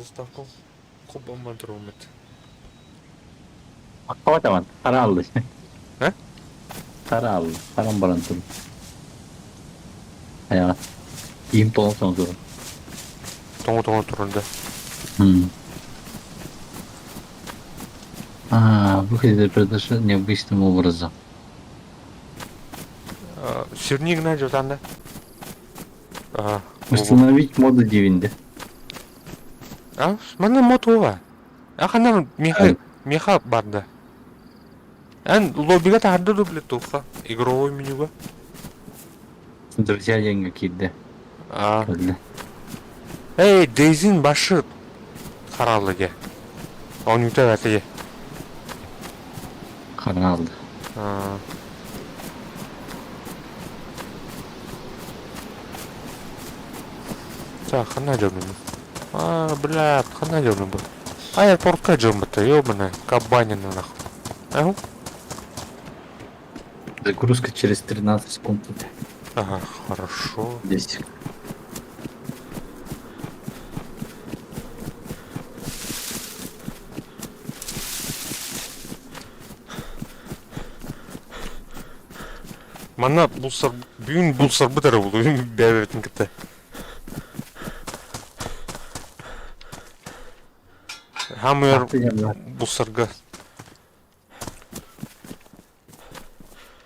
Заставка хубамман туруммут. Аккабатаман, харааллы. Э? Харааллы, харан баран тур. Айаҕа. Киим тоҕо тоҥо турар. Тоҥо-тоҥо турар да. А, выглядит произошло необычным образом. Сирни гына дьотанда. Установить моду дивинде. А, манна мод уга. А ханна меха меха барда. Эн лоббига таһырда дубле туха игровой менюга. Друзья деньги киирдэ. А. Эй, Дейзин башы харалды де. Оонньуута бэртэ де. Харалды. Так, ханна дьонум? А, блядь, ханна дьонум бу? Аэропортка дьон бытта, ёбаная, кабанина нахуй. Ага. Загрузка через 13 секунд. Ага, хорошо. 10. Манна булсар, бүгүн булсарбыт эрэ булу, бэйэбитин кытта. Хамыр булсарга.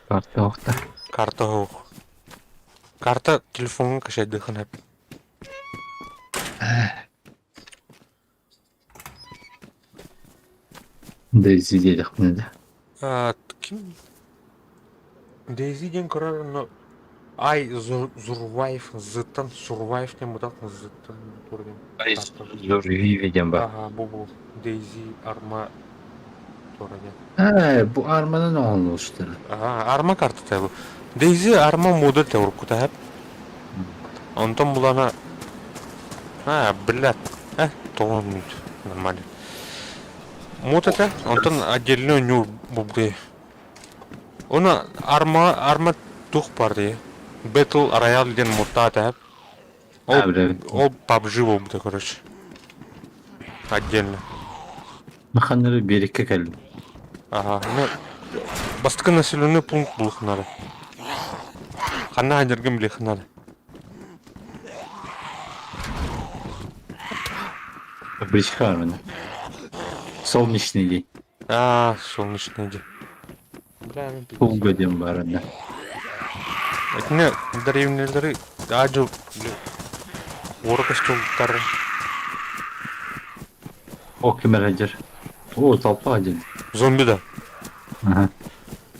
Карта охта. Карта ох. Карта телефоҥҥа качайдыхын эп. Дейзи диэтэхпинэ да. А, ким? Дейзи диэн көрөр но Ай Зурваев зыттан Сурваев диэн бутах зыттан тур диэн. Зурвиви диэн бар. Ага, бу бу Дейзи Арма тура диэн. Ээ, бу арманан оҥоһуллубуттара. Ага, Арма картата бу. Дейзи Арма мода те уруккута хэп. Онтон булана А, блядь. Э, тоҕо нормально. Мод этэ, онтон отдельно нюр бубды. Оны арма арма тух бар дии. Battle Royale диэн муртаат эһэп. Ол ол PUBG буолбута, короче. Отдельно. Маханнары биэриккэ кэллим. Ага, ну бастакы населенный пункт булухнары. Ханна ханьыргын билихнары. Фабричка армана. Солнечный день. А, солнечный день. Бля, Фулга диэн баар да. Итини древнелери аадьу уора көстүлтар. О, кимэр сылдьар? О, толпа один. Зомби да. Ага.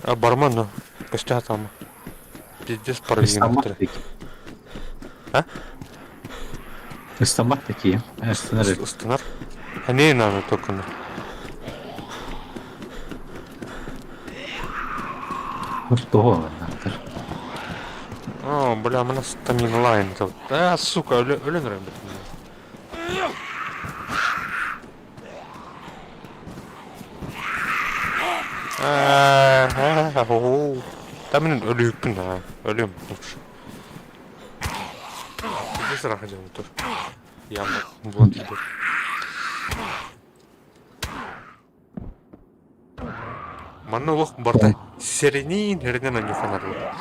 А барман, но көстө атама. Пиздец параллельно. А? Ыстамат такие. Ыстанар. Ыстанар. Не надо только. Что? О, бля, у нас там инлайн. А, сука, өлөн рэм. Там өлүүппүн аа өлүөм лучше. Пиздец ыраах дьон тур. Яма буолан тиийбэт. Манна олох барыта сэрэниин эрэнэн анньыханарылар.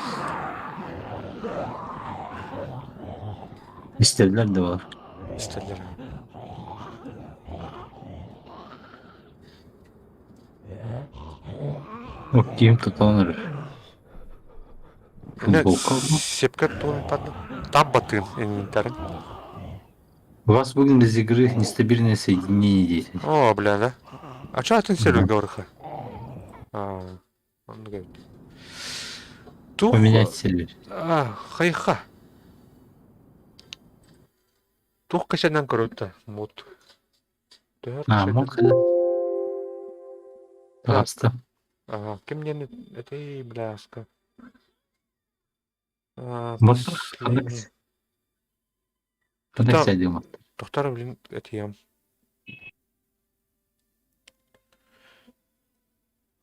Истэллэр да бар. Истэллэр. Ким тутан эрэр. Футболка Сепкер тугун таббатын иннинтэрин. У вас выгнали из игры нестабильное соединение деятельности. О, бля, да? А чё атын сервер говориха? А, он говорит. Тух... Поменять сервер. А, хайха. Тух качанан көрөттө. Мут. А, мод Пожалуйста. Ага, ким диэн этэй, бляска. А, Мод последний. Ханнык Тохтар, сәдиң тохтар, блин, этием.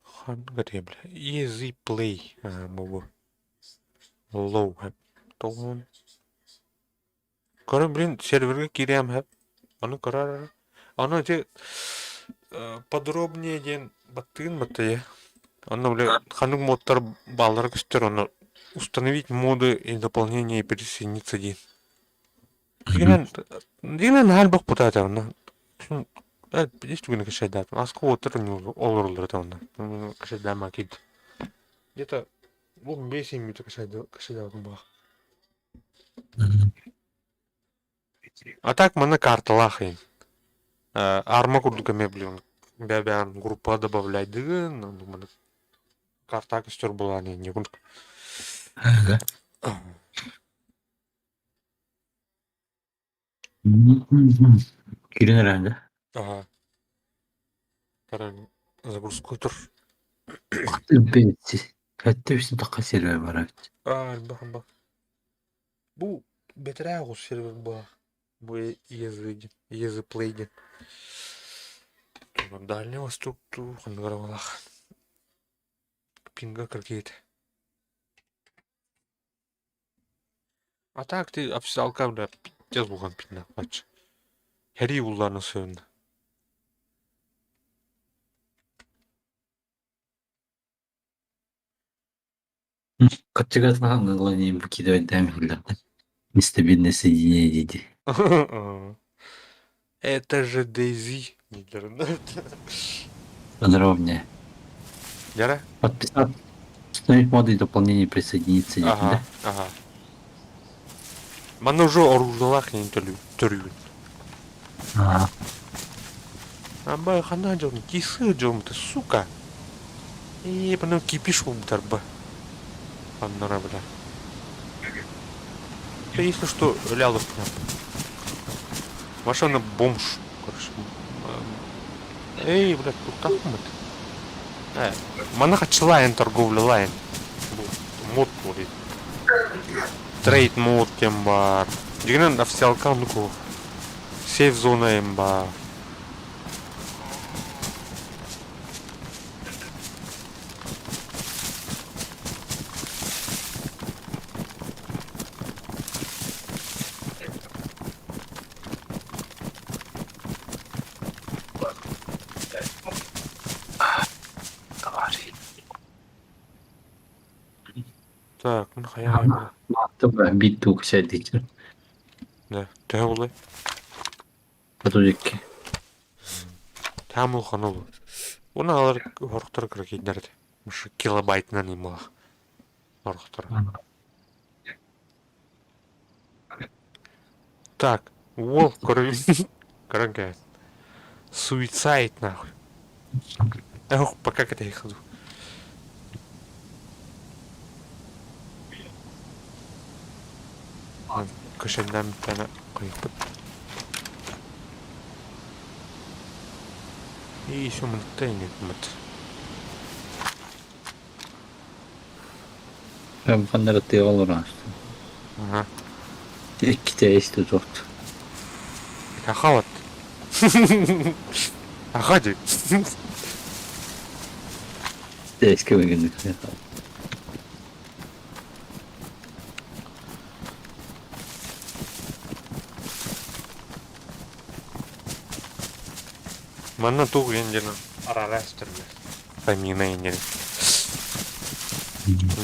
Ханнык этием, бля. Easy play. А, бу. Low хэп. Тоҕун. Көрөн, блин, сервергэ киириэм хэп. Ону көрөр. Ону ити подробнее диэн баттыгын баттайа. Онно бile ханнык модтар бааллара көстөр, ону установить моды и дополнение присоединиться диэн. Дигинэн дигинэн наһаа элбэх путаата онно. Есть түгэнэ кэшайдаатым. Аска уоттар олоруллар этэ онно. Кэшайдаама киирдим. Где-то 15 минут кэшайдаабытым баах. А так манна карталаах иһин. Арма курдук эмиэ блин бэбээн группа добавляйдыгын, маны карта көстөр буолаан инньэ курдук. Ага. Кирин эрэ да? Ага. Каран загрузка тур. Хәтта үстүн тахха сервер бар эбит. Аа, элбэх элбэх. Бу бэтэрээ оҕус сервер буолар. Бу ЕЗ ЕЗ Play диэн. Дальний Восток туу ханныгар буолаах. Пинга кыргыйыт. А так ты официалка бля пиздец булган пинна бач. Хәрий булларны сыйында. Каччыгатына наклонение выкидывать Нестабильное соединение дейді. Это же Дейзи. Подробнее. Яра? Подписаться. Установить моды и дополнение присоединиться дейді Ага, ага. Манна уже оружналаах иһин төрүүбүн. да? Аба хана дьон кисы дьон ты сука. И потом кипиш умтарба. Аннара бля. Да если что, лялов Машина бомж. Короче. Эй, блядь, тут так мыт. Манна хачылайн торговля лайн. Мод будет. Трейд мод кем бар. Дигинен официалка нуку. Сейф зона эм бар. Так, ну хайа. Биир тук сэрдииччи. Да, төһө булай? 32. Таам улахан ол. Уна алар хорохтор кыракейдер этэ. Мышы килобайтынан ималах. Хорохтор. Так, уол көрөн кэбис. Суицид нахуй. Эх, пока к этой ходу. Көшеннән тәне кыйпыт. И еще мынтта инекмит. Ханнара тыаҕа олорон Ага. Иккитэ истэ тохт. Хахават. Аха ди. Эскэ мэгинник. Манна туг индина арарастырны. Помимо индина.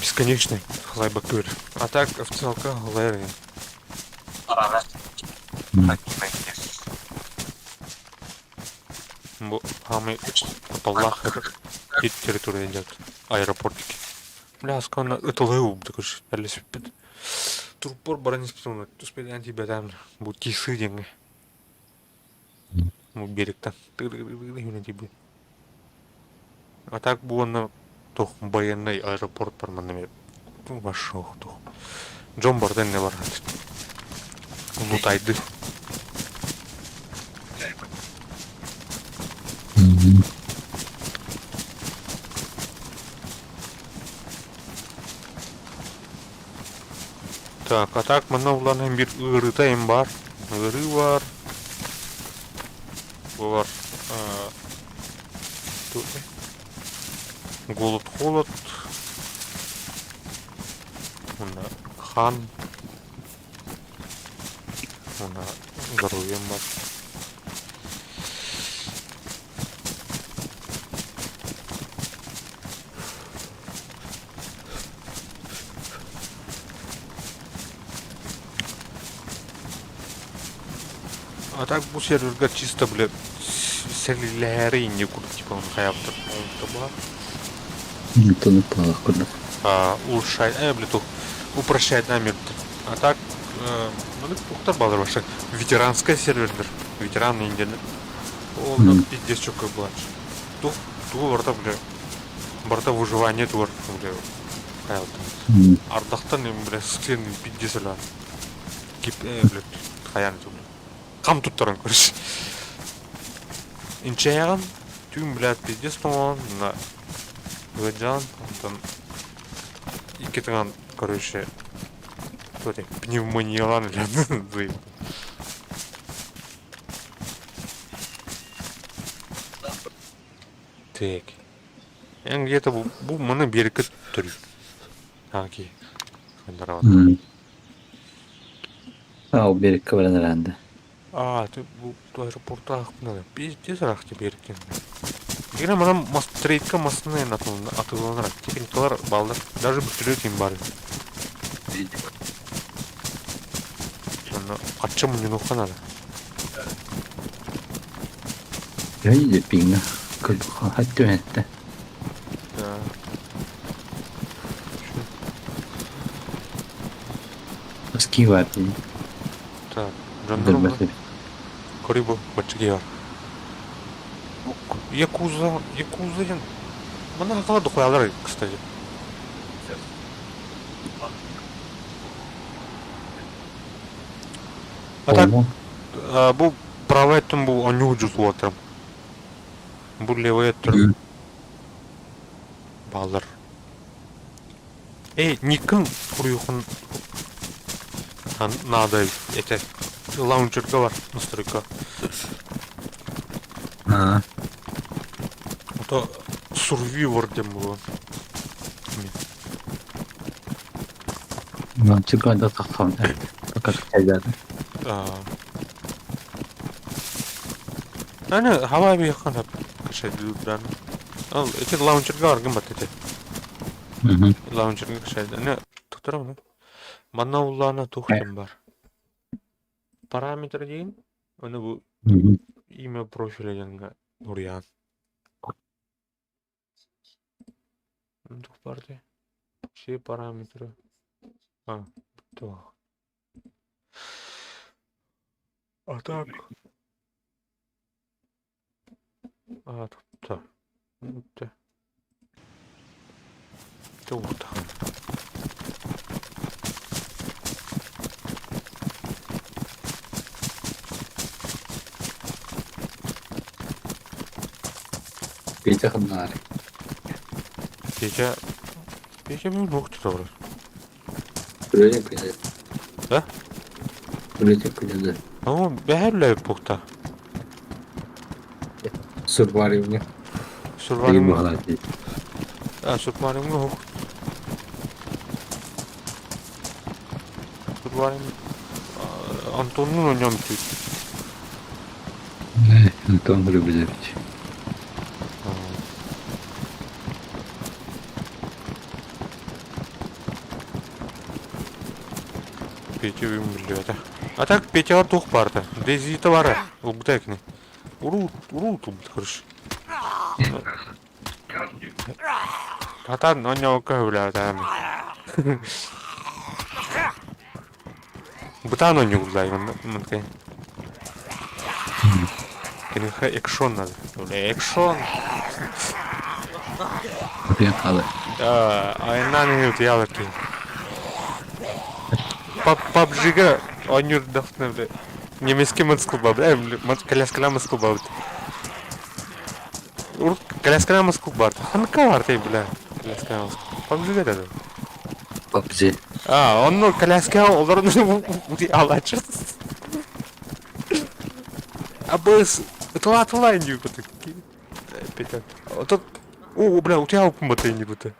Бесконечный хлайбакыр. А так официалка хлайры. Бу хамы Аллах территория идет. Аэропортики. Бля, скана ытылы убдыкыш. Әлі Турпор баран испытан. Туспедан тебя там. Бу тисы деньги. Бу берегтен. Тебе. А так буонна тух военный аэропорт бар манна вошел тух. Джон Барден не бар. Лутайды. Так, а так манна улан бир ырыта эм бар. Ыры бар. Бу бар. Голод холод. Уна хан. Уна здоровьем бар. А так бу серверга чисто, бля, сэлилээри инньэ курдук типа он хайаабыттар баар. Тонук буолах курдук. Улучшает, бля, тух, упрощает намер. А так, ну, тухтар баалар вообще. Ветеранская сервердер. Ветеран индианы. Ол да пиздец чөккө буолааччы. Тух, тугу барыта, бля, барыта выживание тугар, бля, хайаабыттар. Ардахтан, бля, склен пиздец өлөөн. Кип, бля, хайаан хам туттаран көрүс. Инчэйэҕин, түүн блядь, пиздец тоҥоон, мына ыалдьаҕын, онтон икки тыҥан, короче, кто пневмониялаан өлөн Так. Эн где-то бу маны биэриккэ төрүү. Аки. А, ол биэриккэ баран эрээнде. Аа, ты бу аэропортаахпына пиздец ыраах биэриккин. Дигинэ манан трейдка массыына атыыланар техникалар бааллар. Даже бөтүрүө ким бар. Онно харчы мунньунуохха наада. Өй пиҥҥа хат түһэттэ. Да. Ски бар дии. Так, дьоннорум Көрүй бу, бачча бар. Якуза, Якуза диэн манна хахалар дохуялар, кстати. А так, бу правай өттүн бу онньуу дьулуотарым. Бу левый өттүр бааллар. Эй, никкин суруйуоххун наада этэ. Лаунчерга бар, настройка. Аа. Ото сурвивор диэн буолуон. Лаунчерга да тахсан пока кайдады. Аны хава биэххин кашайдыырдан. Ол ити лаунчерга баргын бат ити. Лаунчерга кашайды. Аны туктарам Манна уллаана туох диэн бар. Параметр диэн, аны бу имя профиля диэҥҥэ уруйаан. Туох баар дии? Все параметры. А, туох. А так. А, тут. Туохта. Петя ханнаары. Петя... Петя бүгүн туох тута Үлэлиэк күнэ. Да? Үлэлиэк күнэ. Оо, бэһэр үлэбит буолта. Сурваривня. Сурваривня. А, сурваривня ух. Сурваривня. Антоннун онньоом түүт. Антон Рубелевич. Петя биллибэтэ. А так Петяҕа туох баарда? Дейзита баара. Ылбыта кини. Уруу, уруу тулбут короче. Хатан онньоокко сөбүлээбэтэҕим. Бытаан оонньууллар маннык. Киниэхэ экшон надо. Экшон! Утуйан хаалар. Айаннаан иһин утуйаалар киһи. PUBG-га оонньуурдахпына бile немецкий мотоциклбабыт, коляскалаах мотоциклбабыт. Урут коляскалаах мотоцикл баар. Ханыкка баар бля коляскалаах мотоцикл. PUBG-га да. PUBG. А, онно коляскаҕа олорон алааччы. Абыс ытылаатылаа иннибит. Петя. Отут о, бля, утуйаабыппын бата иннибит.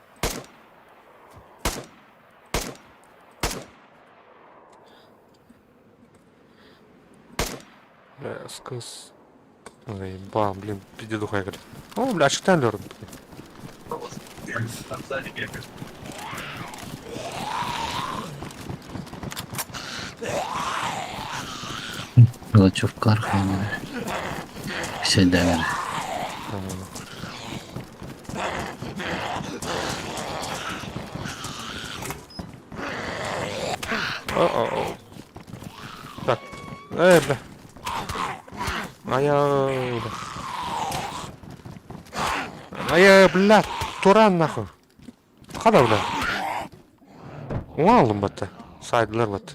Бля, скыс. Заебал, блин, пизде духай говорит. О, бля, ачыктаан олордум. Мелочевкалар хааллылар. Сэйдээнэр. О-о-о. Так. Бля. Ай-яй, бля. Ай, бля, туран нахуй. Хада, бля. Уҥа батта. Сайдылар батта.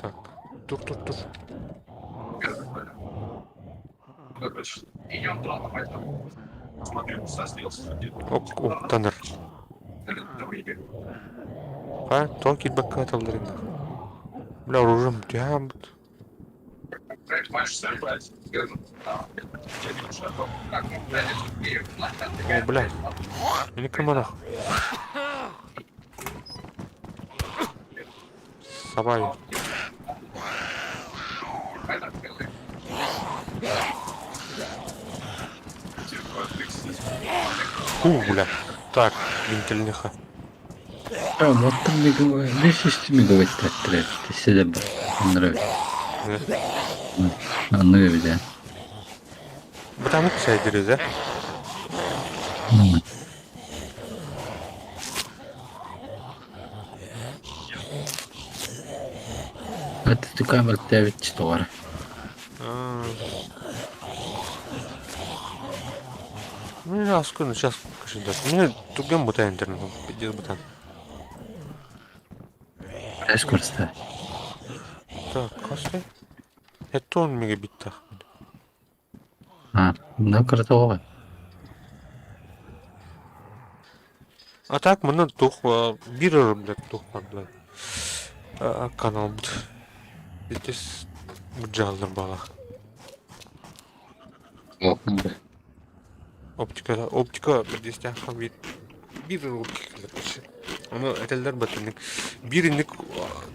Так, тур, тур, тур. Октаныр. Ха, тоҕо киирбэккэ аталлар инна. Бля, оружием түһээн бут. О, бля. Мини кыманах. Сабай. Фу, бля. Так, винтельниха. Оттон 500 мегабайт тэттэрэ бар. Нравится. Анныга бile. Бытанык сайдырыза. Это камера 9 тоҕор. Ну, я сейчас Мне тугем бутан интернет, пиздец бутан. Скорости. Так, хасты. Это он мегабиттах. А, ну кратовый. А так мына тух бир блядь тух блядь. Канал Здесь бджаллар балах. Оптика, оптика бирдестээххэ биир биир оптика Ону этэллэр баттыннык биир инник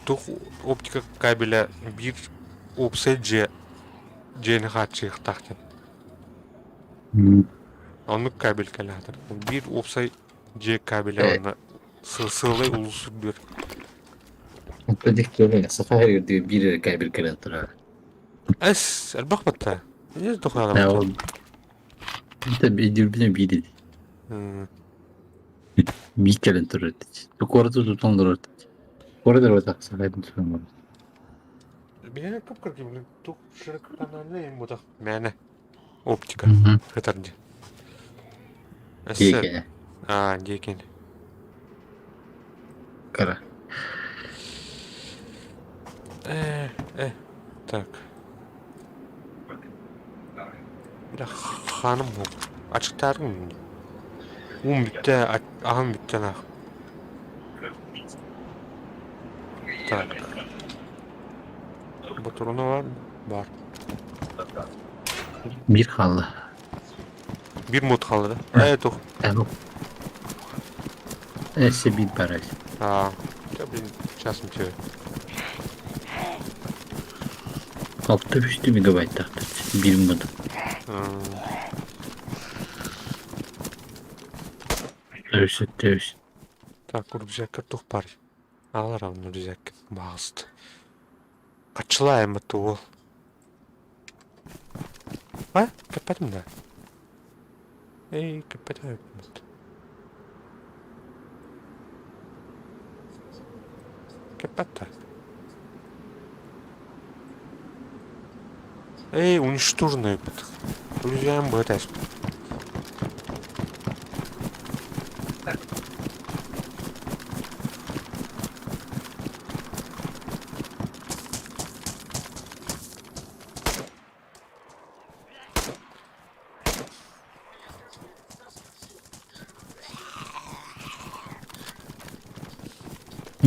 тух оптика кабеля биир уопсай дьиэ дьиэни хааччыйыахтаах диэн. Оннук кабель кэлээтэр. Биир уопсай дьиэ кабеля уонна сыалай улуус үрдүгэр. Саха сиригэр биир эрэ кабель кэлэн турар. Эс, элбэх батта. Не дохуя. Это биир биир Биир кэлэн турар. Куораты тутан олорор. Куорат эрэ тахсаҕайдын туран Меня кып-кыргы, блин, тух ширококанальный мутах. Мээнэ. Оптика. Хытар дии. Өссө Диэки. Аа, диэкин. Кыра. Э, э, так. Бля, ханым буолла. Ачыктаарыҥ Уум бүттэ, аһым бүттэ нах. Так. Ботуруна бар, бар. Биир хаалла. Биир мут хаалла да? Ээ, тух. Өссө биир баар. Аа, блин, часом тебе. Алта үстүү мегабайттаахтар. Биир мут. Өссө үс. Так, рюкзакка тух бар. Алар алын рюкзакка баҕаст. Хаччылаайым уол. А? Кэппэтим да? Эй, кэппэтим эбит. Кэппэт да. Эй, уничтоженный эбит. Рюкзагым быһа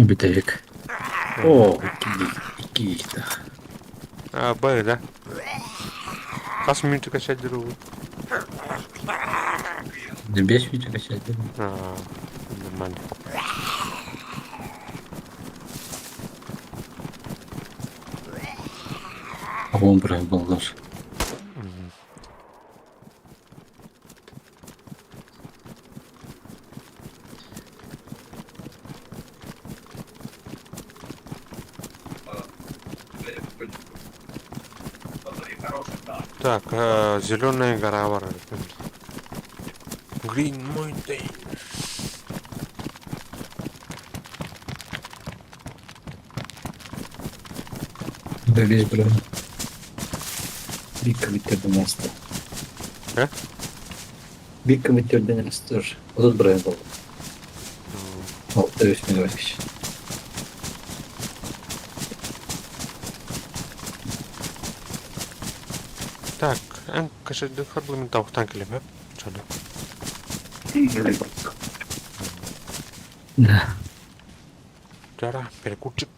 Бүтэһик. Оо, икки икки А, Б, да? Хас мүнүүтэ качать дуу? 5 мүнүүтэ качать. А, нормально. Он был Так, Зеленая гора бар. Green Mountain. Бэлиэ быран. Биир кыбыттардан ааста. Э? Биир кыбыттардан ааста 30 бырайан буолла. 6 мегабайт. Так, эн кошельдыхар мин тавхтан кэлэмэп. Чаны. Да. Жара, перекурчик.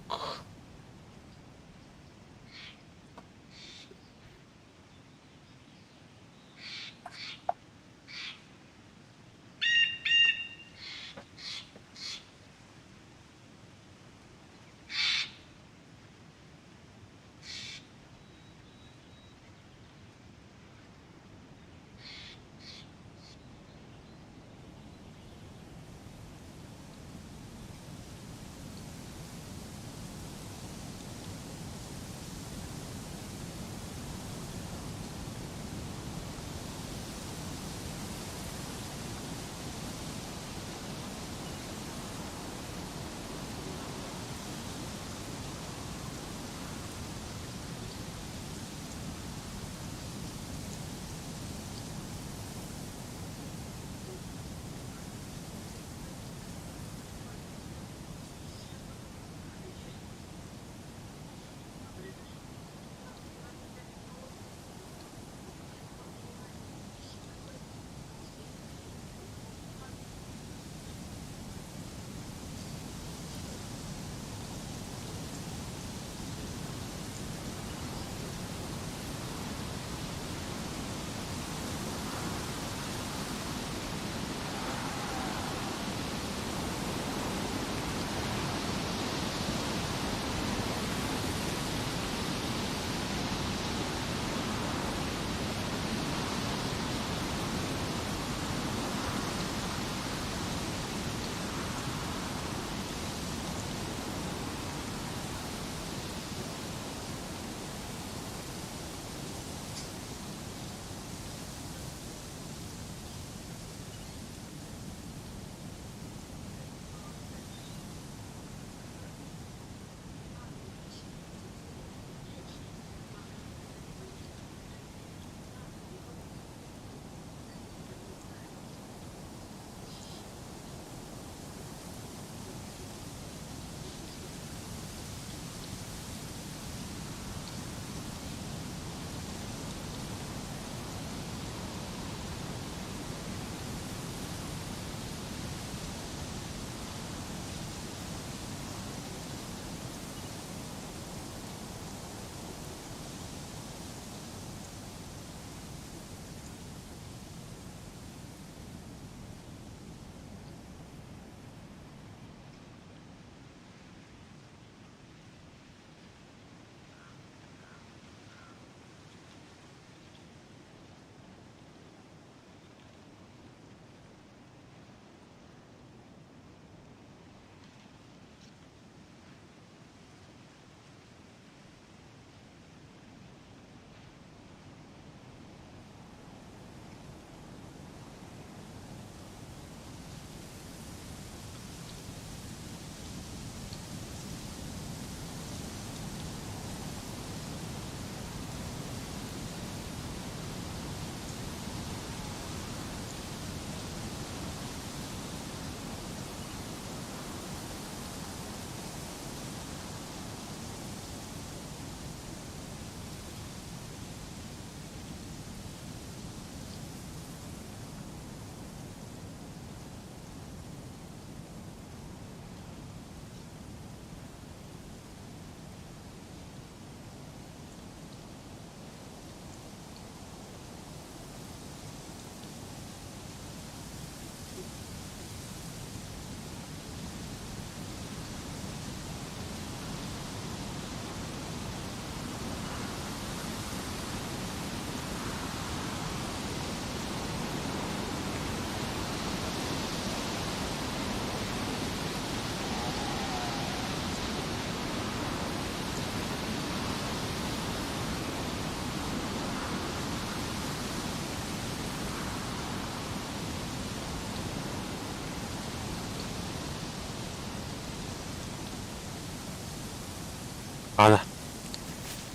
Ана.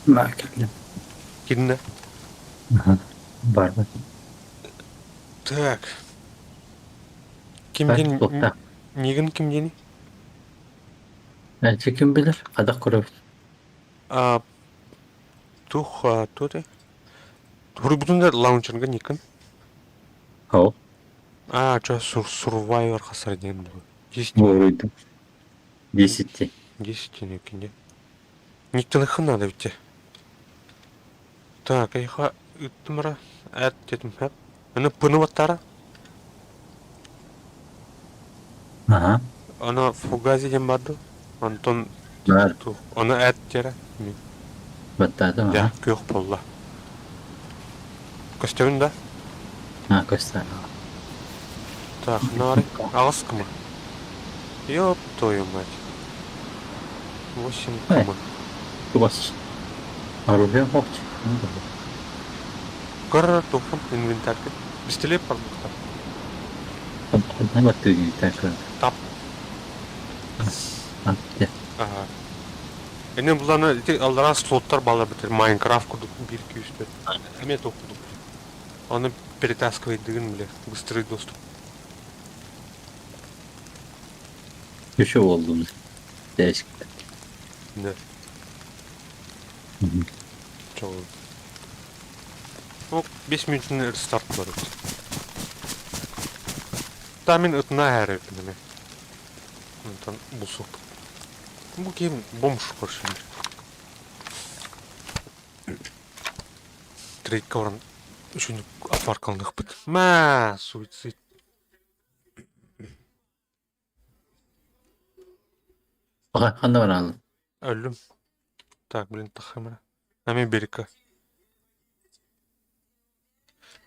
Баар кэллим. Кимнэ? Барбыт. Так. Ким диэн Туохта? Нигин ким диэний? Эчи ким билэр? Хадах көрөбүт. А, тух, туох Хуруйбутун да лаунчерга никын. Ол. А, чё, сурвайвер хасар диэн буолуо. 10 Буоруйдум. 10 10 кине. Никтыныххын надо ведь. Так, эйха ыттымара эт дедим хэп. Аны пыны баттара. Ага. Аны фугази диэн барды. Антон Бар. Аны эт диэрэ. Баттаатым, Дьэ, аха. күөх буолла. Көстөбүн да? А, көстө. Так, нары. Аҕыс кыма. Ёб твою мать. 8 Эй, кыма. Чугас. Оружие хоч. Көр тухым инвентарьга. Пистолет барбыттар. Тап. Ага. Эне буланы ити аллараа слоттар балар битер Майнкрафт курдук биир күүстөр. Эмиэ туох курдук. Аны перетаскивайдыгын биле быстрый доступ. Еще болдум. Değişik. Да. Чоҕу. Ну, 5 минутын рестарт бар эбит. Та мин ытына һээрэбиппин эмиэ. Онтон булсук. Бу ким бомж көрсүн. Трейдка баран үчүнүк отваркаланыахпыт. Маа, суицид. Ханна бараалын? Өллүм. Так, блин, тахымына. Ами берика.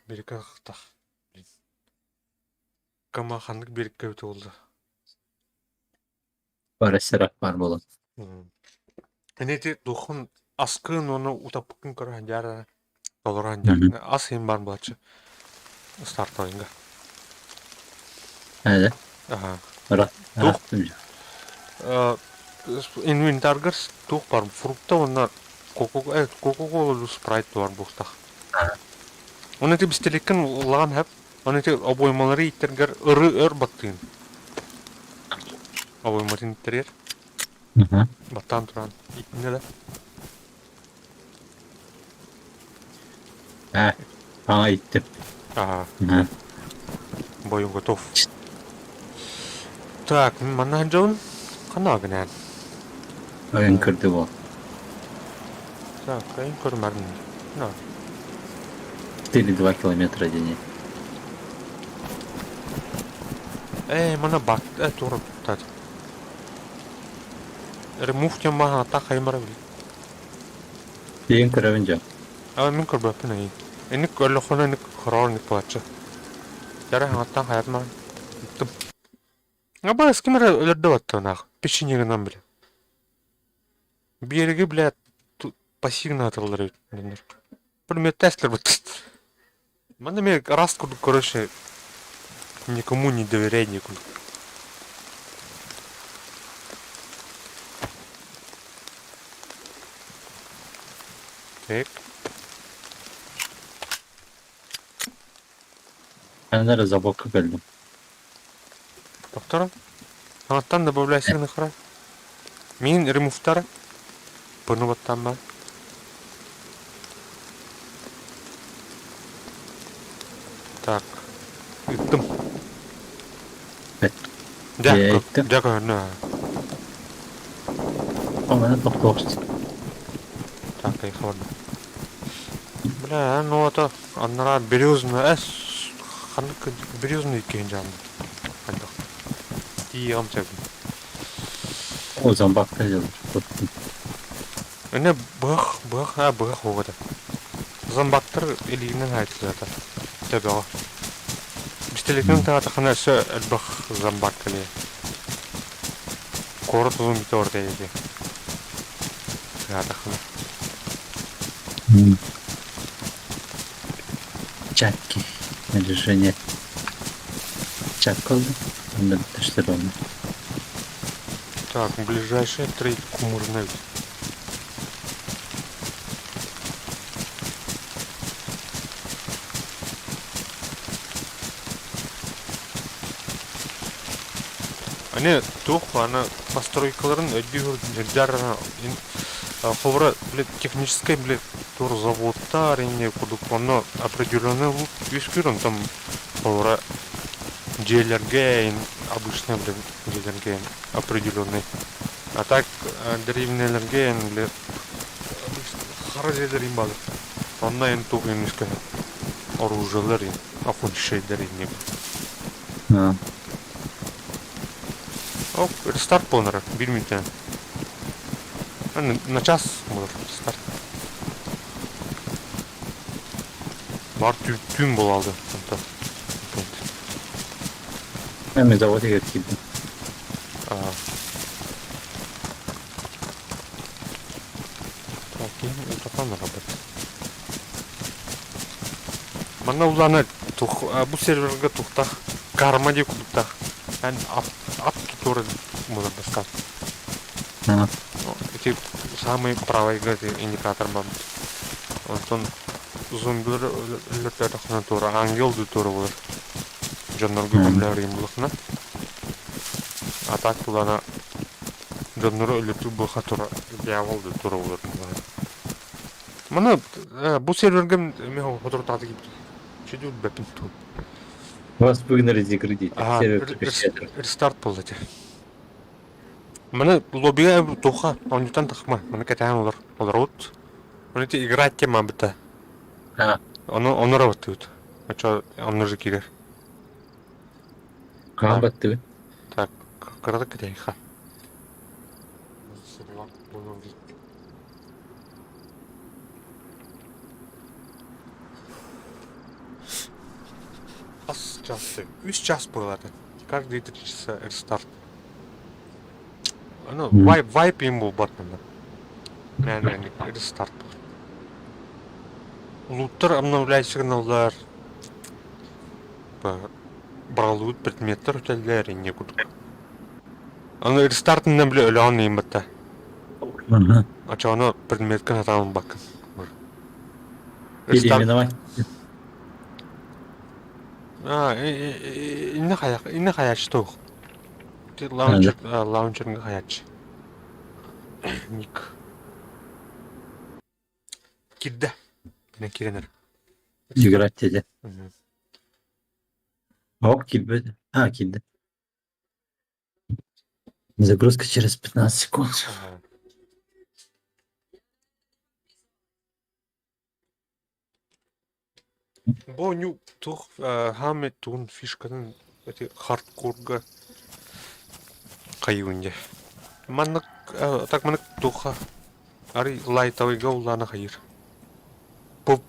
Берика тах. Блин. Кама ханнык берикке өтө болду. Бар эсерак бар болот. Эне духун аскын оны утаппыккын көрө сылдьар толоро сылдьар. Ас иһин баар буолааччы. Стартовыйга. Эде. Аха. Туох? Инвентаргар туох бар фрукта уонна кока-кола спрайт баар буолуохтаах. Оны ити бистэликкин ылаҕын сөп. Оны ити обоймалары ииттэргэр ыры өр баттыын. Обойматын ииттэригэр. Баттаан туран ииттинэ да. Э, аҥа иттим. Ага. Бою готов. Так, манна дьон ханна гынан? Ойын көрдү бол. Так, айын көрмәрдім. На. 4,2 километра дени. Э, мана бак, э, тура тат. Remove тем маха та хаймара били. Дейін көрөбүн дьон. А мин көрбөппүн эй. Эник өлөхөнө эник хороор ник буолааччы. Дьара хаҥаттан хайатмаан ыттым. Аба с ким эрэ өлөрдө баттынаах. Печенье гынан бile. Биэриги, блядь, пассивно атыллар эбит дэнэр. Бір бут. Манна мен раз курдук, короче, никому не доверяй никуда. Так. Мен забокка кэллим. Доктора? Аттан добавляйся нахера. Мин ремуфтара. Бұны баттан ба? Так. Ыттым. Дьэ, Дьэ, көрүнэ. Омана тохтоохчут. Так, кайфовно. Бля, ну это аннара березная, эс, ханнык березный иккиһин дьааммыт. Хайдах. Тиийэҕим сөбүн. О, зомбакка дьылыр. Эне быһах, быһах, а быһах оҕото. Зомбактар илиинэн хаайтылата. Төбөҕө. Бистэлитин таатахына өссө элбэх зомбак кэлиэ. Куорат узун бүтэ орда эти. Таатахына. Чакки. Снаряжение. Чаккалды. Онда таштыр оны. Так, ближайший трейд кумурный. Аны туох аны постройкаларын өйдүүр өйдөөр холобура били техническэй били тур заводтар инньэ курдук онно определенный үөскүүр онтон холобура дьиэлэргэ обычно били дьиэлэргэ определенный а так дэриэбинэлэргэ били хара дьиэлэр им баалар онно эн туох им үөскэһэр оружиелар им охотничьйдар инньэ Оп, рестарт буолар биир мүнүүтэ. На час буолар рестарт. Бар түүн буолалды онто. Мен завод егер киирдим. Так, ким утатан работает. Манна улаана тух бу серверга тухтах карма диye курдуктах эн ат ат тутуора буолар бастаан. Ити самый правайга индикатор баар. Онтон зомбилар өлөртөөтөххүнэ туора ангел дуу туора буолар. Дьоннорго көмөлөһөр булахына. А так тулана дьоннору өлөртүү буолха тура дьявол дуу туора буолар. Маны бу сервергэ эмиэ соторутааҕыта киирбитим. Чүдү билбэппин туу. Вас выгнали из игры, дети. Аа, Сервер теперь рестарт буолла этэ. Маны лоббига туха оонньуутан тахма. Маны кэтээн олор олоробут. Оны ити играть тема быта. А, Ону ону работают. Очо онно же киирэр. хаан Так, баттыбыт. так, кыратык кэтэһиэххэ. Хас часы? Үс час буолар. Каждые 3 часа рестарт. Ну, вайп, вайп им буолбат манна. Мээнэ рестарт. Луттар обновляй сигналлар. Быралыыбыт предметтэр үтэллэр инньэ курдук. Аны рестартынан бile өлөҕүн ыйын батта. Очоҕуна предметкин сатаан ылбаккын. Рестарт. Переименовать. А, инне хайах, инне хаячы туох. Лаунчер, лаунчерга хаячы. Ник. Кирдэ. Мен киренер. Играть dedi. Оп, киирбэт. А, киирдэ. Загрузка через 15 секунд. Ага. Бу ню туох хаамай тугун фишкатын эти хардкорга хайыыбын дьэ. Маннык так маннык туохха арый лайтовыйга улаана хайыыр. Пу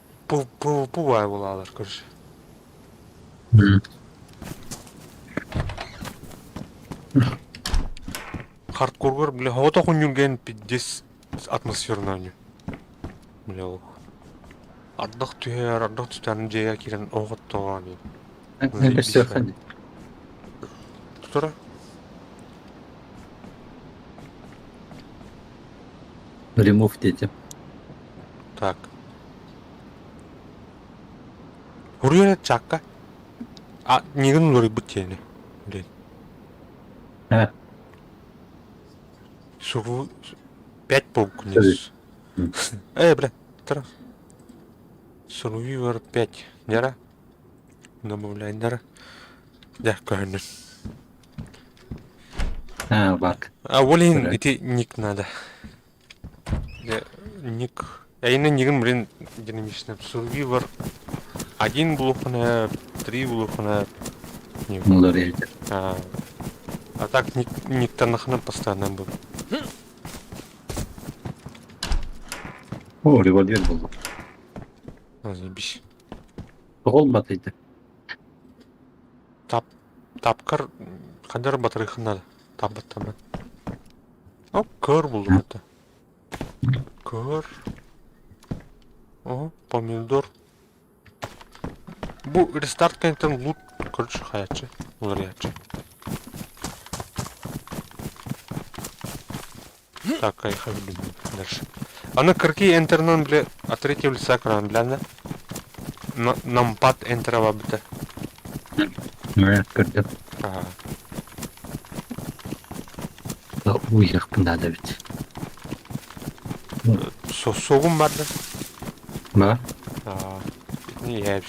буолаалар короче. Хардкоргар бля оҕото хунньургэн пиздец атмосферно оонньуу. Бля олох. Ардах түһэр, ардах түстэн дьиэгэ киирэн оҕоттоҕо диэн. Өстөөххүн. Тутара. Remove диэтим. Так. Уруйан чакка. А, нигин уларыйбыт диэни. Блин. А, Суру пять полкунес. Э, бля, тара. Survivor 5. Дьара. Добавляйдара. Дьэ, көһүннүн. А, бак. А, блин, ити ник надо. Дьэ, ник. Эйне нигин, блин, динамично. Survivor один булухуна, три булухуна. Уларыйар. А, а так ник, никтанахына постоянно был. О, револьвер буллум. Заебись. Тоҕо ылбатый Тап, тапкар хандар батарыхын надо. Таппаттаммын. О, көр булдум это. Көр. О, помидор. Бу рестарт кэнниттэн лут, короче, хаяччы, уларыйааччы. Так, айха дальше. Аны кырки энтернан бile от третьего лица экран билэн да? Нампад энтера бабыта. Көрдüm. Ага. Уйахпын наада эбит. Сугум бар да? Бар. Итини иһээбит.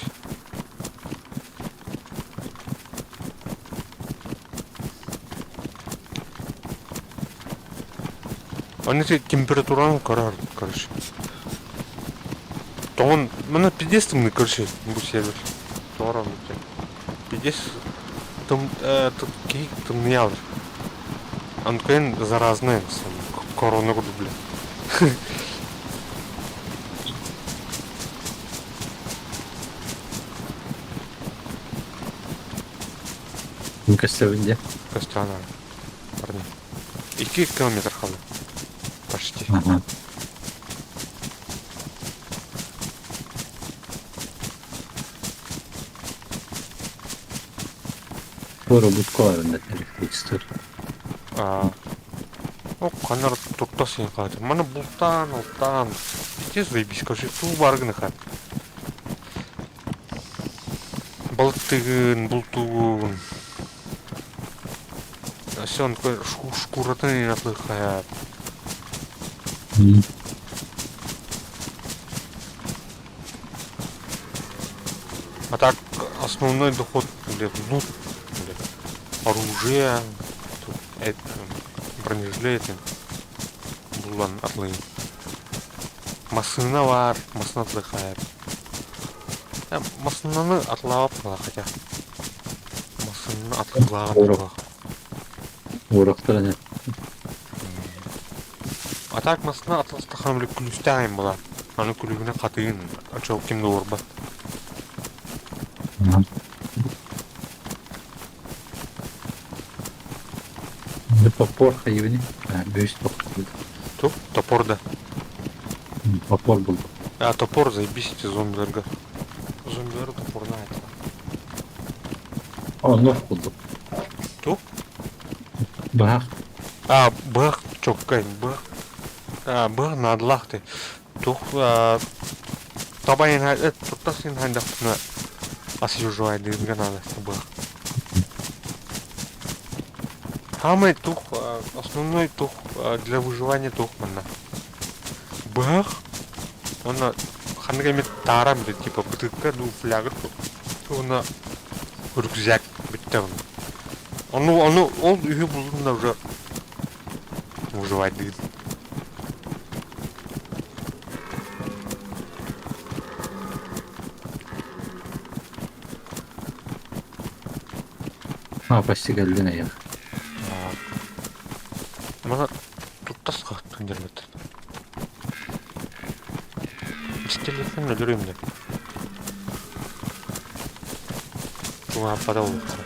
Аны температураны көрөр, короче. Тоҥон, маны пиздец тымныы, короче, бу сервер. Тоҕор Пиздец тым, киһи тымныйа алар. Анткайын заразная корона курдук, бля. Көстөбүн дьэ. Көстөөн парни. 2 километр хаалла. Почти. Ага. Скоро электричество. А, ну, ханар туртас син хаатыр. Маны бултаан, алтаан. Пиздец заебись, короче, туу баргын хаат. Балыктыгын, бултугун. Все, он шкуратын атлыхая. А так, основной доход, блядь, ну, блядь, оружие, тут, бронежилеты, булан атлы. Массыына бар, массыына атлыхая. Массыынаны атлаабап була хотя. Массыынаны атлааҕын Урок. Уроктар не. А так массыына атластахана бile күлүстээҕин була. Аны күлүгүнэ хатыгын, очол ким да уорбат. Топор хайыбыни. Бүүс топор. Туп, топор да. Топор был. А, топор, заебись эти зомбилерга. Зомбилер топорна это. О, нох булдум. Туп? Баах. А, быах чоккай, быах. А, быах наадалаах ты. Тух, табайын туттас хайдахпына освежевайдыырга надо быах. Самый тух, основной тух для выживания тух манна. Быах, он ханнык эмит таара типа бытыкка ду фляга уонна рюкзак бүттэ ону ону ол үһү булдум да уже выживать. А, почти кэллин эйэх. Мана туттас күндербет. Пистолетин өлөрөм деп. Туга болуп.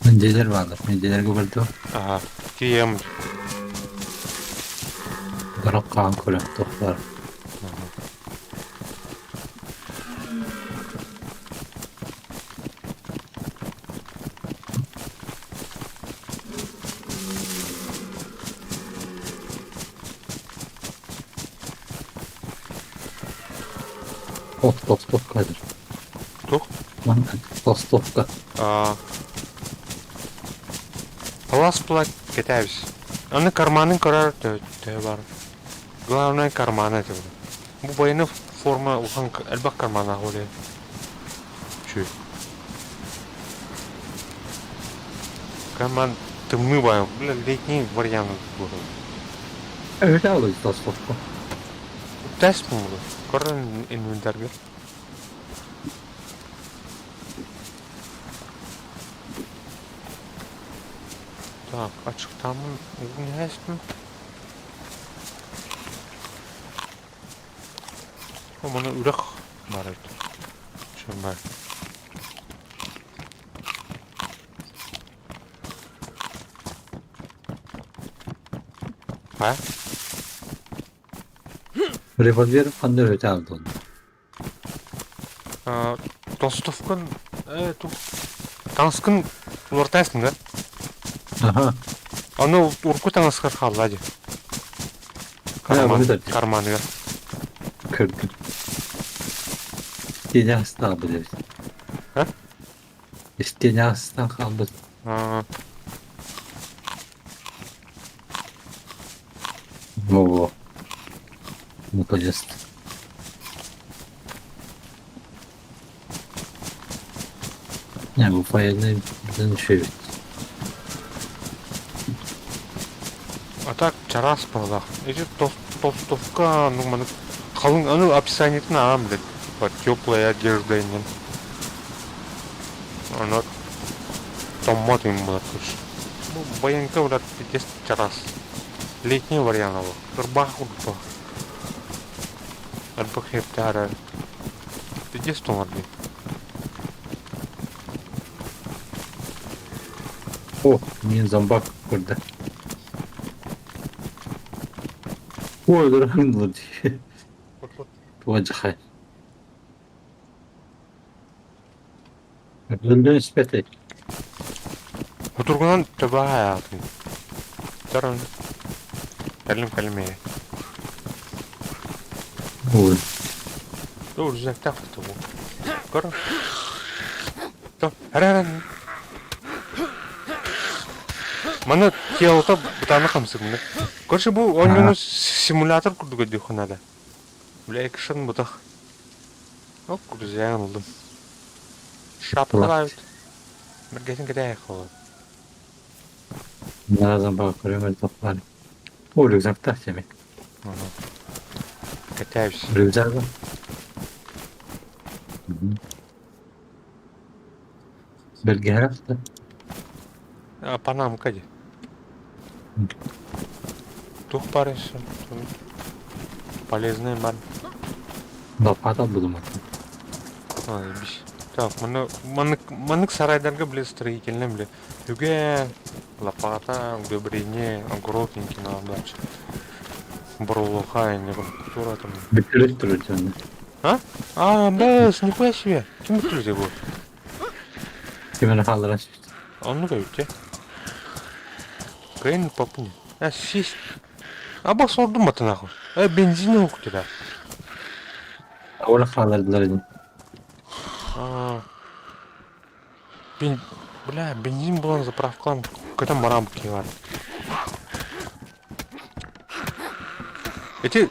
Менделер баалар. Менделерге бардым. Ага, тием. Барак хаан көрөн туох баар. Толстовка. Тух? Толстовка. А, Палас плак кетебиз. Аны карманын көрөр төһө бар. Главное карманы это. Бу военный форма улахан элбэх кармана оле. Чү. Карман тымныы бай. Бля, летний вариант был. Öyle alıyoruz толстовка. Тест буолу. Көрөн инвентарьга. Так, ачыктамын угун О, маны үрэх бар эбит. Чөмбар. А? Револьвер ханна өрүтэ аалдын? Толстовкан таҥаскын уларытаасың да? Аха. Аны урукку таҥаскар хаалла дии. Карман, карманыгар. Көрдүм. Истиэнэ астаабыт эбит. А? Истиэнэ астаан хаалбыт. Во-во. Наконец-то. Не, бу военный блин үчүгэй эбит. А так чараас быһыылаах. Эти толстовка ну маны халыҥ аны описаниетын ааҕан блядь. Вот теплая одежда иннин. Оно томмот им было короче. Бу военка блядь пиздец чараас. Летний вариант ол. Ырбаах курдук. Ырбах хептаара. Пиздец тоҥор дии. О, мин зомбак көрдө. Ой, дорогой дии. Туга дьахай. Өлдөн испэтэй. Утургунан төбө аатын. Таран. Кэлим кэлим ээ. Ой. Dur рюкзактаах бу. Көр. Эрэ Маны телото бытааны хамсыгмын. Короче, бу оонньууну симулятор курдук өйдүөххэ наада. Бля, экшен бутах. Оп, рюкзагын ыллым. Шапкалаабыт. Мэргэтин кэтээх холо. Наразан баҕа көрөмөр тохтаан. О, рюкзактаах дьэми. Кэтээбис. Рюкзагы. Бэргэһэрэх да? Панамка дии. Туох баар өссө? Полезный бар. Лопата булум. Так, маны маннык маннык сарайдарга бile строительный бile үгэ лопата, удобрение, огород инкиналааччы. Боролуха инне культура там. Бүтүрүт туручаны. А? А, бэс, нихуя себе. Ким бүтүрүтэ бу? Кимини хаалларан сүстэ. Оннук эбит дьэ. Кыайан ыппаппын. А, сис. Аба сордум баты нахуй. Э, бензин ук тебя. Ола хааллардылар ини. А. Бен... Бля, бензин булан заправкалан көтөн барам киһи Эти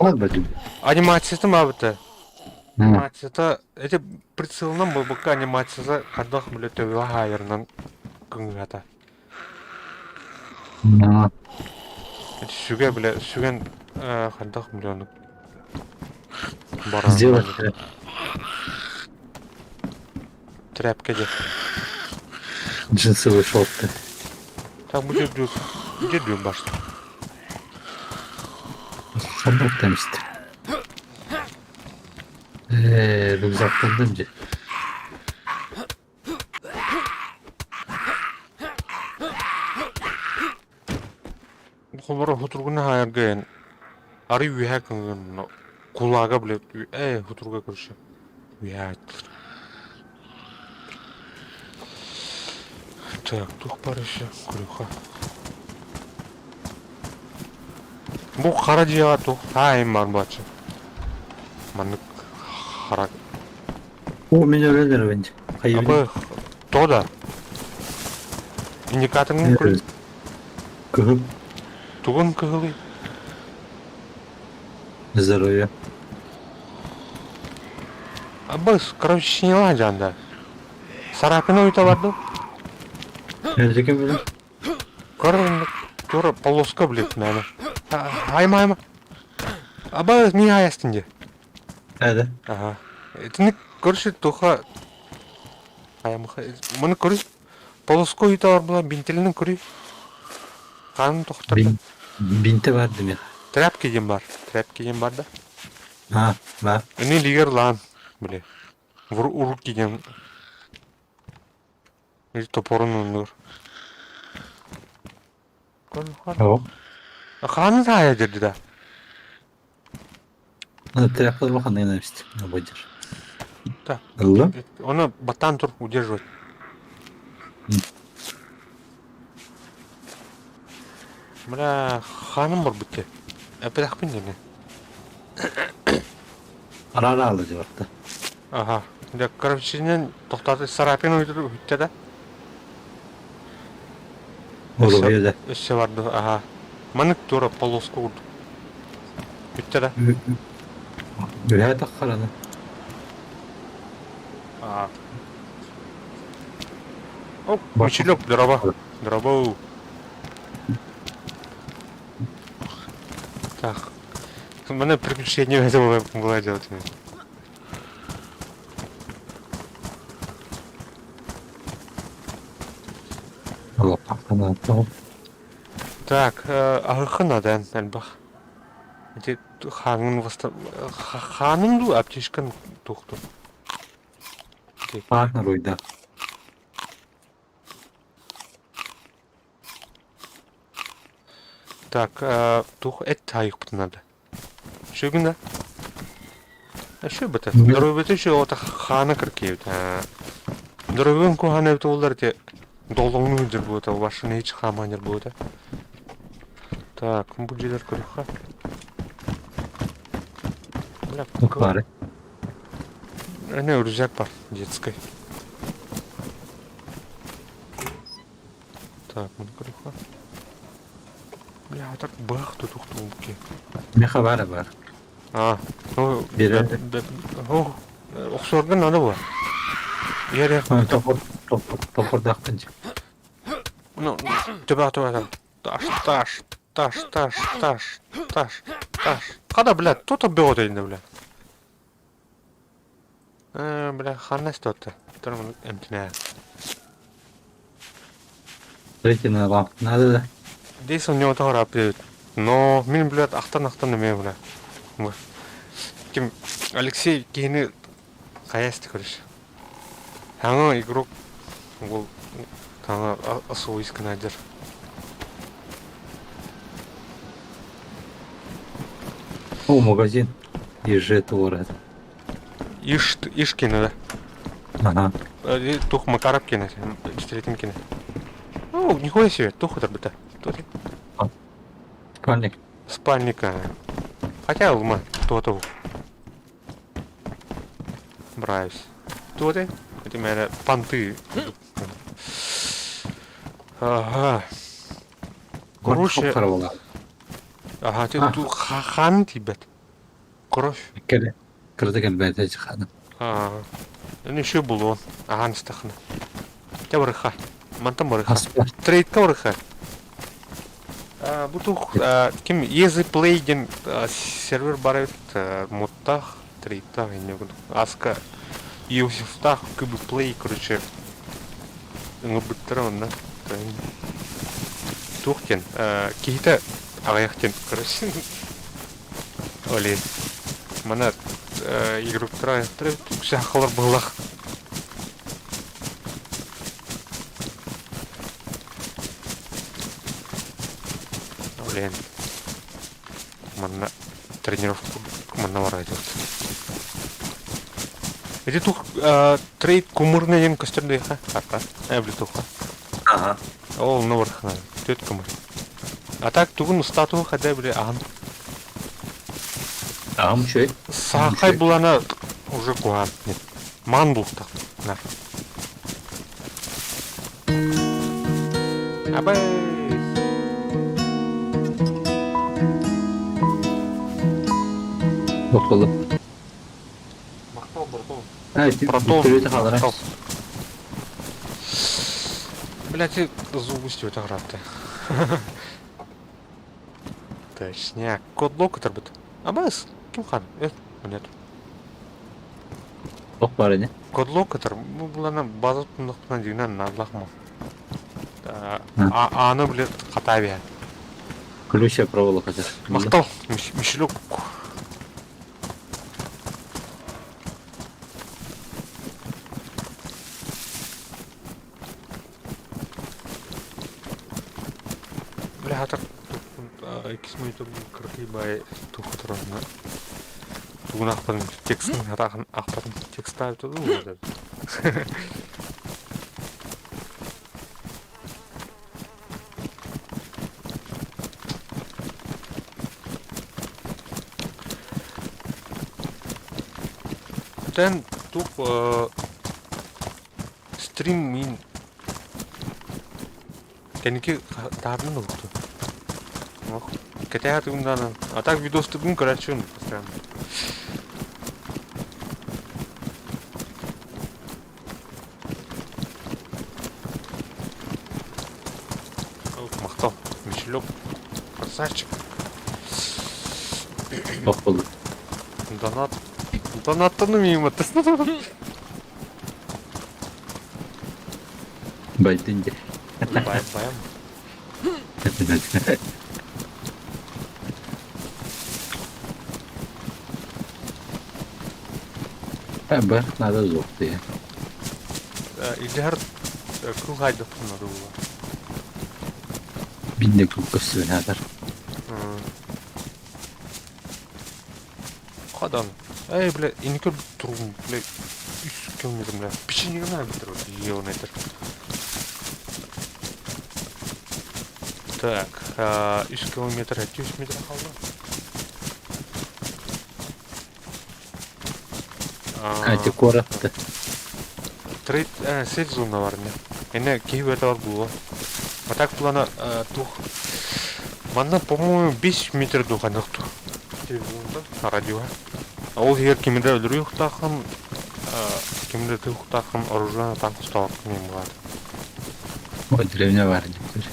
анимацията баабыта. Анимацията эти прицелынан буолбакка анимацията хайдах бile төбө хаайарынан кыҥыата. Эти сүгэ бile сүгэн хайдах бile ону баран Сделать тряпка дьэ. Джинсовые шорты. Так бу дьэ дьэ башта. Хоббат темсти. Ээ, рюкзактанным дьэ. Холоро хутургуна хаайарга арый үөһэ кыҥын кулаага блядь ээ хутурга көрсө үөһэ Так, туох баар еще көрүөххэ. Бу хара дьиэҕэ туох хаайым баар буолааччы. Маннык хара О, меня өлөр Абы тоҕо да? Индикаторын көрү Кыһыл. Тугун кыһылый? Здоровье. Абыс, короче, сняла дьаанда. Сарапина уйта барды. Эдике билим. Көр, тура полоска, блядь, наверное. Айма, айма. Аба, не аястын де. Эде. Ага. Итини көрүшү туха аямыха. Маны көрүш полоска уйта бар була бинтелинин көрүй. Хаанын тохторду. Бинте бар демек. Тряпки диэн бар. Тряпки диэн бар да. А, бар. Ини лигер лаан, бile. Урук диэн топорун оннугар. О. Хаанын саайа дьэрди да. Тряпкалар улаханныгын эбит обойдер. Да. Ылла? Оны батан тур удерживать. Бля, ханым бар битте. Эппэтэхпин диэни. Араара алды дьыбарта. Ага. Дьэ, короче, тохтоото Сарапин үттэ да. Уруһуйа да. Өссө барды, аха. Маннык туора полоска курдук. Бүттэ да? Үһээ таххараны. Аа. О, Мичилек, здорово. Здорово. Так. Мене приключение это было делать. Так, аһыххын наада элбэх. Ити хааҥҥын хааным дуу, аптечкан туохтун? Хаан уруйда. Так, туох эт таайыкпытын наада. Үчүгүн да? Үчүгэй быта. Доруобуйата үчүгэй оҕото хаана кыркыйбыт. Доруобуйаҥ куһаҕан эбитэ буоллар ити доллоҥнуу сылдьар буолуо вашина ич хаамаанньар буолуо Так, бу дьиэлэр көрүөххэ. Бля, Баары. Эне рюкзак бар детский. Так, муну көрүөххэ. Бля, так бах тутух-тулки. Меха баара бар. А, ну, Берер. охсорго надо было. Ере. Топор, топордаахпын. Ну, тебя туда таш, таш, таш, таш, таш, таш, таш. Хада, блядь, тут оббегот инде, блядь. Э, бля, ханна что-то. Эмтинэ. Рейтинг вам надо да? Здесь у него тоже апдейт. Но мин, блядь, ахтан-ахтан эмиэ, бля. Ким Алексей киһини хайасты короче. Аңа игрок ол таңа освоить надер. О, магазин. Ежи туора. Иш, Ишкина, да? Ага. Тух Макаров кине, пистолетин кине. Ну, нихуя себе, тух это быта. Спальник. Спальника. Хотя, лма, то-то. Браюсь. То ты? Это меня понты. Ага. Короче. Ага, ты тут хан тибет. Кровь. Кэлэ. Кырдык элбээтэ ханым. Аа. Аны еще булуон. Ахан истахна. Дьэ барыха. Мантан барыха. Трейдка барыха. Бу тух ким Easy Play диэн сервер бар эбит муттаах, трейдтаах инньэ курдук. Аска Иосифтаах Кубик Play короче ыҥырбыттара онно. Туох диэн киһитэ аҕыйах диэн короче Оле. Мана игроктара үксэ халар быһылах. Блин. Манна тренировку манна барар идет. Эти тух трейд кумырный диэн көстөр диэхэ арта. Эбли туха. Ага. Ол новорхна. Төт кумыр. А так тугун статуһу хада били ахан. Аҕам үчүгэй. Саахай булана уже куһаан. Маан бултах. На. Абай. Бокулу. Махтал, братан. Ай, Братан. Привет, халара. Махтал. Блядь, зубы стёт аграпты. Точняк. Код блок бит. Абас, ким хан? Э, нет. Ох бар ини. Код локатор, бу булана база туннахпына дигинен надлахма. Аны блядь хата биһэн. Ключ проволока хотя. Махтал, Мишлюк. Бля, так иккис минута кыракый бай тухутуруна. Тугун аахпатым, текстин аахпатым. Текстаабыта дуу Тэн тух стрим мин кэнники таһаардан ылбытым. Кэтэһэ тугундаанан. А так видостыгын көрөөччүн постоянно. Махтал. Мишлёк. Красавчик. Бохболу. Донат. Донаттану мимо. Байдын дьэ. Бай баям. Бар надо суох дии. Илдьэһэр кыл хайдахпын надо было. Бинне кыл көссүбүн Хадан. Эй, бля, инникер тургум, бля, үс километр, бля. Печенье гына битер, километр. Так, үс километр, 200 метр қалды. Ати куоратты. Трейд сейф зона бар не. Эне киһи бөтө бар була. А так плана тух. Манна, по-моему, 5 метр духанықту. Радио. Ол егер кимде өлөрүү ухтаахын, кимде тыхтаахын оружие танк ұстауақ мен болады. Ой, деревня бар диптер.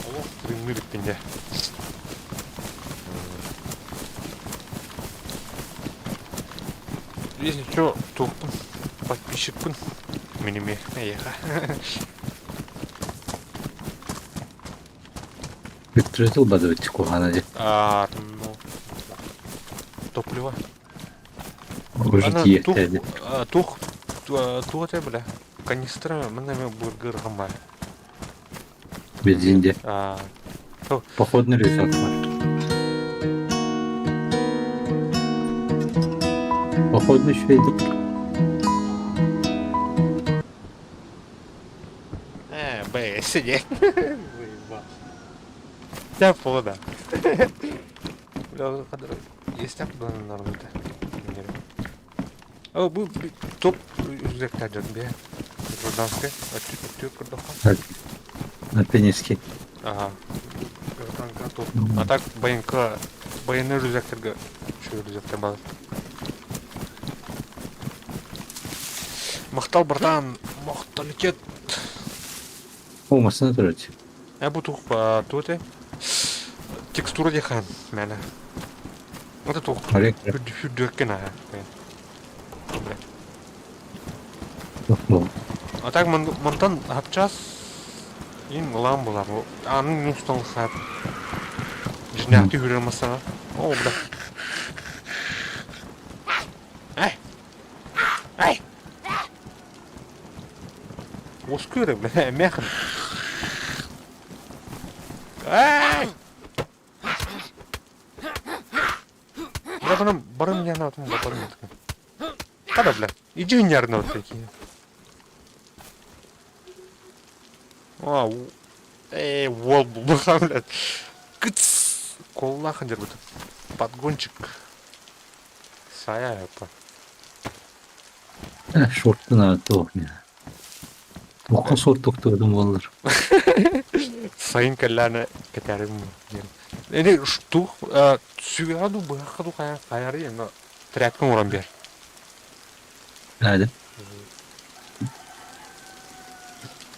Олох тырымныр иппинде. Если что, туохпун, подписчикпын. Миниме, эйэхэ. Вертолет ылбадыбыт куһаана дии. А, ну, топливо. Уже Ана тух, тиийэхтээди. тух, туох этэ бля? Канистра манна эмэ бургер бар. Бензин дии. А, Походный рюкзак бар. Походный шведик. Э, Б, сидеть. Заебал. Да, пода. Бля, есть нормально. О, бу топ рюкзактар бе. Гражданская. Өттүк көрдөххө. Альпинистский. Ага. Гражданка топ. А так баянка военный рюкзактарга үчүгэй рюкзактар баар. Махтал братан, махталитет. О, массыына турар Э бу тух туох этэй? Текстура диэхэ мээнэ. Это туох Олег үрдүөккэ наһаа. А так мантан хапчас ин ылаан булар. Анын устан хаап. Дьиҥнээхтии хүрэр массана. О, бля. Эй! Эй! Уоскуй бля, эмиэхин. Эй! Бля, бары барым яна барым Хада, бля. Иди нервно вот такие. А, эй, уол булбаха, блядь. Кыц! Коллахан дербут. Подгончик. Сая это. Шортун туох мин. Туохха суортуктугутун буоллар. Сайын кэллээнэ кэтээрим диэн. Эни тух сүгэҕэ дуу быһахха дуу хайары но тряпка оҥорон биэр. Наада.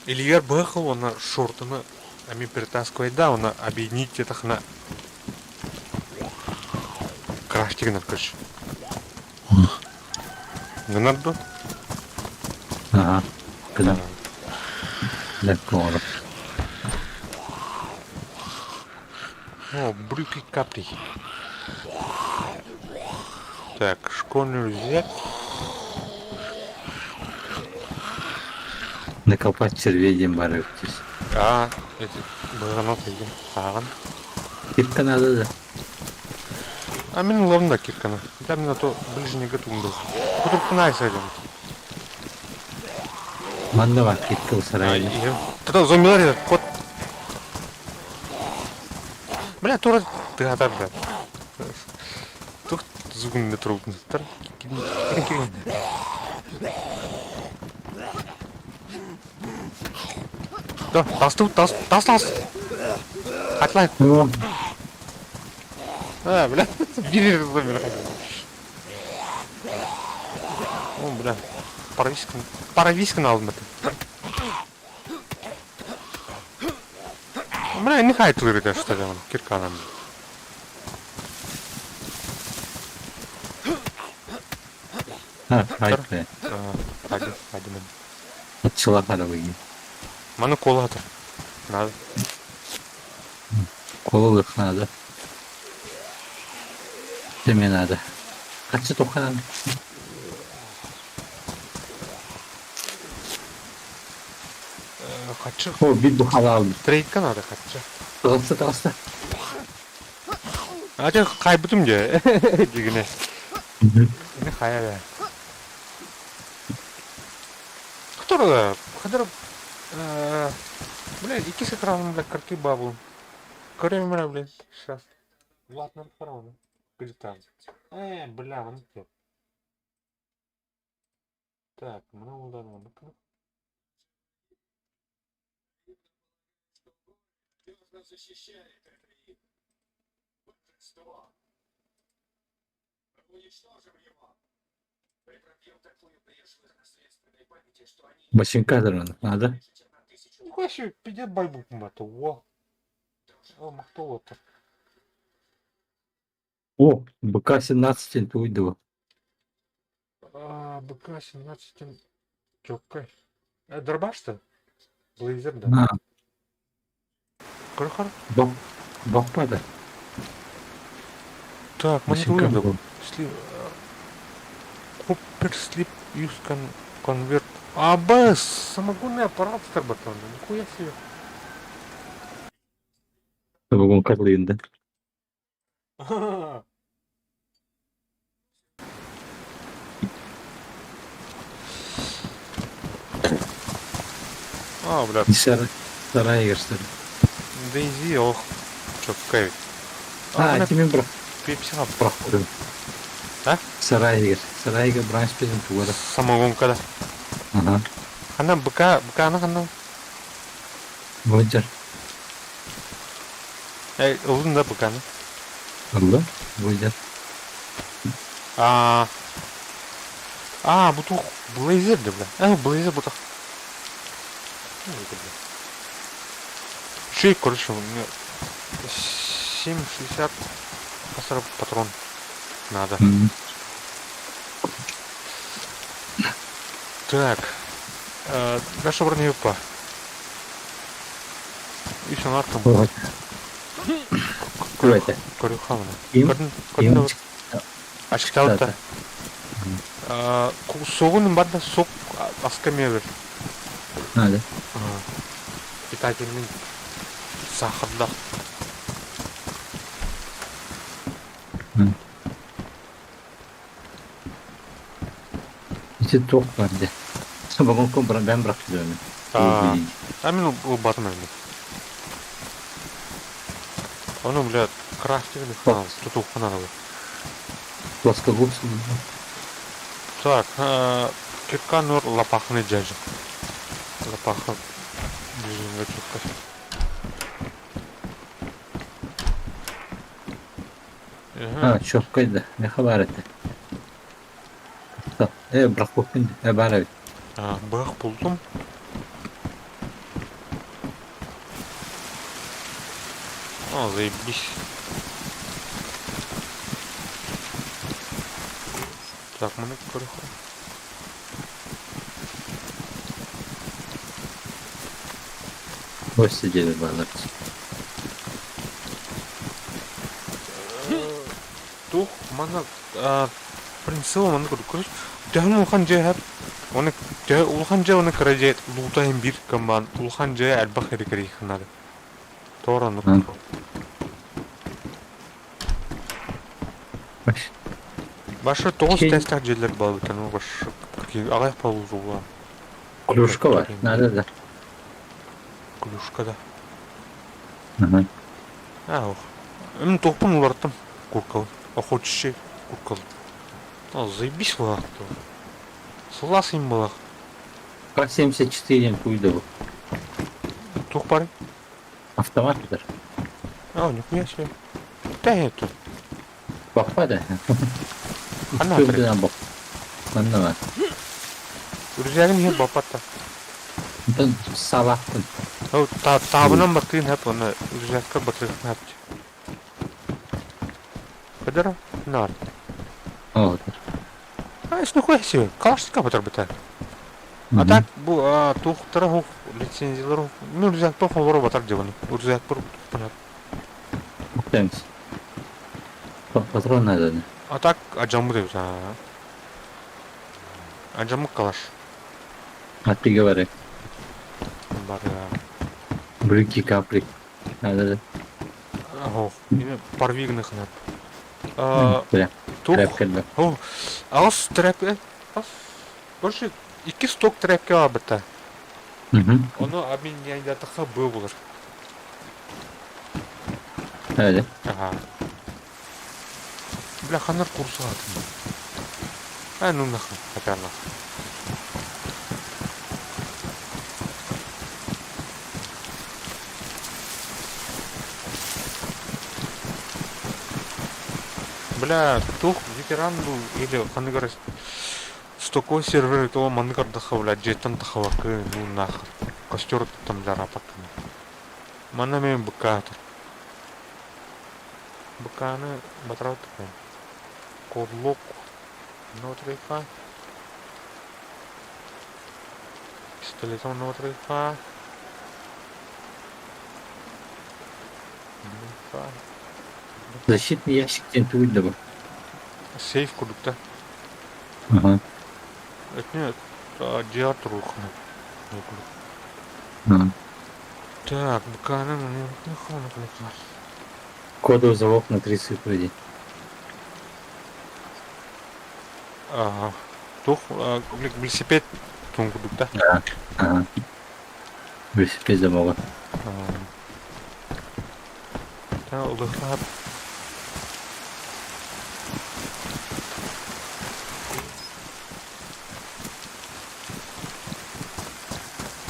Илигэр быһах уонна шортаны ами перетаскивай да уонна объединить диэтэххинэ крафтигынан короче. Гынар дуо? Аха. Гынан. Лэккэ оҥорор. О, брюки капри. Так, школьный рюкзак. Накопать червей диэн баар эбит. А, эти быһанат игин сааҕын. Кирка надо да. А мин ылабын да кирканы. Да мин а то ближнийга тугун Кутуркунай сайдым. Манна бар кирка сарайга. Тогда зомбилар кот. Бля, тура тыгатар да. Тух зугун трубнуттар. Да, тасту, тас, тас, тас. Хатлай. А, бля, бери зомби. О, бля, паровискин, паровискин алдым это. Бля, не хай тылырыта что ли, кирканам. Ha, haydi. Hadi, hadi мен. Отчылах арабыги. Маны кола атыр. Надо. Кололых надо. Теме надо. Качы тохан. Хачы. О, бит бухала алды. Трейдка надо хачы. Тағылса, тағылса. А те хайбытым же. Дигине. Не хая. Кто Хадыр Бля, икки экраном, бля, карты бабу. Көрөм бля, сейчас. Ладно, фараона. Где бля, вон где. Так, мына улдан Башинка надо. Нихуя себе, пиздец байбук это, во. О, махтолото. О, БК-17 туйду. А, БК-17 чёккай. Дробаш-то? Блейзер, да. А, Крохар? бак, бакпады. Так, мы не Башинка туйду. Сли... Купер слип юз конверт. АБС! Самогонный аппарат сработал. Нихуя себе. Бүгін карлыйынды. А, бля, Сарай егерстер. Дейзи, ох, чёккай. А, тимен бірақ Пепси бірақ көрем. А? Сарай егер. Сарай егер бранч пезін тугада. Самогонка да. Ага. Хана БК, БК аны хана. Боджар. Эй, ылын да БК-ны. Алла. Боджар. А, а, бу тух Блейзер да, бля. А, Блейзер бу Шей, короче, у меня 7,60 посрав патрон надо. Так. Наша броневика. И все нарком. Күрәтә. Көрүхамына. Им? Көрдүн Ачыкталта. Соғын бар да сок аска мебель. Надо. Питательный сахарда. Ити тоқ бар де. Бүгін ком бән бірақ түзөмін. А мен ол батым әлі. Оны, бля, крафтинг ханал, туту ханал. Плоскогубцы. Так, кирка нор лапахны дяжа. Лапаха ближнего чутка. А, чөккөйдө. Не хабар этте. Э, бірақ көппін. Э, бар эбит. Бах булдум. О, заебись. Так, мы на көрөхө. Ось сидели балар. Тух, мана принципа мана көрүк. Төһөн улахан дьиэ Оны төһө улахан дьиэ оны кыра дьиэ лутайын бир команд улахан дьиэ элбэх эрикэрихнады. Торонук. Башы тоҕус тестах дьиэлэр буолбуттар, ну башы аҕыйах буолуо. Клюшка бар, надо да. Клюшка да. А, ох. М туохпун уларыттым куркал. Охотчий куркал. А, заебись лах. Сылаас им балах. К-74 куйда Туох баарый? Автомат баар. А, нихуя себе. Да это. Баппа да. Ханна Кырдынан бап. Манна бар. Үрүзээгин иһин баппатта. Онтон саалаахпын. Ол таабынан баттыын хэп, оны үрүзээккэ баттыын хэп. Кыдара? Нар. Оо. А, нихуя себе. Калашников батарбыта. А так бу туохтара хух лицензиялар ну үрүзээкпэр холоро батар дьыбаны. Үрүзээкпэр Thanks. Патрон надо. А так ажаммыт эбит аа. Ажаммыт калаш. А ты говори. Бар Брюки капли. Надо. Ох, парвигных надо. Тух. Тряпка О, аҕыс тряпка. Короче, икки сток тряпка быта. Ону обменяйдатахха быа булар. Öyle. Ага. Бля, ханар курсу атын. А, ну нахуй, хотя нахуй. Бля, тух ветеран был или ханыгар стокой сервер того маныгар даха, бля, джеттан тахавакы, ну нахуй. Костер там для рапаканы. Манна мен быкаатыр. Быкааны батыраут Кодлок Нотрифа. Пистолетом Нотрифа. Защитный ящик диэн тугуй да бу? Сейф курдукта. Ага. Это дьиэ туруоххуна. Так, быкааны Кодовый замок на три цифры дии. Ага. Туох велосипед туун курдук да? Ага. Велосипед замога. Улыхлаап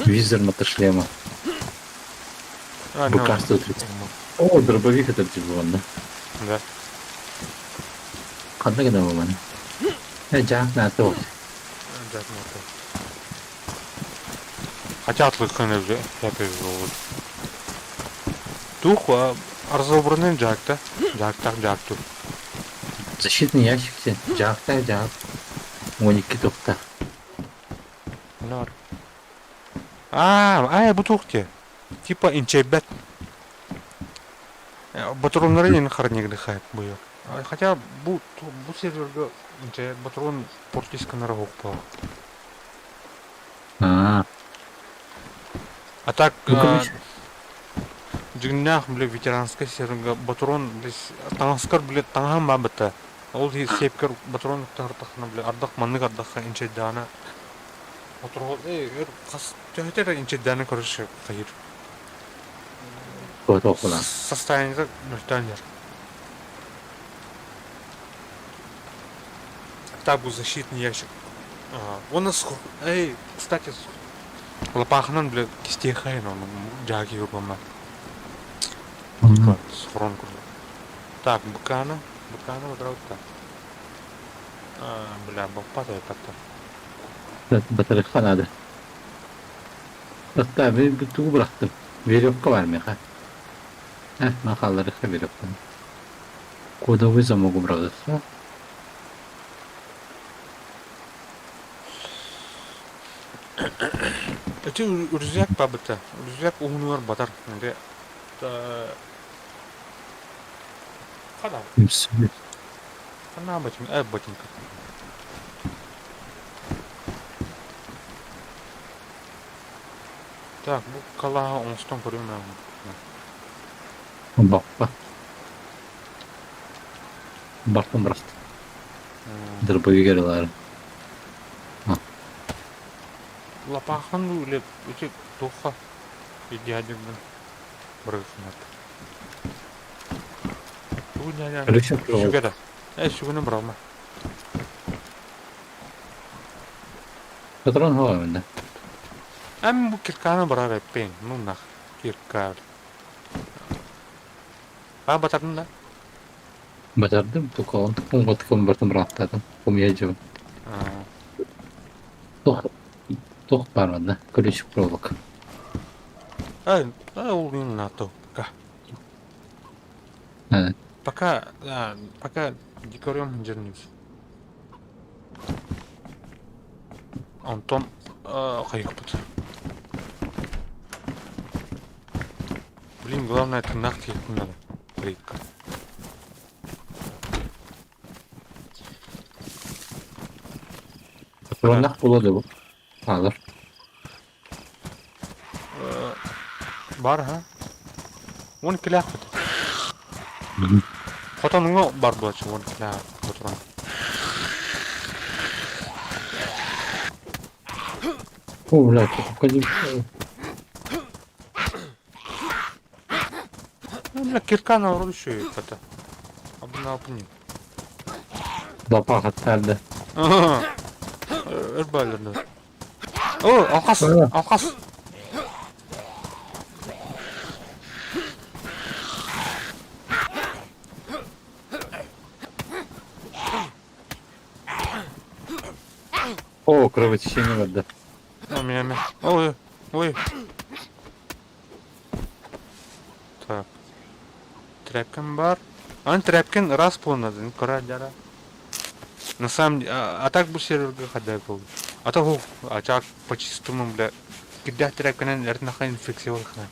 Визор мотошлема. А, БК-130. О, дробовик это типа да? Да. Ханна гына бу Э, жаак наата вот. Жаак наата. Хотя атлыкын өзі вот. Тух разобранный жаакта. Жаактак жаакту. Защитный ящик сен. Жаакта жаак. 12 тохта. Нар. А, а, бу тух те. Типа инчебет. Батроннары не харнигды хайп буё. Хотя бу бу серверге инче батрон портисканара хокпа. А. А так дьиҥнээх бile ветеранскай серверга батрон таҥаскар бile таҥаһым баабыта. Ол сиэпкэр батрон тахтахна бile ардах маннык ардахха инчэйдэҕинэ Отургу эр хас төһөтө эрэ инчэйдээнэ көрүш хайыр. Состояниета мөлтөөн иһэр. Так бу защитный ящик. Уонна эй, кстати, лапаахынан бile кистиэхэйин ону дьааги юрбама. Схрон курдук. Так, быкааны, быкааны батыраутта. Бля, баппат эппаттар. Батарыхха надо. Отта мен тугу бырахтым. Веревка бар меха. Э, махалларыхха веревка. Кодовый замок бырахтым. Эти үрүзэк бабыта. Үрүзэк уһунугар батар. Хана. Хана ботинка. Ботинка. Так, бу калаha оҥостон көрүөм Баппа. Бартын бырахтым. Дырбыйы ылаары. Лапаахан үлэ ити туохха идеаллыгын бырыгынат. Тугу сүгэ да. Э сүгэни бырама. Патрон хоҕоймун да. Эм бу кирканы барар эппин. Ну нах кирка. А батардын да? Батардым, тукаҕын тукун бартын бырааттаатым. Хомуйа дьыбын. Туох туох баар манна? Колючий проволока. Ай, ол не надо. Пока. Пока, пока дикарем дернусь. Онтон хайыхпыт. Блин, главное тыыннаах киһиэхпин надо. Рейдка. Патроннах буолуо да бу. Хаалар. Бар ha. Уон килээхпит. Хотонуҥа бар буолчу уон килээх патрон. О, блядь, погоди. Бля, кирка на еще это. Абына апынин. Лапа хаттарды. Өр байларда. О, алқас, алқас. О, кровотечение барда. Ами, ами. Ой, ой. Так. Тряпкин бар. Аны тряпкин раз буолунадын көрө На самом деле, а так бу серверга хадай был. А то а так по чистому, бля, кидах тряпкинен эртнаха инфекция болхана.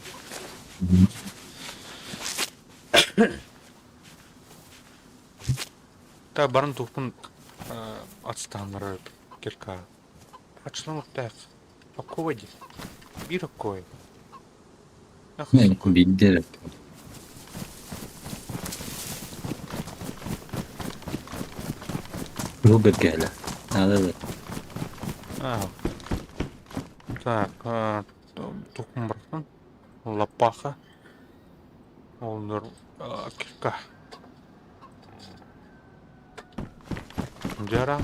Так барын тухпун отстаннары кирка. Ачылан так. Оккой ди. Бир оккой. Билдер. Рубер кэлэ. Надо да. Так, тухпун бырахтым. Лапаха. Олнор кирка. Дьара.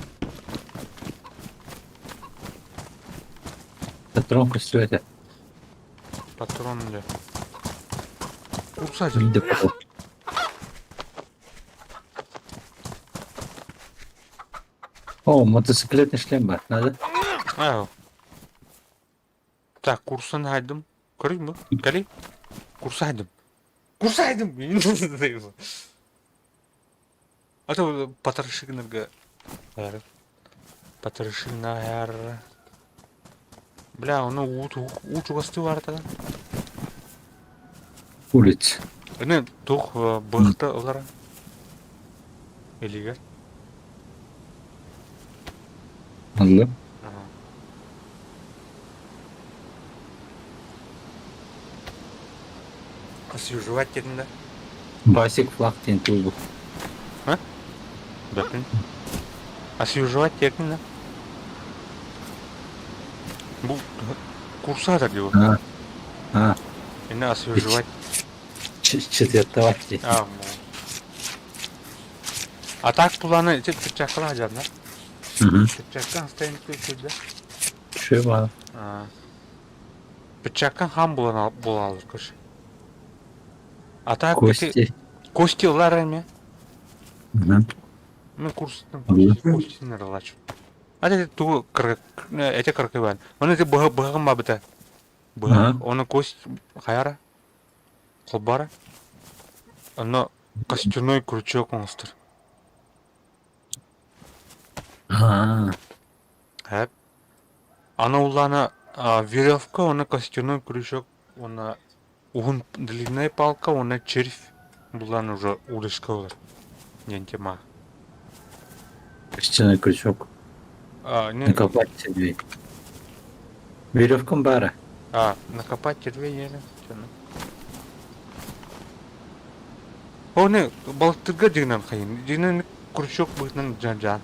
Патрон көстүбэтэ. Патрон дьэ. Курса Биир да патрон. О, мотоциклетный шлем бар. Надо? Аа. Так, курсын хайдым. Көрүң бу? Кали? Курса хайдым. Курса хайдым. А то потрошигнерге. Потрошигнер. Бля, ону уу уу чугастыы баарта. Улиц. Ини туох быһыта ылара? Илигэр. Алла. Освежевать диэтин да? Басик флаг диэн туолбут. А? Бэпин. Освежевать диэтин да? Бу курсаатар дии А, а, Ини освежевать. Четвертовать дии. А, а так пуланы ити перчаткалаах дьарна. Перчаткаң стоит да? Үчүгэй баҕа. Перчаткаң хам буолан буолалар көрсө. А так ити Кости. кости ылар эми. Мен курстан костин ылач. А это тугу эти кыркыбан. Оны эти быһыгым бабыта. Быһах, оны кость хайара. Холбара. Оно костяной крючок оҥостор. Аа. Хэп. Аны улаана веревка, оны костяной крючок, уонна уһун длинная палка, уонна червь булан уже удочка ылар диэн тема. Костяной крючок. А, не, Накопать червей. Веревкам баара. А, накопать червей еле. О, не, балыктырга дьиҥинэн хайын. Дьиҥинэн Крючок быһыытынан дьаан.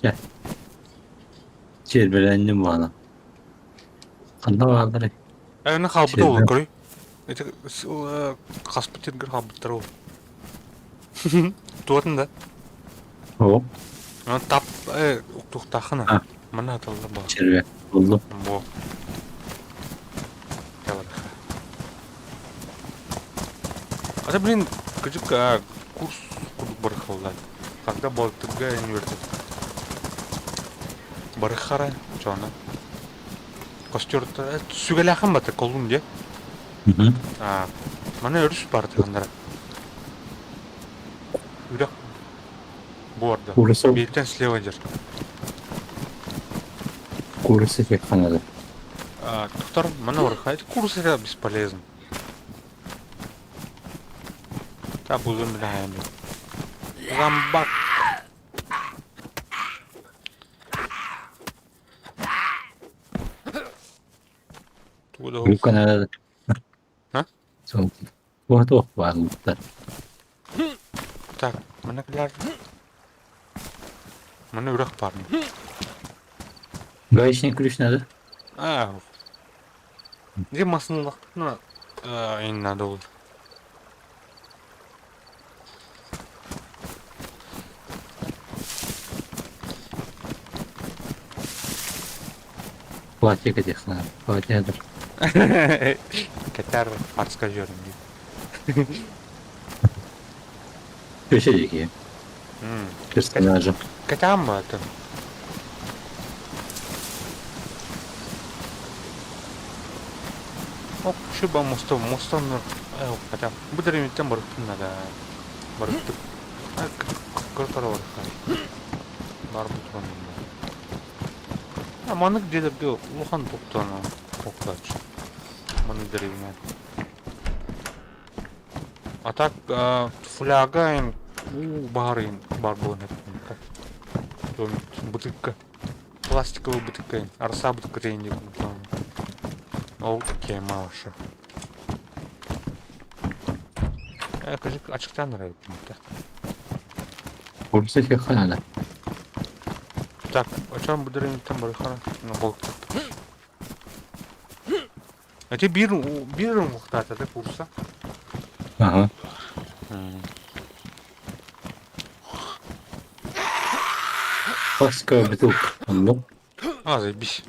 Чэ, чиэрбэлэнним буолан. Ханна баалларый? Аны хаалбыта Чиэрбэ. ол көрүй. Ити хаспыт сиргэр хаалбыттар ол. Туотун да. О, Тап уктуохтааххына. А. Манна аталла баа. Чиэрбэ. Буллум. Бо. А блин, кырдьык курс курдук барыхаллар. Когда Балтыга университет. Барыхара, чоно. Костер сүгэлээхин бата колун дии. Маны өрүс бар тыгыннара. Үрэх буорда. Куурусса Бииртэн слева дьэр. Куурусса техханада. Доктор, маны барыха. Курс это бесполезно. Та бузун билэһээн. Зомбак. Тугу да Бу Канадада А? Сол. Туох бааллар. Так, маны кэлэр. Маны үрэх баар. Гаечный ключ надо? А, где массыналахпытына эҥин наада буолар. Платье кэтиэххэ Платье Кэтэр арска дьүөрүм дии. Köşe диэки. Персонажа. Кэтээн баатын. Ок, шуба мостом, мостон кэтэ. Бу деревняттан барыктын надо. Барыктык. Көр-көр барыктар. Бар бутуган. Маннык дьиэлэргэ улахан туктана туктааччы. Маннык деревня. А так фляга им уу баарын бар буолан эттим. Бытыкка. Пластиковый бытыкка арса бытыкка диэн Ол тема вообще. Кыжык ачыктан нравится. Курса надо. Так, о чем буду там барыхара? Ну, бол. Эти биир биир уҥуохтаата да курса? Ага. Пластиковая бутылка. Оннук. А, заебись.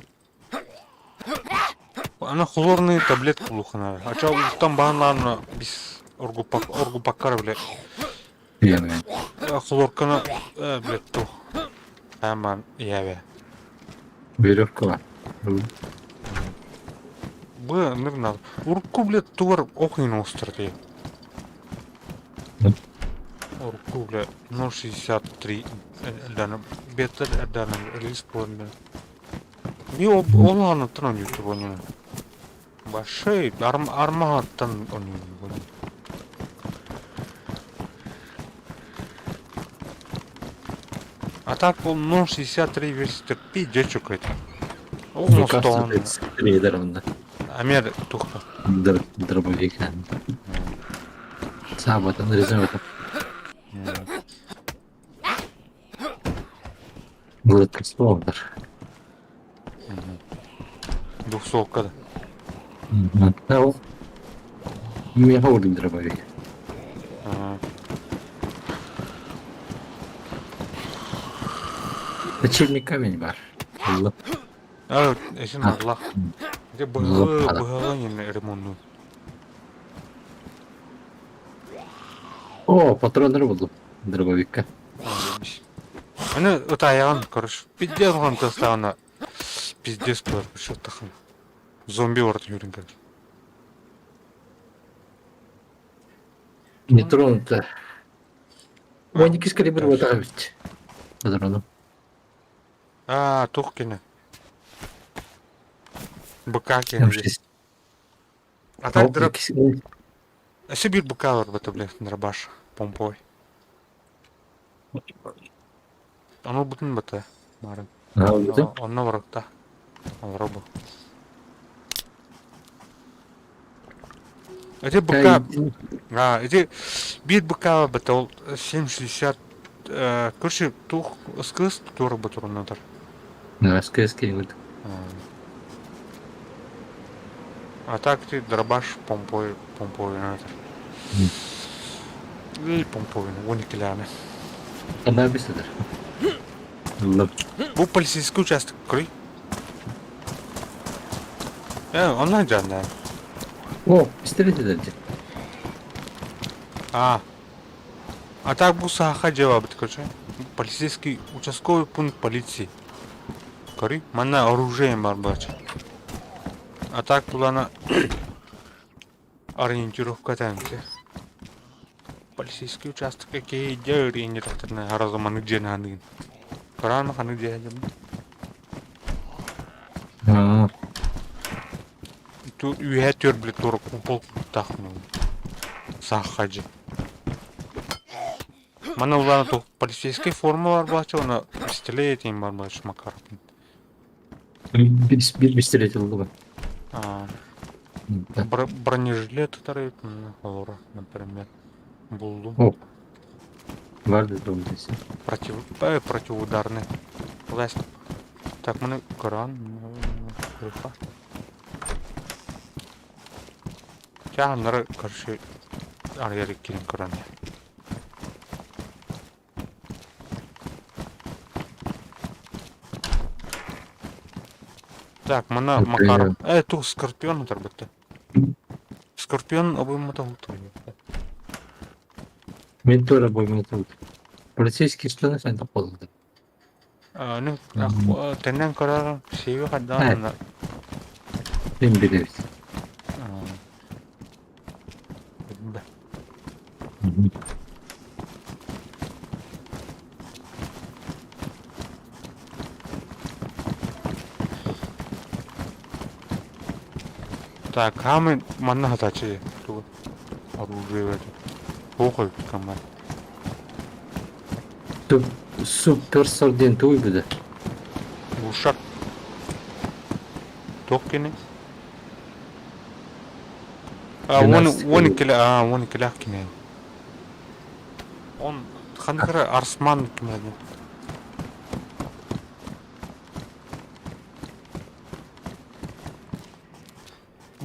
Ана хлорные таблетки улуханара. Ача уттан баһанлаана бис оргупаккара блядь. Пьяная. Хлорканы блядь ту. Аман иэбэ. Веревка бар. Бу ыныр надо. Урукку блядь тугар ох иин оҕустар дии. Урукку блядь 0,63 эрдэҕинэ бета эрдэҕинэ релиз буолан Би ол аныттан оонньуур оонньуур. Большой армаһаттан оонньуур. А так ол 0,63 версия пиздец какой-то. Ол мостон. Трейдер онда. Амер тухта. Дробовик. Саабатын резервата. Былыткастовдар. Двухсотка да. Да, ол. Меха урдун дробовик. Точильный камень бар. А, эсин аллах. Де быһылы быһылы ремонту. О, патроннар булдум дробовикка. Аны ытайаҕын, короче, пиздец оҕон тастаҕына пиздец буолар шыттахын. Зомби ордун юрин кэлэр. Не тронуто. 12 калибр вот ведь. Патрону. А, туох кини. БК кини. А так дроп... Өссө биир БК барбыта, блин, дробаш помповой. Ону бутун бата, марын. Аҕалбытым. Онно барыкта. Олоро бу. Ити быка, а, ити биир быка бата ол 7,60 короче, туох ыскыс туора ботурунатар. Ыскыс киһибит. А так ты дробаш помпой помповинатор. И помповин, 12-лээҕинэ. Ханна бисидер? Ыллым. Бу полицейский участок көрүй. Онно дьааннаан. О, пистолет дьэ. А, а так бу саха дьыалабыт короче. Полицейский участковый пункт полиции. Көрүй, манна оружием бар баачы. А так булана ориентировка тэнки. Полицейский участок киһи дьэ ориентировкатына харазаманы дьиэн ханыгын. Кораан ханы дьиэ Аа, Үөһэ түөр били туора купол куттаах саахха дьэ. Мана улаана туох полицейскай форма бар буолааччы уонна пистолет этиҥ бар буолааччы Макаров. Биир биир пистолет ыллыбын. Аа, бронежилет тутар эбит олоро, например, булдум. О, бар да дом десе. Против, противоударный. Власть. Так, маны көрөн, көрүөххэ. Чааһыннары короче арыйар иккиэн көрөн. Так, мана Макаров. Тух Скорпион утарбытта. Скорпион обоймата утарбытта. Мен тоже обоймата Полицейский штаны сен қолды. Ну, тэннэн көрөр сиэби хайдаан Мен билэбит. Так, хаамай манна хатааччы тугу оружие это. Туох эбит каммар. Суперсор диэн тугуй буде? Ушак. Туох кини? А, он он иккилэ а, он иккилээх кини. Он ханнык эрэ Арсман кимэ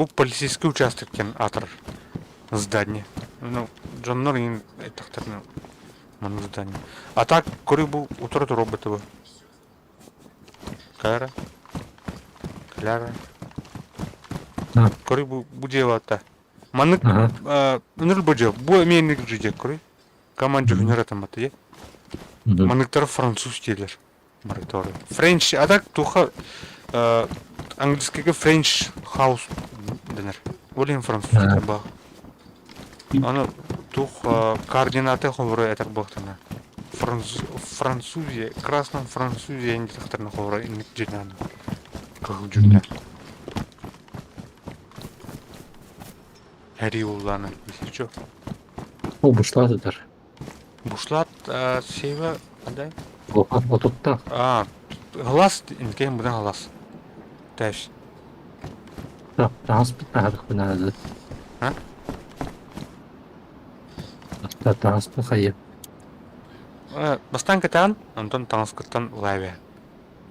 Бу полицейский участок диэн аатырар здание. Ну, дьоннор иҥин эттэхтэринэ маннык здание. А так көрүү бу утары туруорбут бу. Кара. Кляра. Көрүү бу бу дьиэ Маннык ыныр бу дьиэ бу эмиэ инник дьиэ көрүй. Команда дьүһүнэр атаммат дьиэ. Манныктар француз дииллэр. Мораторий. French, а так туха английскийга French house дэнэр. Ол иһин французскай баа. Аны тух координаты холборо этэр буолтана. Французия, красном Французия диэтэхтэринэ холборо инник дьиҥнээн кыһыл дьүҥнэр. Хэрии уллааны, если чё. Ол бушлаатытар. Бушлат сева андай? Отуттаах. А, глаз инкем быдан глаз. Тэш. Таҥаспыт таһадыхпын А? Таҥаспын хайы. Бастаан кэтээн, онтон таҥаскыттан лайве.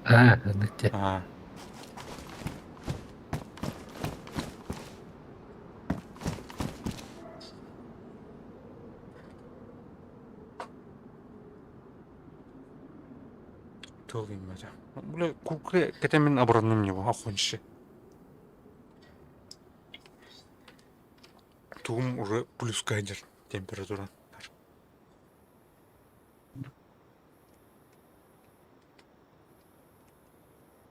Аа, ыннык Аа. Туох гыммата. Бля, кукля кэтэмин обороннум него, охоньше. Тугум уже плюска идет температура.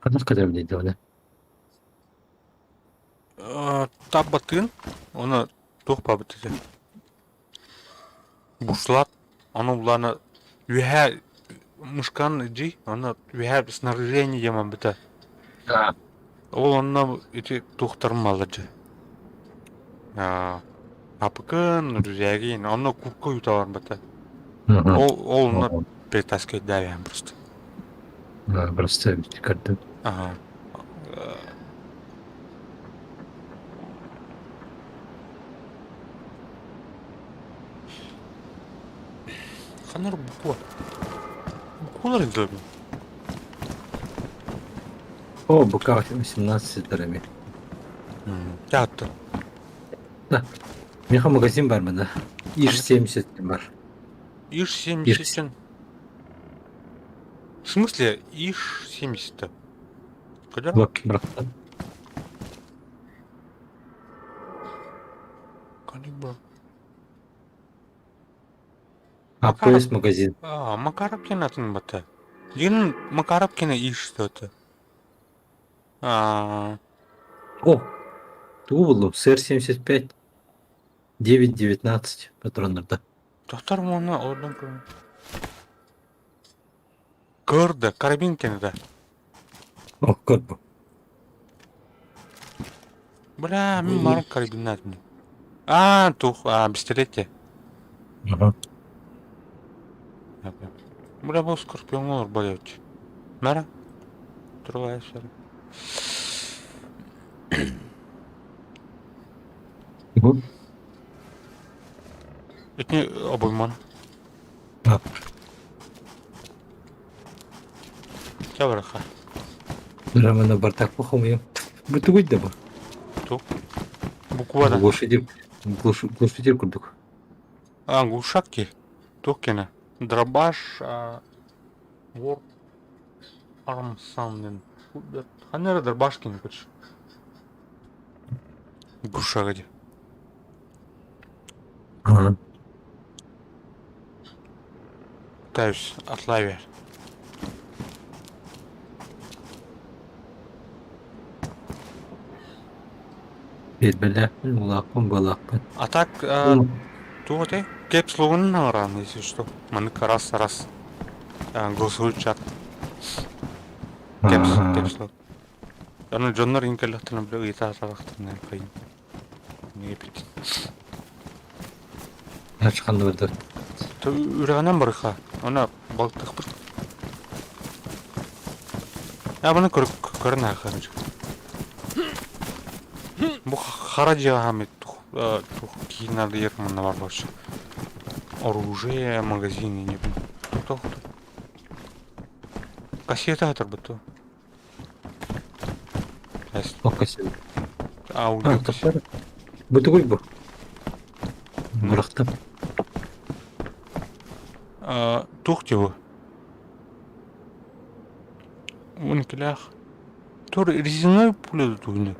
Ханнык кэтэбин диэҕинэ Таббатын, оны туох баабыт этэ Бушлат, ону булаана үөһээ мышкан дии, онно үөһээ снаряжение диэн барбыта. Ол онно ити туохтарым бааллар дьэ. Апыкын, рюкзагин, онно куртка уйута барбыта. Ол ол онно перетаскивать просто. Просто көрдүм. Ага. Ханар буква. Буквалар издадым. О, БК 18 дорами. Театр. Да. Меха магазин бар мына. Иш 70 бар. Иш 70. В смысле Иш 70-то? Когда? Вот, братан. Калибр. АПС магазин. А, Макаров атын бата. Дин Макаров кена иш что-то. А, О, тугу буллум? СР-75 9.19 патроннарда. Тохтор муна олордон көрүн. Көр да, карабин кене да. О, көр бу. Бля, мин марын карабиннат мин. А, тух, а, пистолете. Ага. Бля, бу скорпион олор болет. Мара? Турулай сэр. Бу. Итини обойман. А. Чэ барыха. Романа бардак похомуйум. Бу тугуй да бу? Тух. Буквада. Глушитель, глушитель курдук. А, глушак ки. Тух кене. Дробаш, а, War Arm Sound. Ханера дробаш кене күч. Глушак где. Ага. Пытаюсь отлавить. Билбэлээхпин, улааппын, буолаахпын. А так, туох этэй? Кэп слугун ран, если что. Манык раз раз. Голосовой чат. Кэпс, кэпс лог. Аны дьоннор иҥкэллэхтэринэ бile ыйыта сатаахтарына кыйын. Не эпит. Ачханны барда. Үрэҕинэн барыха. Она балтыхпыт. Я бұны көрін ағырын. Бу хара дьиэҕэ тух киин ардыйар манна бар больше. Оружие, магазины не Тух Кассета хатырбыт О, кассета. Аудио. Бу тугуй бу? Бырахтым. Тух диво. Уникелях. Тур резиновый пуля тугуну.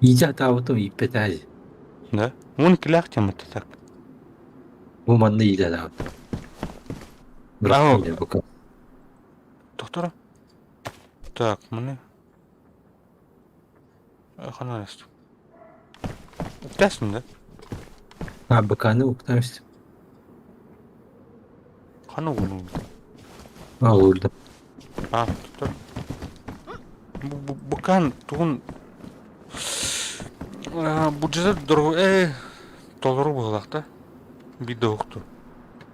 Иитэ атаабытым ииппэтээ Да? Уникелях тем это так. Бу манна иитэ атаабытым. Бырахтым диэн бука. Доктора? Так, маны. Ханан Үктәсің да? А, БК-ны уктаемся. Хана угуну. А, уурдum. А, доктор. БК тугун бюджет дорого толору быһыылаах да биир уһукту.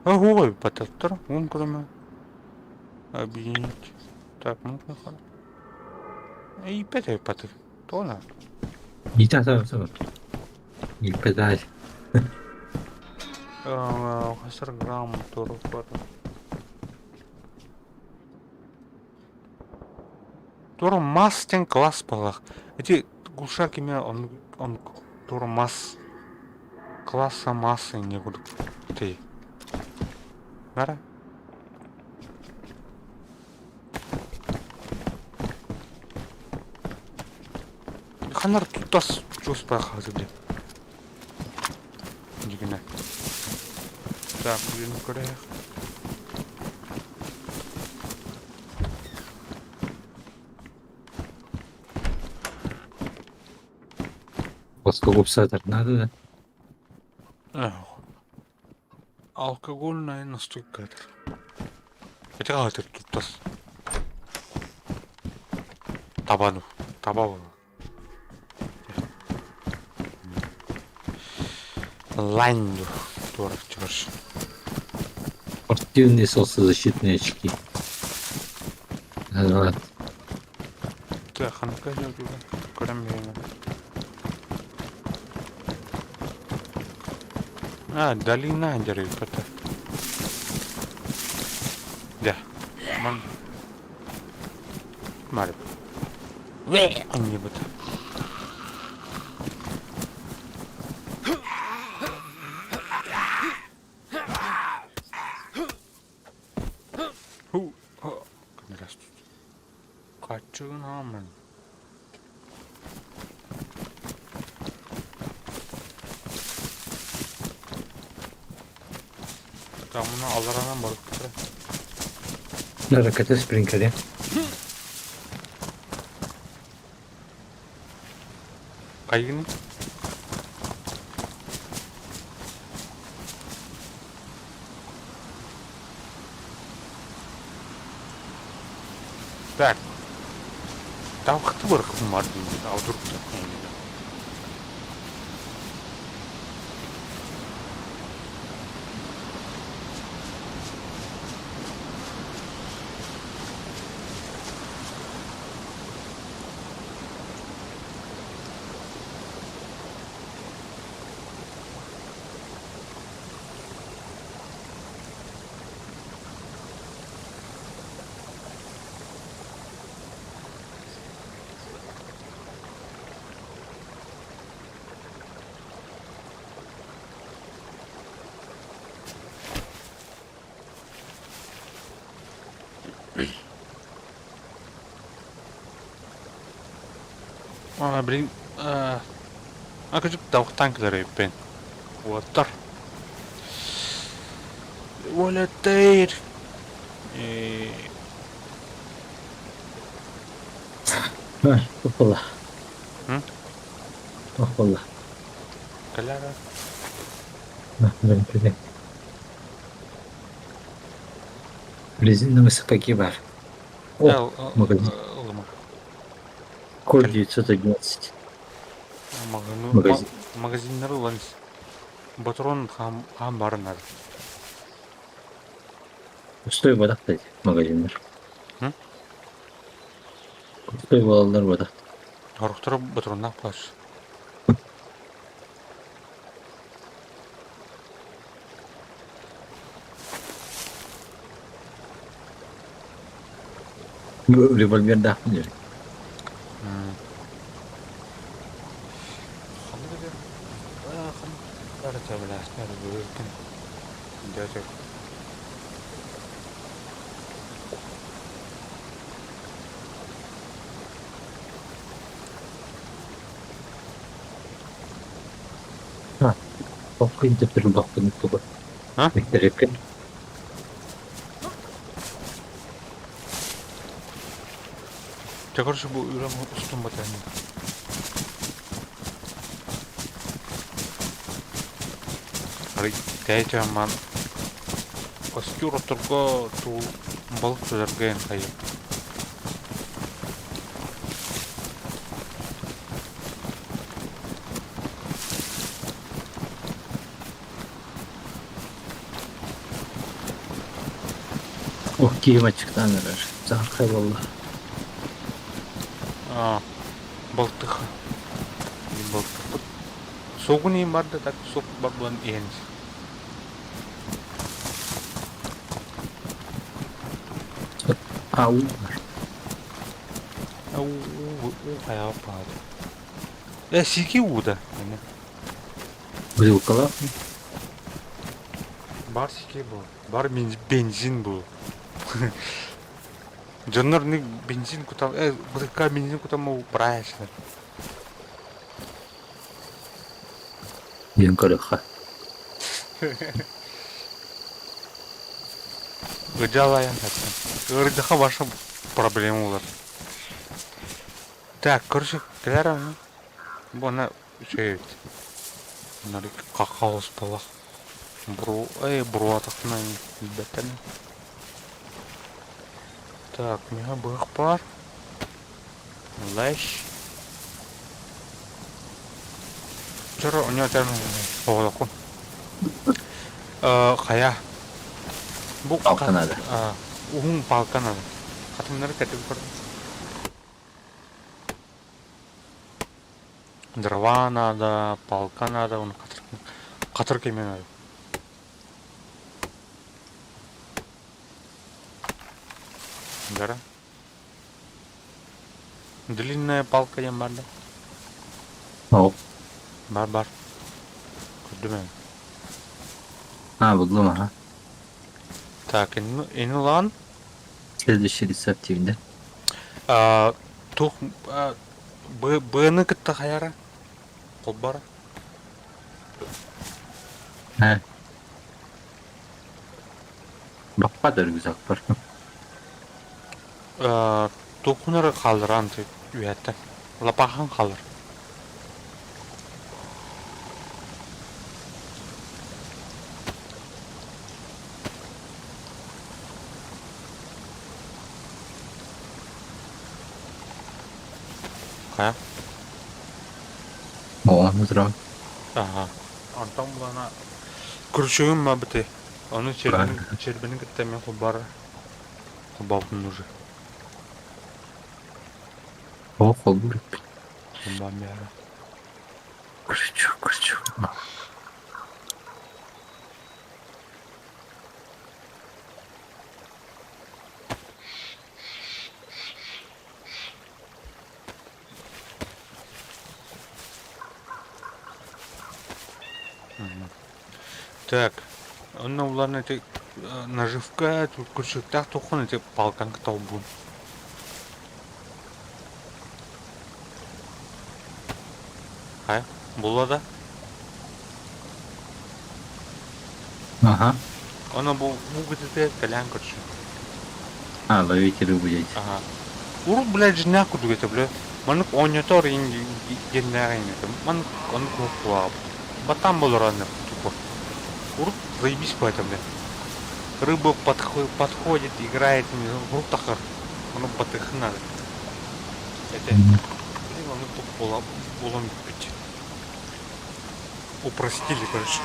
Ой, пататтар, уун көрөмө. Объединить. Так, ну Ииппэт паты. Тоҕо Иитэ атаабытым. Ииппэтээ. Хасар грамм туру бар. Тура мас тен класс балах. Эти глушак имя он он тура мас класса массы не буду. Ты. Нара? Ханар тутас чуспа хазы Дигине. Так, блин, көрөйөх. Плоскогубцы надо, да? Алкогольная настойка. Это как это тут Табану. Таба Ланду. Тура чуваш. Спортивные солнцезащитные очки. Вот. Ханнык көрөн биэриҥ. А, долина дьарыйбата. Дьэ, ман Марып. Анньыбыт. Каччыгын аамын. Тамына аларанан барыптара. Ракета спринкере. Кайгыны? Так. Тавхты бар бар деймін, аудырып А, блин, акыжык тавхтан кэлэр эбиппин. Уоттар. Уолаттар. Туох буолла? Туох буолла? Кэлээр. Блин, Резиновые сапоги бар. О, магазин. Код 911. Магазин. Магазиннары ылан Ботурун хаан барын Пустой бодах деді магазиннар. Пустой буолаллар бодах. Сорохторо ботуруннаах буолар. Револьвердаахпын диэн. Оккун төптөрү тугу. Мектереппин. Дьэ короче бу үрэм устун батайын. Арый тээчээн Костюр отторго туу балык тутарга хайа. Ох, киһим аччыктаан эрэр. Саһархай буолла. Аа, балтыха. Балтыхпыт. Сугун иин барда так сук бар буолан иһэн. Ау. Уу уу хайа баады. Э, сики ууда. Бутылкалаах. Бар сики бу. Бар бензин бу. Дьоннор бензин кутал, э, бутылка бензин кутам быраайсылар. Диэн көрүөххэ. Ыдьалайан хаттан. Ыырдыха ваша проблема улар. Так, короче, кэлэр аны. Бу ана үчүгэй эбит. Манна какаос буоллах. Бру, эй, буруатахпына билбэттэр. Так, миэхэ быһах баар. Лэш. Чоро, у него там оҕолокун. Хайа. Бу Палка надо. Уһун палка надо. Хатыҥнары кэтик көрдүм. Дрова надо, палка надо, оны хатыр кеме надо. Дара. Длинная палка диэн бар да? Ол. Бар бар. Көрдүм эн. А, булдум аха. Так, ини ылаҕын? Следующий рецепт тиийдэ. Туох быаны кытта хайара? Холбора? Э. Баппат рюкзакпар. Туоххун хаалларан үөһэттэн. Лапаахан хаалар. Хайа? Оҕону туран. Аха. Онтон булана Күрүчүгүм бабыты. Ону чэрбини кытта мен холбар холбооппун уже. О, холбуур эппит. Холбоон биэрэ. Күрүчүк, күрүчүк. Так, онно уларна ити наживка күрсүктээх туххун ити палкан толбун. Хайа, булла да? Ага. Оно бу бу кытыты кэлээн көрсү. А, ловите рыбу дети. Ага. Урут, блядь, жиннээх курдук этэ, бля. Маннык оонньотор диэннээх этэ. Маннык оннук куһаҕа. Батан болор тупо. Урут заебись по это, бля. Рыба подходит, играет, урут тахар. Ону батыхы надо. Это, блин, ону туп булан бүппүт. Упростили, короче.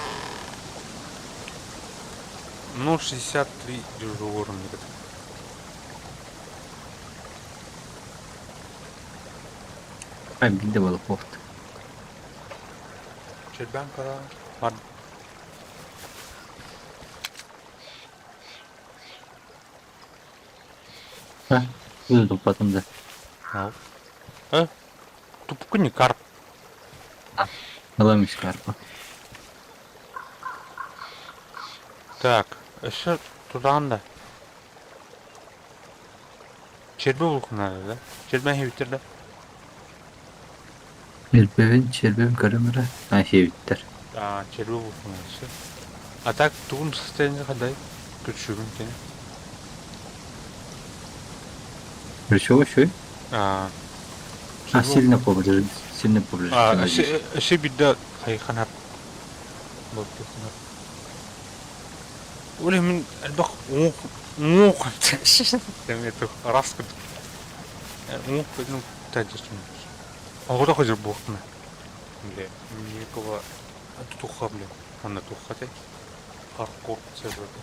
0,63 держу уровня. Обида балыков. Чэрбээн кара бар. А, буду потом да. Э? Тупку не карп. Ылам карпа. Так, өссө тутаҕын да. Чэрбэ булуохха наада да? Чэрбээн иһибиттэр да? Чэрбэбин, чэрбэм көрөм эрэ. А, сиэбиттэр. А, чэрбэ булуохха наада сөп. А так тугун состояние хандай? Күрсүгүн кини. Причем еще? А, А, сильно поврежден. Сильно А, повреждена здесь. өссө биирдэ хайханар. Болтуохунар. Ол мин элбэх уҥуох уҥуох раз уҥуох ну Оҕото хожур буохтуна. Бля, никого туха, бля. Анна туха те. Хардкор серверде.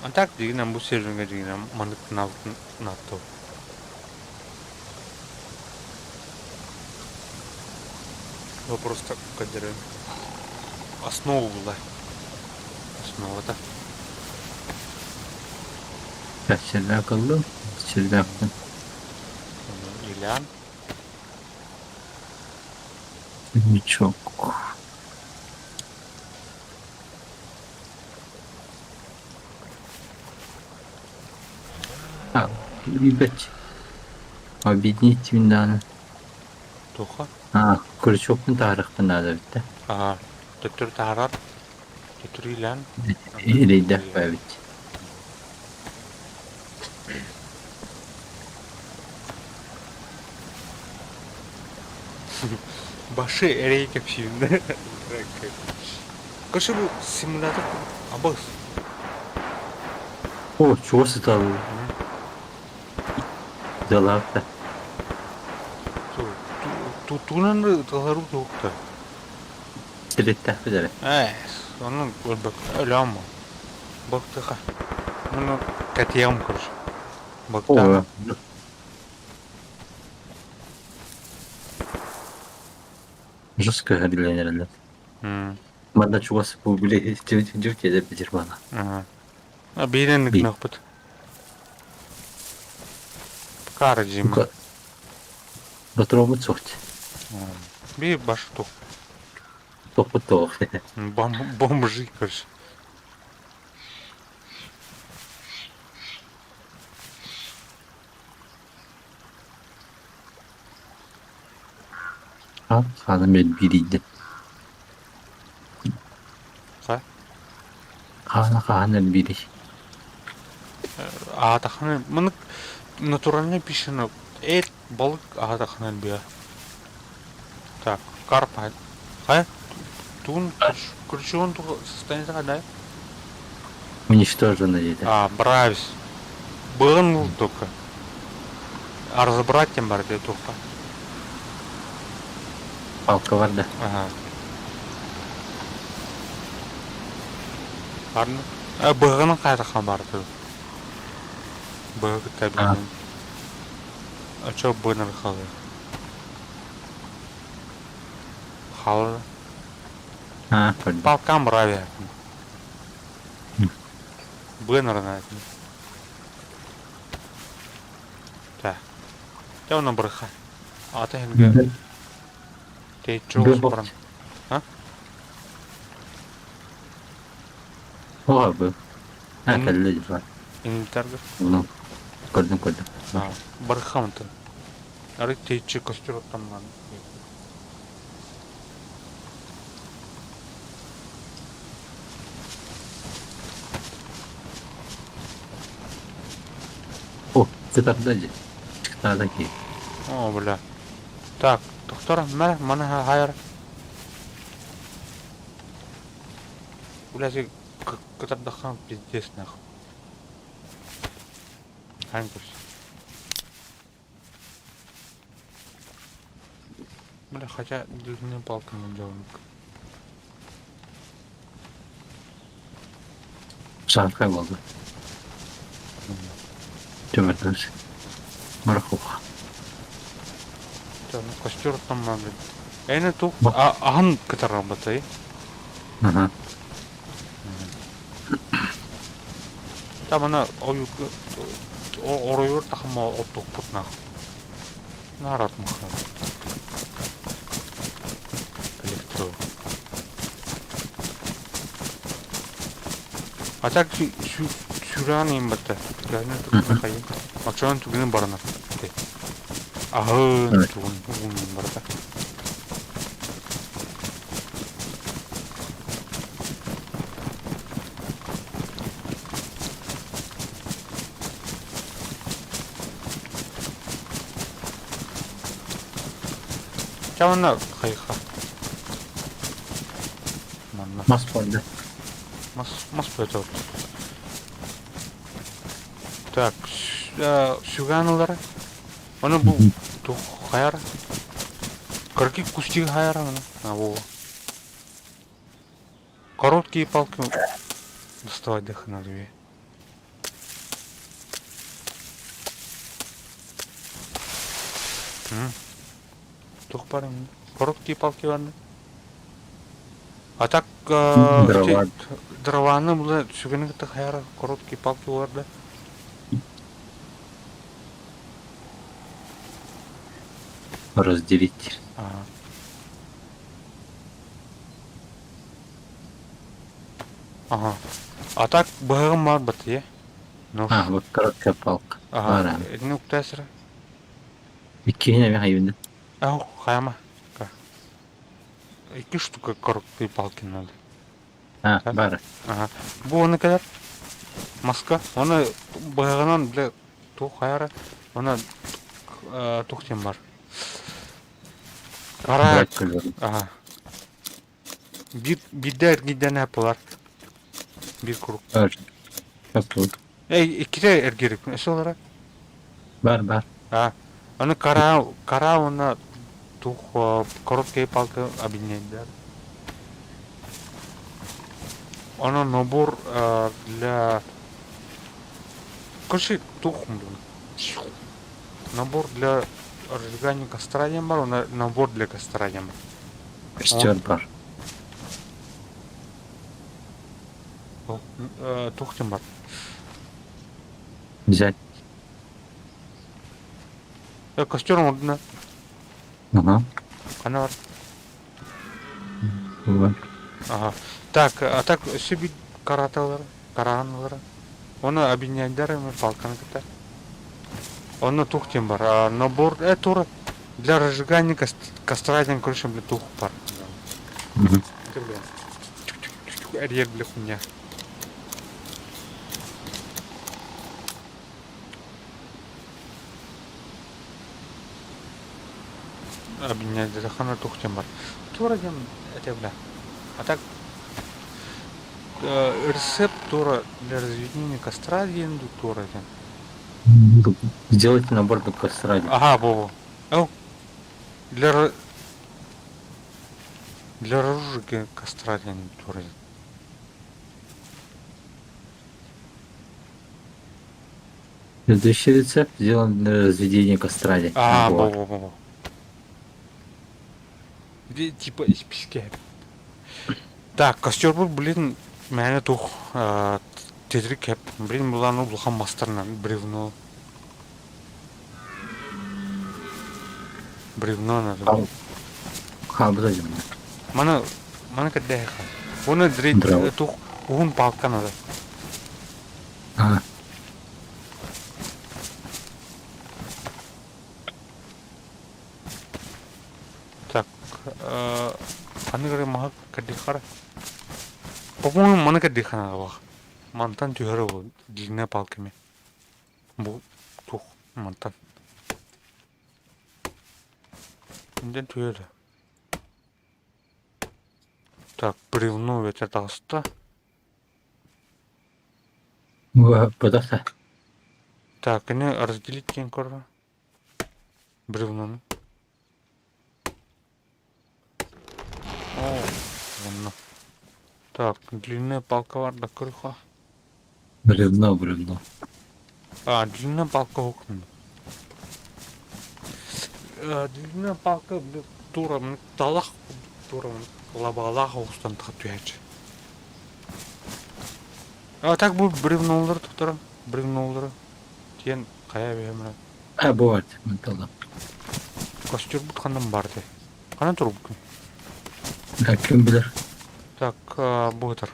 А так дигинен бу серверге дигинен маннык натто. Вопрос так кадерен. Основа была. Основа-то. Червяк ыллым, червякпын. Ильян. Ничего. А, ребят, объединить надо. Туха? А, крючокпун таарыахпын наада эбит да. Аа, төттөрү таһаарар. Төттөрү илээн. Илийдэх эбит. Башы эрэй кэпсиирин Короче, бу симулятор абыс. О, чего сытал? Дылаапта. Туунан ыталару туохта. Сиреттэхпит эрэ. Ээ. Онон өлөм Быктыха. Ну, кэтиэм короче. Быктаах. Жестко эрэллэр. Манна чугас бу били дьүртиэдэр битир бана. Биирен гынахпыт. Кара дьим. Батробут суох. Би баш тух. Тохпут тоох. Бомжи, короче. Хаана элбиирийдэ. Ха? Хаана хаһан элбиирий? Аатахына мынык натуральный пищаны эт балык аатахына элбиэ. Так, карп хайа тугун ключевун состояние қандай? Уничтожено диэтэ. А, бравис. Быгын только. А разобрать тем бар туохха. Палка бар да. Ага. Арны. Быгын қайрахан бар ту. Быгы табин. А чё быгын халы? Халы. А, көрдүм. Палкам брави. Быгын Так. Те оны бырха. Ата хинге Тэйччи баран. А? Оҕо бу. А, кэллэ дьэ. Инвентарга. Ну, көрдүм көрдүм. Барха онтон. Арыт тэйччи костер оттамман. О, сытарда дьэ. Чыктаада кии. О, бля. Так, доктор, мэ, маны хайар. Бля, кытардахан пиздец нахуй. Хань Бля, хотя длинные палки не делают. Саархай буолла. Түмэрдээс. Морохуха. Костер там надо. Эне тух ахан кытарабатай. Ага. Там ана оройур тахма оттукпут нах. Нарат махна. Электро. А так сюран им бата. Ганы тугны хайын. Акшан тугны барна. Ахын тугун тугун барда. Чавана хайха. Манна. Мас буолла. Мас мас бөтө. Так, сүгән Оны бу тух хайар. Кырки кустиг хайар аны. А во. Короткие палки доставать дых надо. Тух бар Короткие палки бар. А так Дрова. дрованы була сүгәне хайар короткие палки бар да. Разделить. Ага. Ага. А так быһыгым бар бат, Ну. А, вот короткая палка. Ага. Ну, ктесер. Иккиһин эмэ хайбында. Ах, хайма. Икки штука короткие палки надо. А, бар. Ага. Бу оны кэлэр. Маска. Оны быһыгынан бile тух хайара. Оны тух тем бар. Кара. Ага. Bir бидер гиден yapılar. Bir круг. Бар. Капут. Эй, икките эргирик. Эсэлара. Бар, бар. А, аны кара, кара оны тух короткие палки объединяет, да? Оно набор для... Короче, тух, блин. Набор для разжигания костра диэн бар, уонна набор для костра диэн бар. Костер бар. Туох диэн бар? Взять. Костер оҥордуна. Ага. Ханна бар? Вот. Ага. Так, а так өссө биир караталар, караанылара. Оны объединяйдар эми палканы кытта. Онно тух диэн бар. А, набор тура для разжигания костра диэн короче, бля, тух бар. Это, бля, эрийэр, бля, хуйня. Объединяйдар тух диэн бар. Тура диэн это, бля. А так рецепт тура для разведения костра диэн тура диэн. Сделайте набор для костра. Ага, во-во. О, для для разжига костра диэн тура диэн. Следующий рецепт сделан для разведения костра. А, Вот. во-во-во. Где типа из песка. Так, костер был, блин, мээнэ тух титирик кэп. Блин, булан улахан мастарынан бревно. Бревно надо. Хаабыта дьон. Маны маны кэрдээхэ. Уонна Браво. тух уһун палка надо. А, Так, ханнык эрэ маһы кэрдиэххэ По-моему, маны кэрдиэххэ наадалаах. Мантан түһэр ол длинная палками. Бу туох мантан. Интэн түһэр. Так, бревно ветер таҕыста. Подохта. Так, кини разделить диэн көрөр. Бревнону. О, онно. Так, длинная палка бар да көрүөххэ. Бревно, бревно. А, длинная палка окна. Длинная палка били тура талах тура лабалаах оҕустан түһээччи. А так бу бревнолары туттаран бревнолары тиэн хайа бэйэмрэ А, бывает, мантала. Костюрбут ханан бар дии. Ханан турбуккун? А, ким билэр? Так, бу ытар.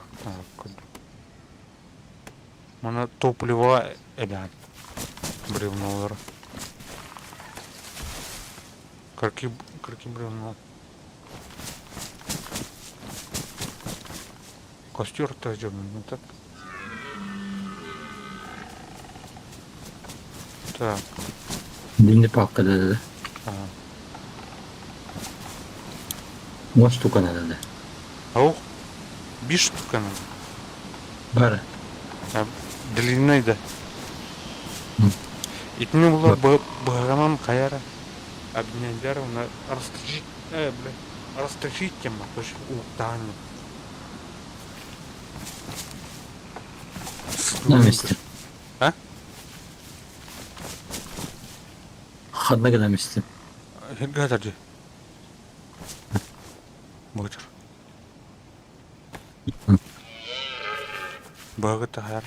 Мана топливо эбээн бревнолары. Кырки, кырки бревно. Костер ну так. Так. Длинная палка, да-да-да. Ага. Вот штука надо, да. Ау, биир штука надо. Бара. А, длинный да. М. Итини булар быһаҕынан хайара объединяйдар уонна растащить бля растащить тема то есть уктаан На месте. А? Ханна на месте. Гадарди. Бытыр. Быһаҕыта хайар.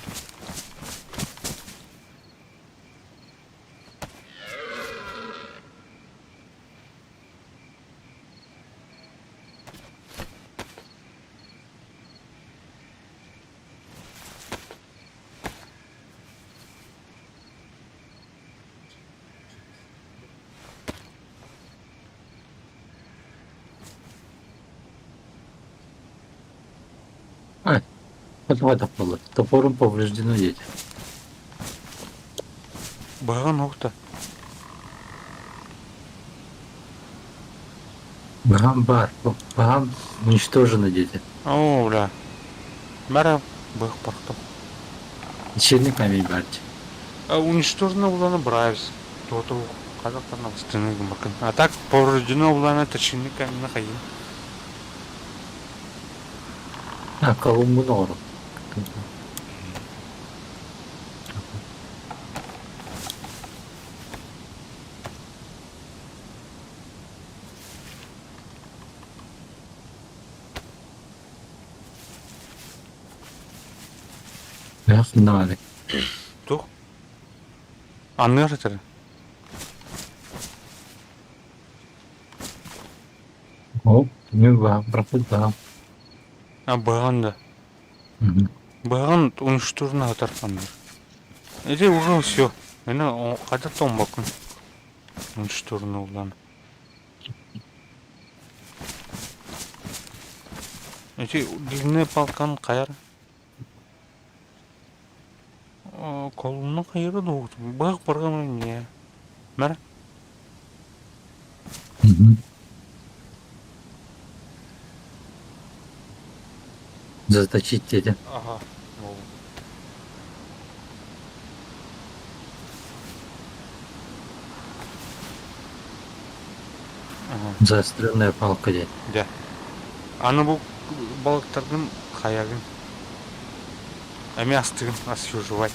А, вот это Топором повреждено дети. Быһаҕын уһукта. Баһаам баар. Баһаам уничтожены дети. Оо, бля. Бара быһах барахтам. Вечерний камень баар. Уничтожено буланы бравис. Туоту казахтарна стыны гымакын. А так повреждено буланы точильный камень хайын. А, колумбун оҕоро. Наали. Туох? Анныар этэр. О, не ба, пропут ба. А быһаҕын да. Быһаҕын унуштурна атар анныар. Эти уже все. Мені қайда тонбакын. Унуштурна улан. Эти длинная палканы хайар. Колунна хайыра дуоҕутун быһах барҕан не Мэр Заточить деді. Ага. Ага. Заостренная палка деді. Дьэ. Аны бу балыктаргын хайагын эмиэ астыгын освежевать.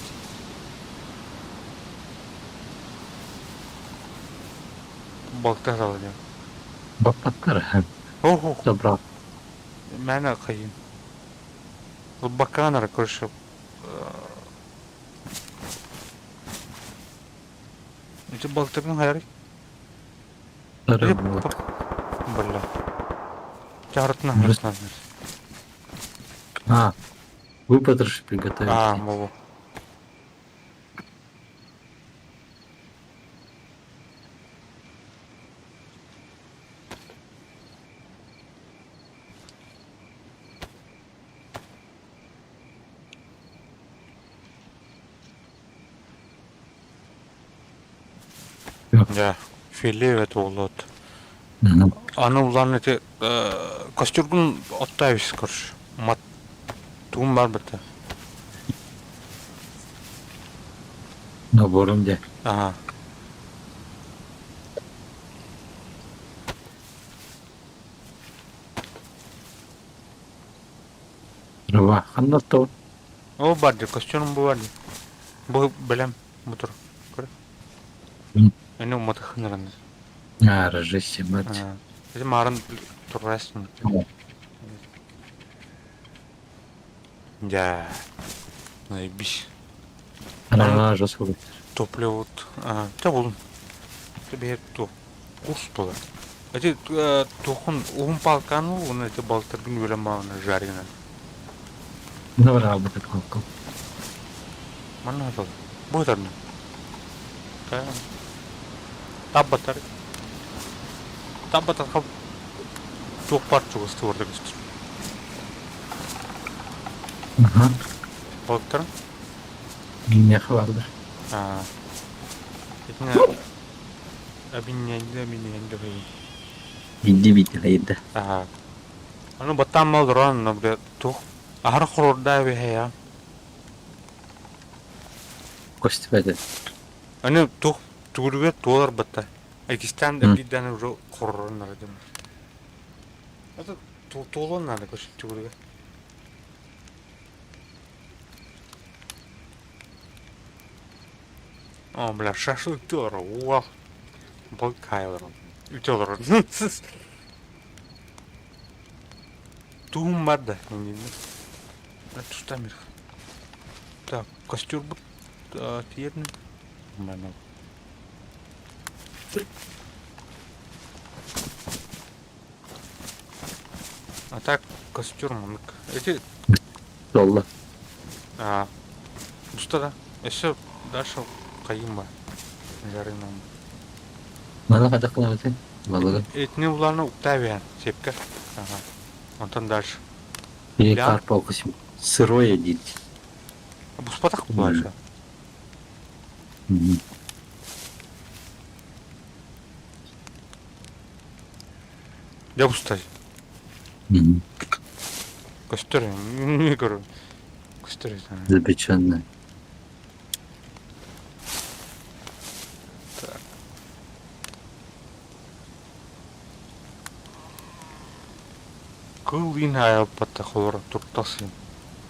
Балыктар алыдым. Баппаттар. Ох, Добро. Мээнэ хайын. Ылбаккаан эрэ көрсө Ити балыктаргын хайарый? Бля. Чаарытына харытынан. А, выпотроши приготовить. А, могу. Дьэ, филе это улот. Аны улан эти костюргун оттайбыз короче. Мат тугум бар бата. Набором де. Ага. Дрова. Ханна то. О бар ди, костюрум бу бар ди. Бу билем мутур. Көр. Эни уматыхынырын. А, разжечь мать. Эти марын туррастын. Дьэ. Наебись. Она жестко. Топливо. Чэ булун. Бэйэ ту курс буолар. Эти туохун уһун палканы уонна эти балтаргын үөлэн маҕана жарена. Добра, албыта палка. Манна сыл. Бу ытарна. Таббатар. Таббатар туох бар чугас туорда көстөр. Аха. Балыктарын? Миэхэ бааллар. Аа. Итинэ обвинение обвинение Биирдии биирдэ хайырда. Аа. Аны баттаан олорон, бля, туох аһара хорордаа эбиһэ Көстүбэтэ. Аны туох тугуругар туолар батта. Экистан эргийдээн уже хоророн нара дем. Это туолуон надо көрсө тугуруга. О, бля, шашлык олорор. Уа. Балкай олорон. Үтэ олорор. Тугум бар да. Тустамир. Так, костер бут тиерни. А так костер маннык. Эти Долла. А, Буста да. Өссө дальше хайым бар. Жарыйнан. Маны хайдах гынабытый? Балыгы. Этини уларны уктай берэн сепке. Ага. Онтон дальше. Или Ля. карпа сырое диир. Буспатах буолар. Дьэ бустай. Көстөр. Көрөр. Көстөр. Запеченное. Так. Кыл иин айылпатта холоро туртасын.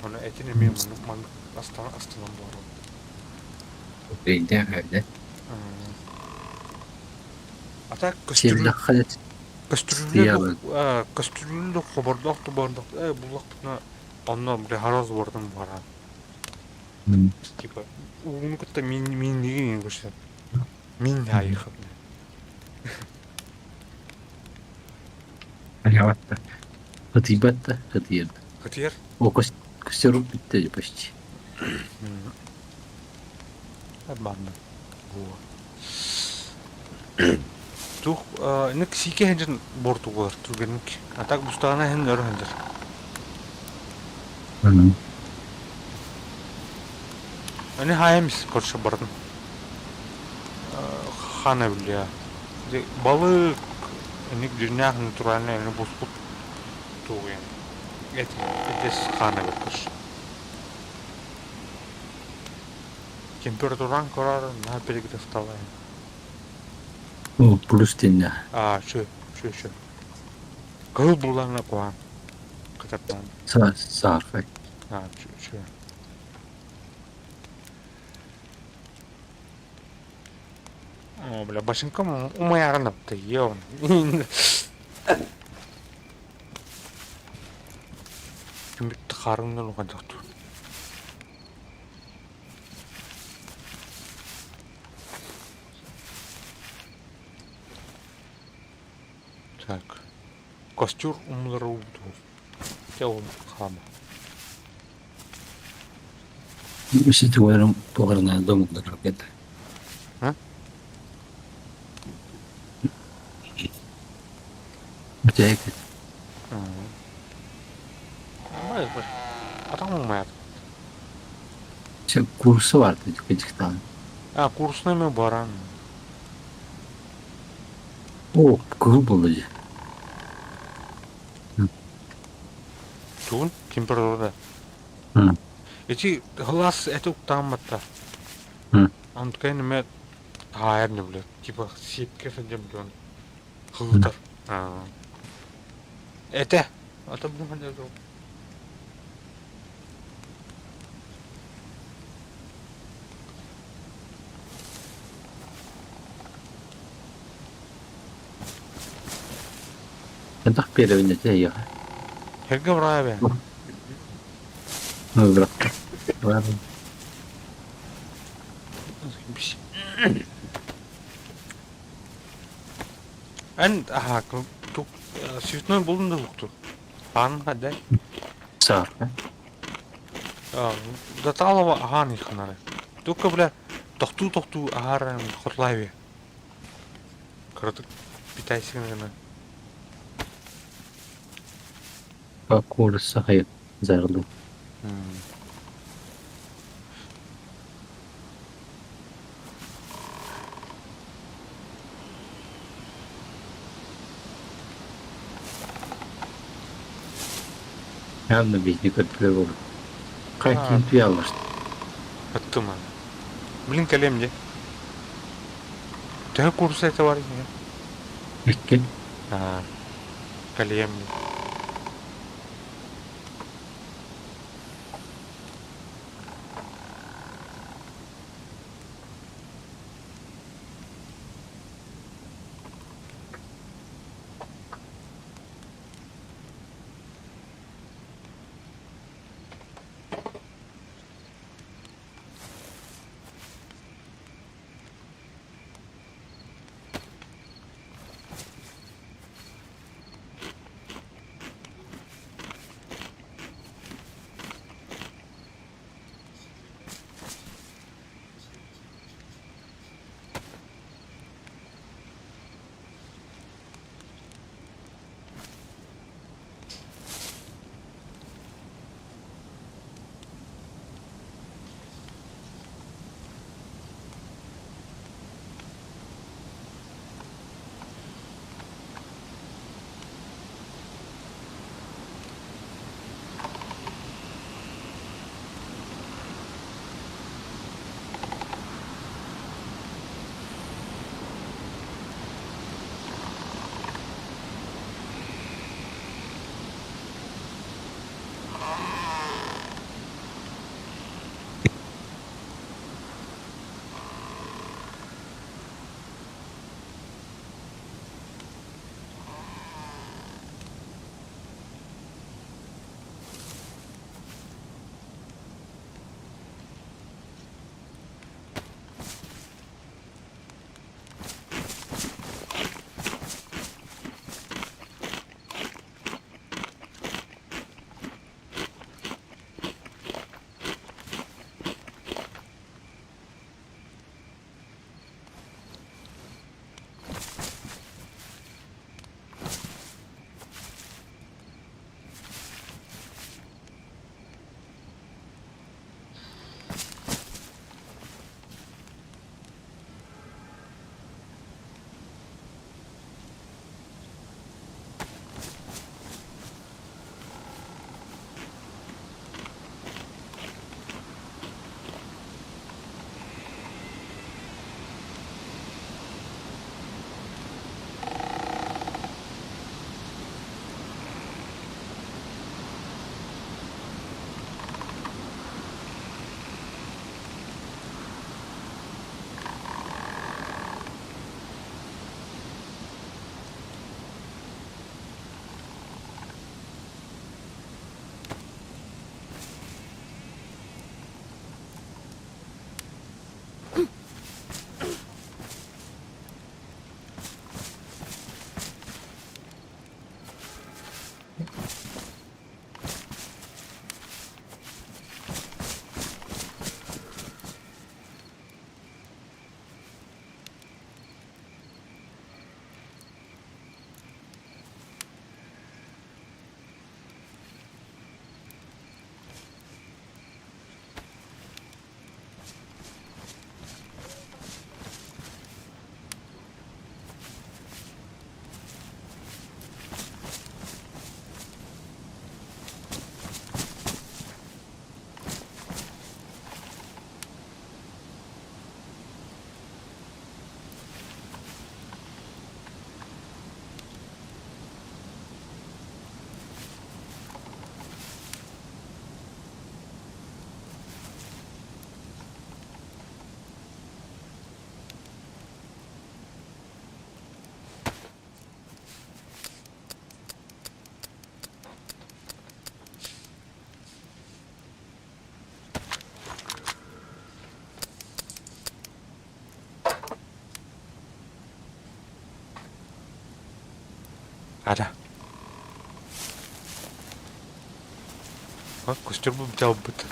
Ону этин эмиэ маннык маннык астана астынан буолар. Өйдөөх эрдэ. А так көстүрүл Сиэллэххэ көстүрүллэ сытыйабын. көстүрүллэ хобордоох тобордох буллахпытына онно бля хараас буордун баран. Типа ууну кытта мин миннигин көрсөн. Мин айыхым. Аляватта. Хытыйбат да, хытыйар. Хытыйар? О, костерок бүттэ почти. Обманно. Тух ник сике хенжин бортугулар түргенник. А так бустаана хен өрө хенжер. Ани хаемис короче бардым. Хана билия. Балык ник дьиҥнээх натуральный аны буспут тугуйан. Эт этес хана беккеш. Температуран көрөр наһаа перегревталаан. О, плюс тиннэ. Аа, шө, шө, шө. Кыһыл буллаҕына куһаҕан. Кытартаан. Саархай. Аа, шө, шө. О, бля, башенкам умайарын апты, ё. Күмүт харыңнан ухан тохту. Так. Костюр умулары ууту. Те ол хаама. Ситуарым тугарына домукта ракета. А? Битээк. Атам умайар. Курса бар кычыктан. А, курсuna мен баран. О, кыл болду же. Тугун температурада. Эти глаз это уктаамматта. Онтукай неме таайар не билет. Типа сиэпкэ сылдьан билэн хылытар. Этэ. Ата бу Хайдах биэрэбин этэ эйиэхэ? Эргэ быраабы. Быраабын. Эн аха цветной булдун да укту. Аан хаддай. Саарка. Даталова ахан иханары. Только бля тохтуу-тохтуу аһаар хотлайбы. Кыратык питайсың гына. Куурусса хайа зарылы. Явно биһини көрдүлэр буолуо. Хайкин туйааллар. Ыттым аны. Блин, кэлиэм дии. Төһө курса этэ бар иһин? Икки. Аа, кэлиэм дии. Ара. Костер дьалбыт.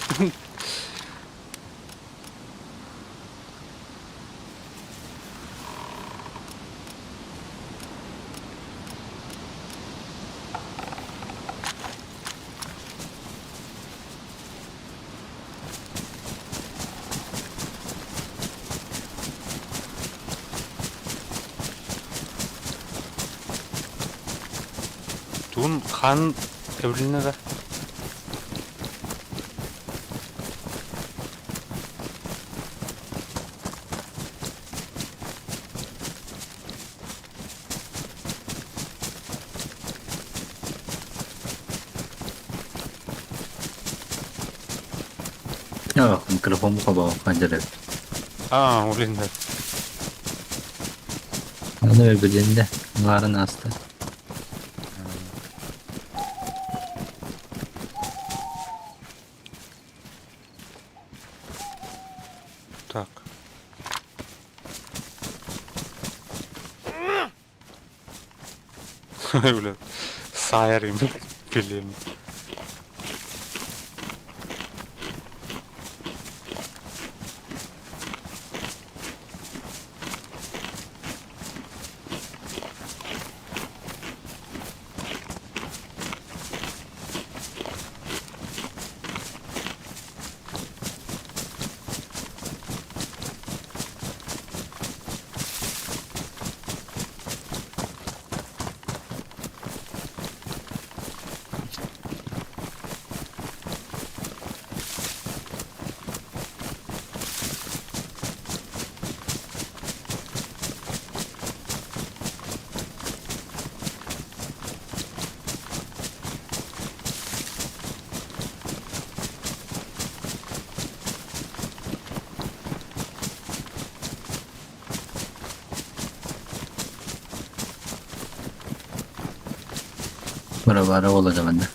Тугун хаан эбилиннэ да? Микрофон холбооххо дьарык. Аа, улиннэр. Аны билиннэ, аҥаарын ааста. Так. Бля, саайар билим. Бара-бара буолла манна.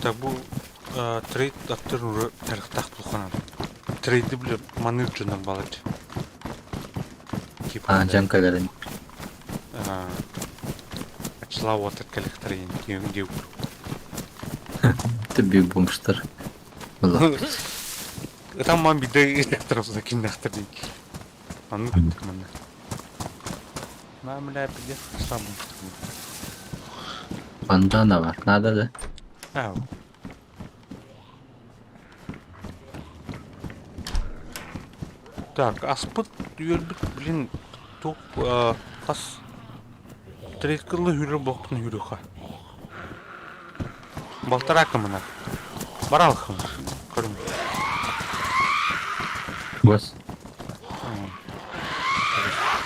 Так бу трейд аттыр тарыхтаах туханан. Трейди биле маныыр дьоннор балаччы. А, дьон кэлэрин. Ачылаа уотар кэлэхтэрин диэн Түбүү бомжтар. Ытан ман биирдэ ыттахтар киннэхтэр дии. Оннук ыттык манна. Мамля пиздец слабый. Бандана бар. Надо да? А. Так, аспыт үөрбүт, блин, туох хас трейдкылы хүрэр буолбутун хүрүөххэ. Балтараа кымына. Баралхым. Көрүм. Бас.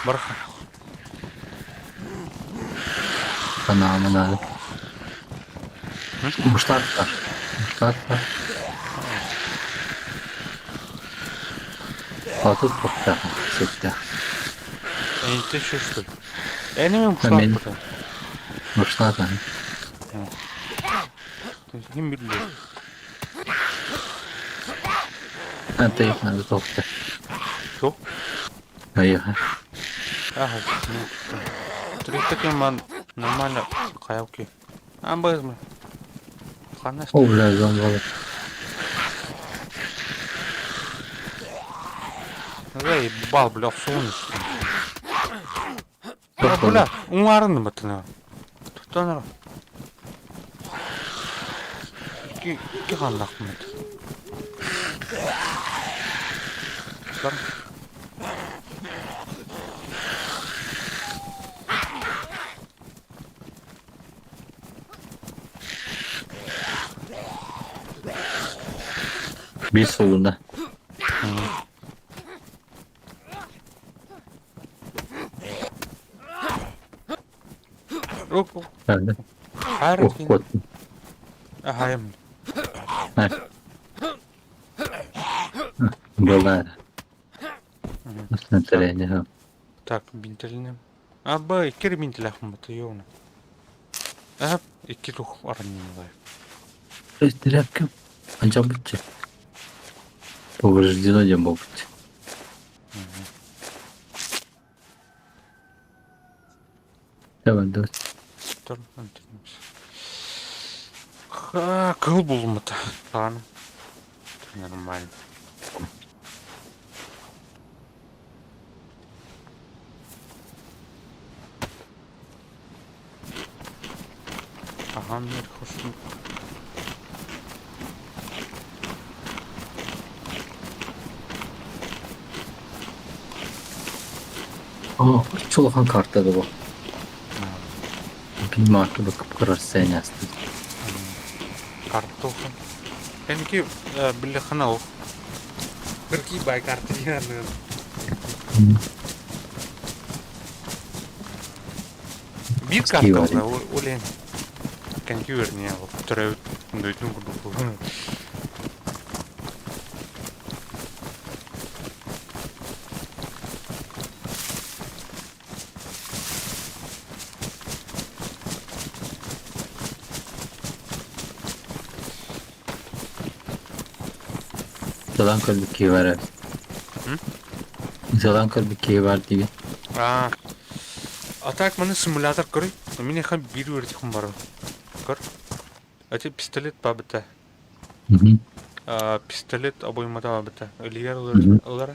Барха. Санаама наада. Муштааттар. Муштааттар. Отут туохтаах ситтээх. Энте шүстүр. Эни мен муштаат. Муштаат. Ким билер? Антей надо туохта. Туох? Айыха. Ага. Тридцать ман нормально хаялки. Амбазмы. Ханна. О, бля, зомбалы. Заебал, бля, охсуун. Бля, уҥаарын баттана. Туттан Икки икки хааннаахпын Бар. Биир сылына. Ох, Аһайым. Была. Настроение. Так, бинтелинем. Аба, икки бинтелэхпин бата ёуна. Аһап, икки тух аранньылай. Тряпка. Алдьаммычча. Повреждено диэн буолбут. Кыыл булуммута. Даҕаны. Нормально. Аһаан хосун. Оо, оччо улахан карта да бу. Биир маартыба кып-кыра расстояние астым. Картоха. Кэнники биллэххинэ ол. Кыркий бай карта диэн Биир карта ол иһин кэнники үөрэнэ төрөөбүт дойдум курдук Ыталаан көрбүт киһи баар Ыталаан көрбүт киһи баар диибин. Аа, а так маны симулятор көрүй. Мин биир үөрэтиэхпин баран. Көр. Эти пистолет баабыта. Пистолет обоймата баабыта. Илигэр ылара.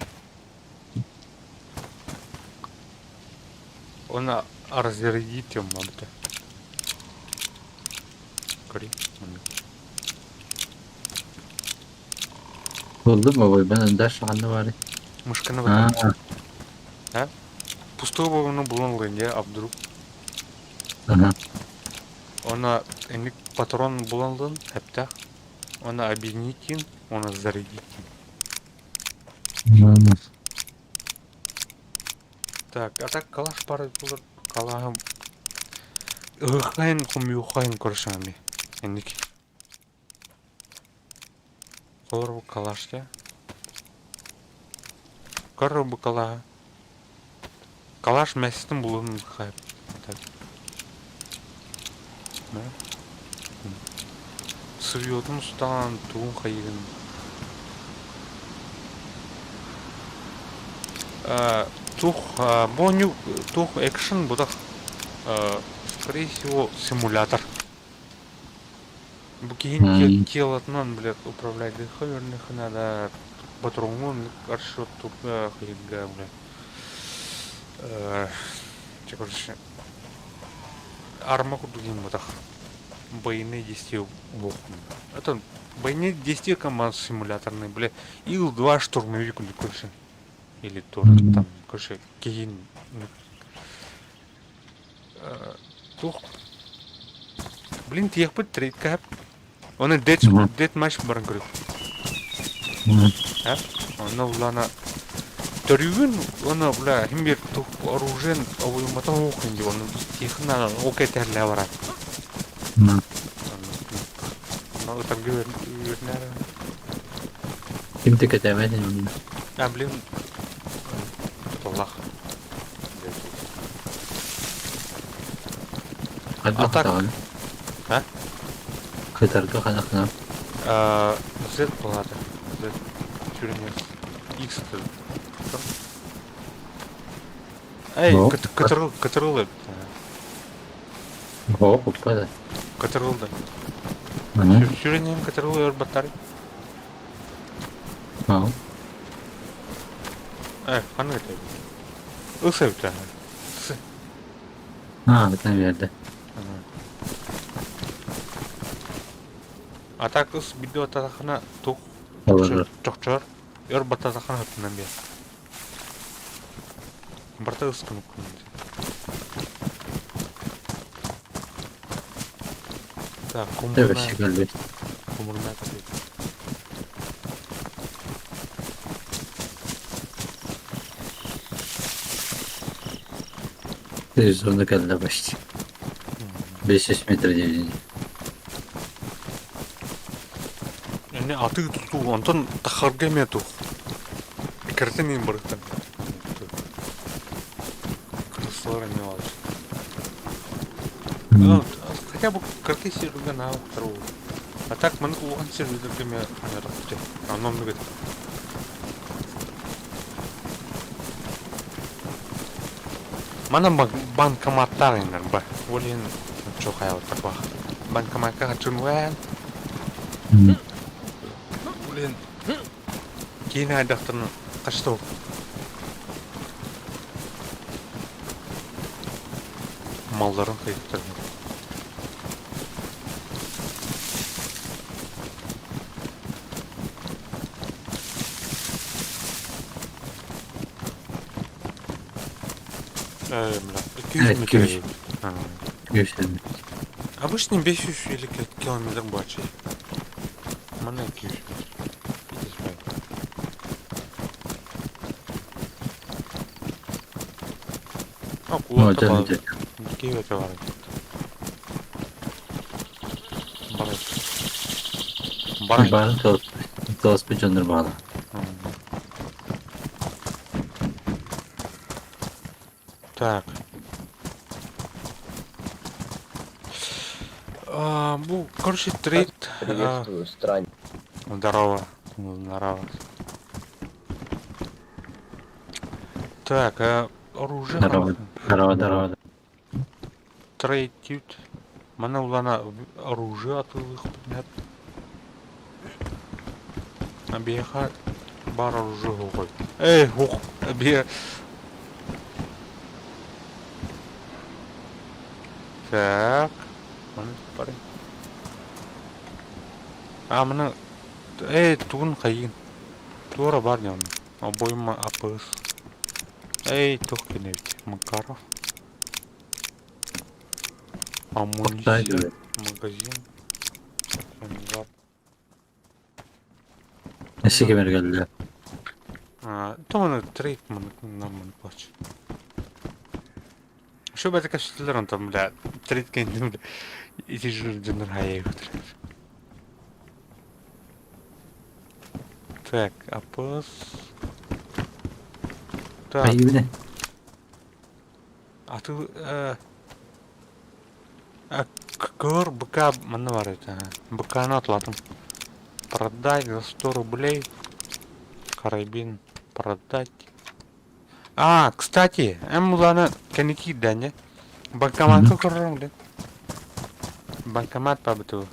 Оны разрядить баабыта. Көрүй. Булдум обойбун дальше ханна баарый? Мышканы бата. А? Пустой обойманы булан ылыйын дьэ, а вдруг? Она инник патрон булан ылын, хэптэх. Она объединить она зарядить. Так, а так калаш пары булар калаһым ыһыаххайын хомуйуоххайын көрсөҥ инник. Олор калаш дьэ. Көр бу калаһы. Калаш мэстин булун так. Сырьетун устаан тугун хайыгын. Тух бу тух экшен будах скорее всего симулятор. Бу киһин телотунан блядь управляйдыха үөрнэххэ наада ботуруҥҥун расчеттууга хайыырга блядь чэ короче арма курдук диэн буотах бойные действия буолуоххун это бойные действия команд симуляторный бля Ил-2 штурмовик короче или тоже там короче киһин Туох Блин, тиэхпит трейдкэ Оны дед дед матч баран көрүк. Ә? Онно улана төрүүгүн уонна бля хим бир тух оружиен обоймата оох инди оны тиэхин ол кэтэһэллээ барат. Онно ытарга үөрнээр. Ким да кэтээмэт ини. А блин туллах. Хайдах А так даҕаны А? Кытарга ханахына Z буолаата. Z сүрүнэ X Эй, кытырыл, кытырыл эбит. Оо, куппа Кытырылды. Сүрүнүн кытырыл өр баттар. Э, ханнык этэй? Ыс эбит. Аа, бытан биэрдэ. А так ыс видео атахына тух чохчор өр баттатахына хөптүнэн биэр. Барта ыс кынуккун. Так, кумурна. Кумурна Зона кэллэ почти. 500 метр диэбитин. Эмне атыы тутуу, онтон тахарга эмиэ тух. Кэртэн иин барыттан. Кырсалар эмиэ баар. Хотя бы кыргыз сиргэ наһаа уктар. А так маннык улахан сервердэргэ эмиэ оонньоотохпут Онно оннук этэ. Манан банкоматтаах иҥнэр бар. Ол иһин чуохайабыттар бах. Банкомакка хаччын Ол иһин киин айдахтарына хаччы малларын кыйыттарына. Бля, 200 метр. 200. Обычный 500 или километр бачи. Мана 200 метр. А, Ну, кулакта это бар. где? Киеве бар. Бар. Бар. Бары тооспу дьоннор баала. Так. А, бу, короче, трейд. Приветствую, странник. Здорово. Здорово. Так, оружие. Здорово. Здорово, здорово. Трейд тут. Мана улана оружие атылых предмет. Абиха бар оружие хугой. Эй, хух, абия. Так. Маны парень. А, маны... Эй, тугун хайын. Туора бар не Обойма АПС. Эй, тух кеневит. Макаров. Амуниция. Магазин. Ангар. Эсиге бергелде. Томаны трейд нормально плач. Что бы это кашелер он там, бля, трейд кендим, бля. Эти же дженер хай Так, АПС. Так. А ты... Көр БК манна бар это. БК-ны атлатым. Продать за 100 рублей. Карабин продать. А, кстати, М-уланы кэники дәне. Банкоматка көрөрөм ден. Банкомат па биту.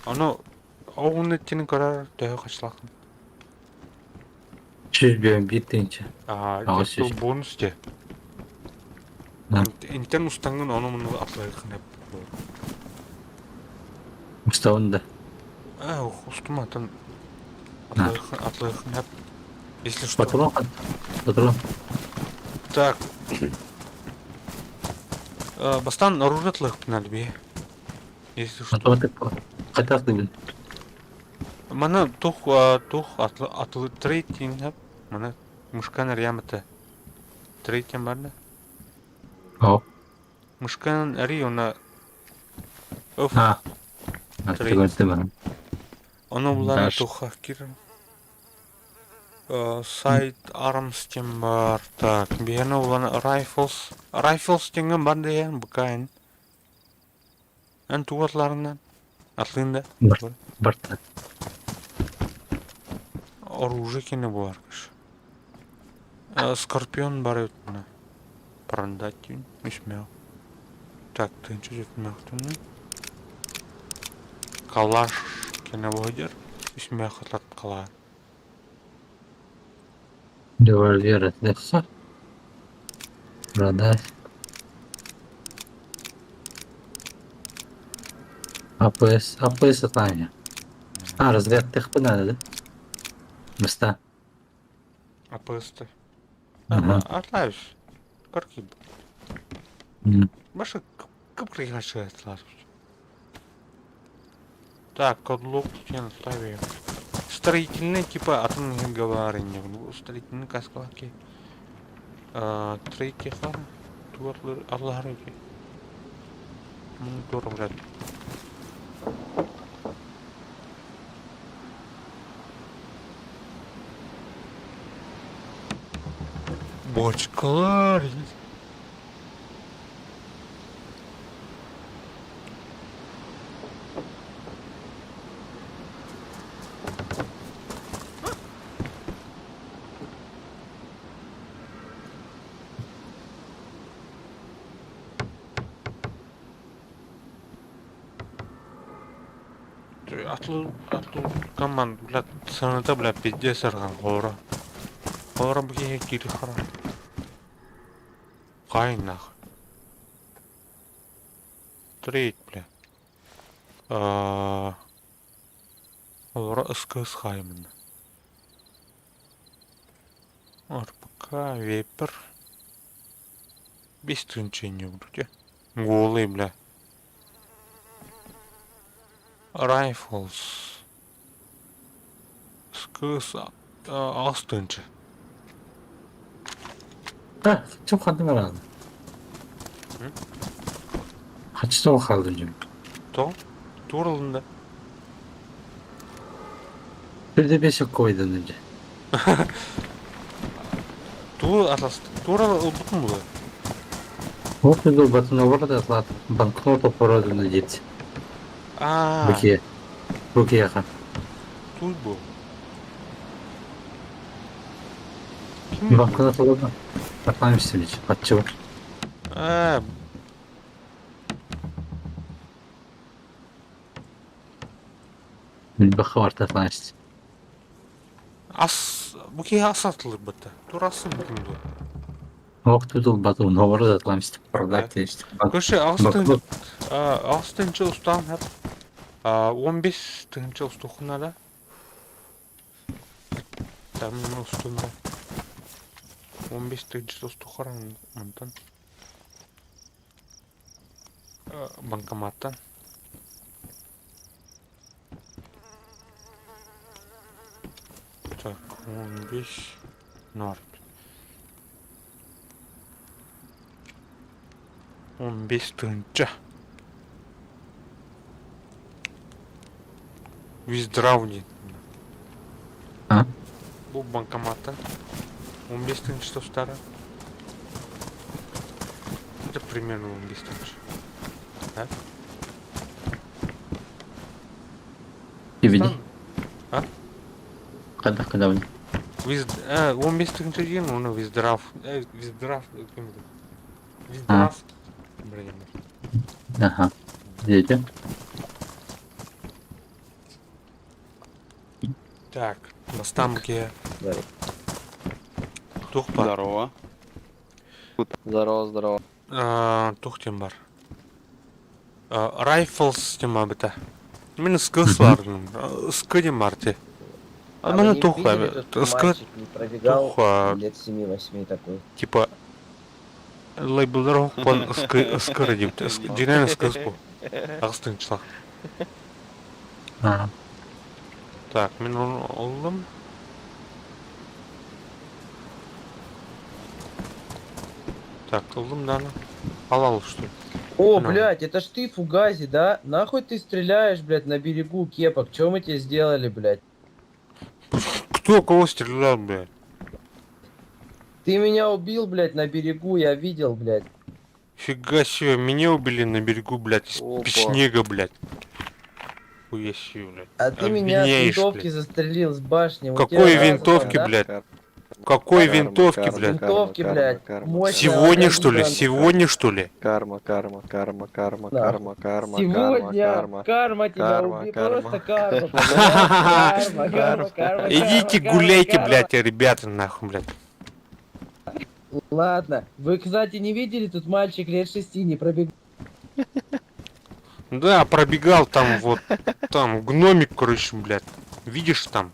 Ону оҕуну итини көрөр төһө хачлахын. 101 тыһыынча. Аа, Аҕыс это сүүс. бонус те. Интен устангын ону муну атлайхын эп. Уставын да. А, устума там атлайхын эп. Если что. Патрон. Патрон. Так. Бастан оружие атлайхын алби. Если что. Автомат хатах дыбын. Мана тух тух атлы атлы трейтинг хеп. Мана мушкан рямата. Трейтинг бар да? О. Мушкан ари она Оф. А. Көрдүм. Ону булар туха кирим. Сайт Arms тем бар. Так, биһиэхэ улан Rifles. Rifles теңген бар деген букайн. Эн тугатларынан. Атлында. Барта. Оружие кене булар кыш. Скорпион бар өтүнө. Продать үсмәү. Так, тынчы жетмәктүнү. Калаш кене бойдер. Үсмәү хатлат кала. Револьвер это Продать. АПС. АПС это А, разряд техпы надо, да? Места. АПС-то. Атлаешь. Карки. Баша кып-кып Так, кодлок член ставим. Строительный типа атомных говорения. Строительный каскалаки. Третий хар. Туатлар аллахар. Монитор, блядь. Бочкалар. Атыл команд, блядь, сыаната, блядь, пиздец арҕан хоро. Хоро бу киһи кири хара. Кайнах. Трейд, бля. Олоро СКС хаайымына. РПК, Вепер. Без тынчения вроде. Голый, бля. Rifles. СКС аҕыс тыһыынча. Да, чоқ ханны бараҕын? Хаччы тоҕо хаалдын дьон? Тоҕо? Туор ылында. Бирде бес оккойдан дьэ. Тугу атас туора ылбытым буолуо. Вот ылбатын олор да атлаат банкнот опородуна диэт. Аа. Букия. Букияха. Туй бу. Банкнот олордо. Атлаан истибич. Аччыбар. Аа. Билбэххэ барта атлаан исти. Ас бу киһи ас атылырбыта. Турасын бүтүн дуо? Ох тутулбат уновар атлаан исти. Продать исти. Көрсө аҕыс тыһыынча устаан хап 15 тыһыынча устуоххуна да там устунда 15 тыһыынча устуоххар онтон банкоматтан. Так, 15 ноль. 15 тыһыынча. Withdraw диэн. А? Бу банкоматтан 15 тыһыынча устара. Это примерно 15 тыһыынча. Да? Кибини. А? Хайдах гынабын? 15 тыһыынча диэн уонна withdraw. Withdraw Withdraw. Блин. Аха. Диэтэ. Так, бастаан бу Здорово. Туох баар? Здорово. Здорово, здорово. Туох диэн бар? Rifles диэн баар быта. Мин СКС баар. СК диэн бар ти. А Маны вы не туох видели, тут СК мальчик не пробегал туох лет 7-8 такой. типа лейблдар оһохпон СК СК диэбит. Дьиҥинэн СКС бу. Аҕыс тыһыынчалаах. А. Так, мин ону ыллым. Так, ыллым даҕаны. Ал ал что ли? О, Ну. блядь, это ж ты, Фугази, да? Нахуй ты стреляешь, блядь, на берегу кепок? Чё мы тебе сделали, блядь? Кто кого стрелял, блядь? Ты меня убил, блядь, на берегу, я видел, блядь. Фига себе, меня убили на берегу, блядь, из Опа. снега, блядь. Хуя себе, блядь. А ты меня с Обвиняешь, винтовки блядь. застрелил с башни. У Какой тебя разум, винтовки, да? блядь? Карма, Какой карма, винтовки, карма, блядь? карма, Винтовки, карма, блядь. карма, Мощная Сегодня, что ли? карма. Сегодня, что ли? Карма, карма, карма, карма, Да. карма, карма, Сегодня карма, карма тебя карма, убила, карма. просто карма. Карма, карма, карма, Идите карма, гуляйте, карма. блядь, ребята, нахуй, блядь. Ладно, вы, кстати, не видели, тут мальчик лет 6 не пробегал. Да, пробегал там вот, там гномик, короче, блядь. Видишь там?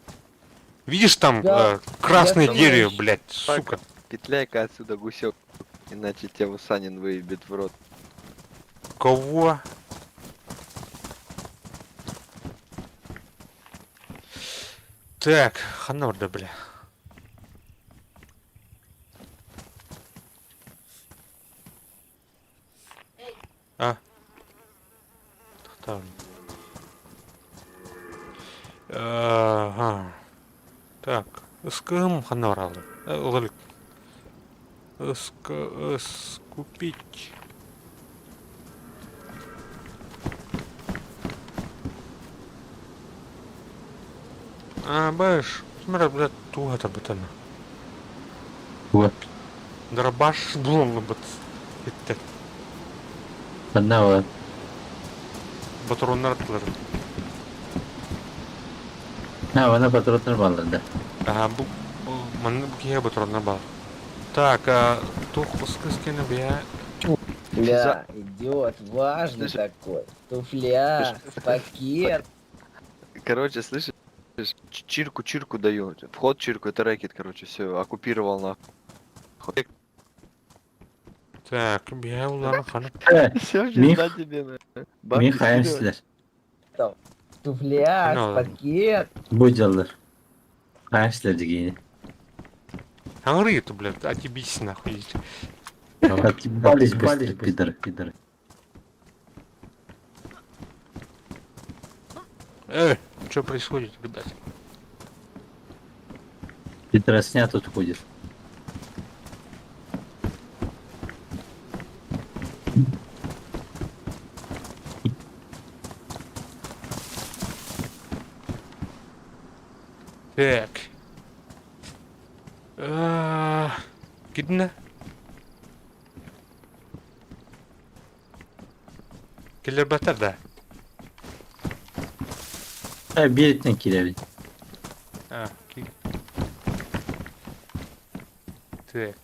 Видишь там Да, красное я дерево, думаю, блядь, сука. Петляй-ка отсюда, гусек, иначе тебя Усанин выебет в рот. Кого? Так, ханна бля. А. Там. Ага. Так, СКМ ханна баралды. Ылылык. СКС купить. А, баешь, смотри, блядь, туга бытана. Вот. Дробаш булан быт. Итте. Ханна Патроннар тылар. А, вона патроннар бааллар да. Аха, бу, бу манна бу киһиэхэ патроннар баар. Так, а, туох ускус кэнэ бэйэ Бля, идиот, важный Слышь. такой. Туфля, пакет. Короче, слышишь? Чирку, чирку даю. Вход чирку, это рэкет, короче, все, оккупировал нахуй. Так, бэйэ улаана хана. Э, Все, Мих- пизда тебе, на. Бабки Мин хайам скидывай. силер. Туфля, Ну, пакет. Бу дьаллар. Хайам силер дигини. Аңры это, блядь, отъебись нахуй. Отъебались быстро, пидоры, пидоры. Что происходит, ребят? Пидоросня тут ходит. Так. А, Кидна? Киллер да. Э, биэриттэн киирэбин. А, Так.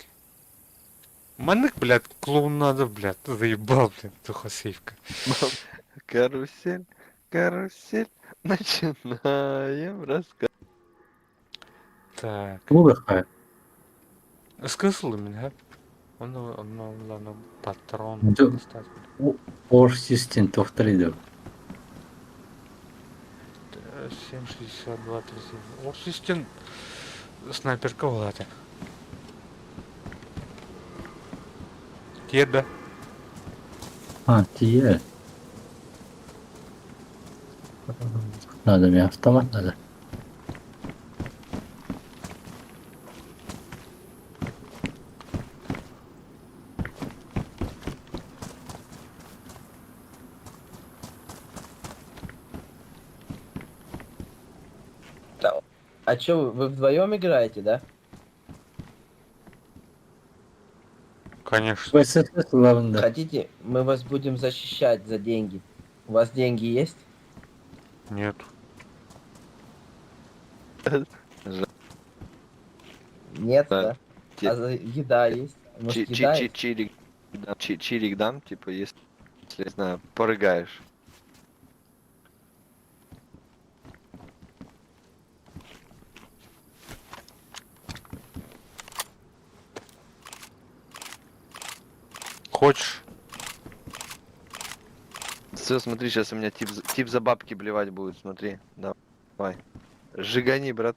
Маннык, блядь, клоунада, блядь, заебал, блядь, тухосейка. Карусель, карусель, начинаем рассказ. Так. Улыха. Смысл именно, Он, он, он, патрон. Да. Ор систем тохтар 7,62, 37. Ор систем снайперка буолла. Тиэрдэ. А, тиийэ. Надо мне автомат надо. А чё, вы вдвоем играете, да? Конечно. ВСС главное. Хотите, мы вас будем защищать за деньги. У вас деньги есть? Нет. Нет, Да. да? Те- А еда есть? Может, еда есть? Чирик, да, чирик дам, типа, если, не знаю, порыгаешь. Хочешь? Все, смотри, сейчас у меня тип, тип за бабки блевать будет, смотри. Давай. Жигани, брат.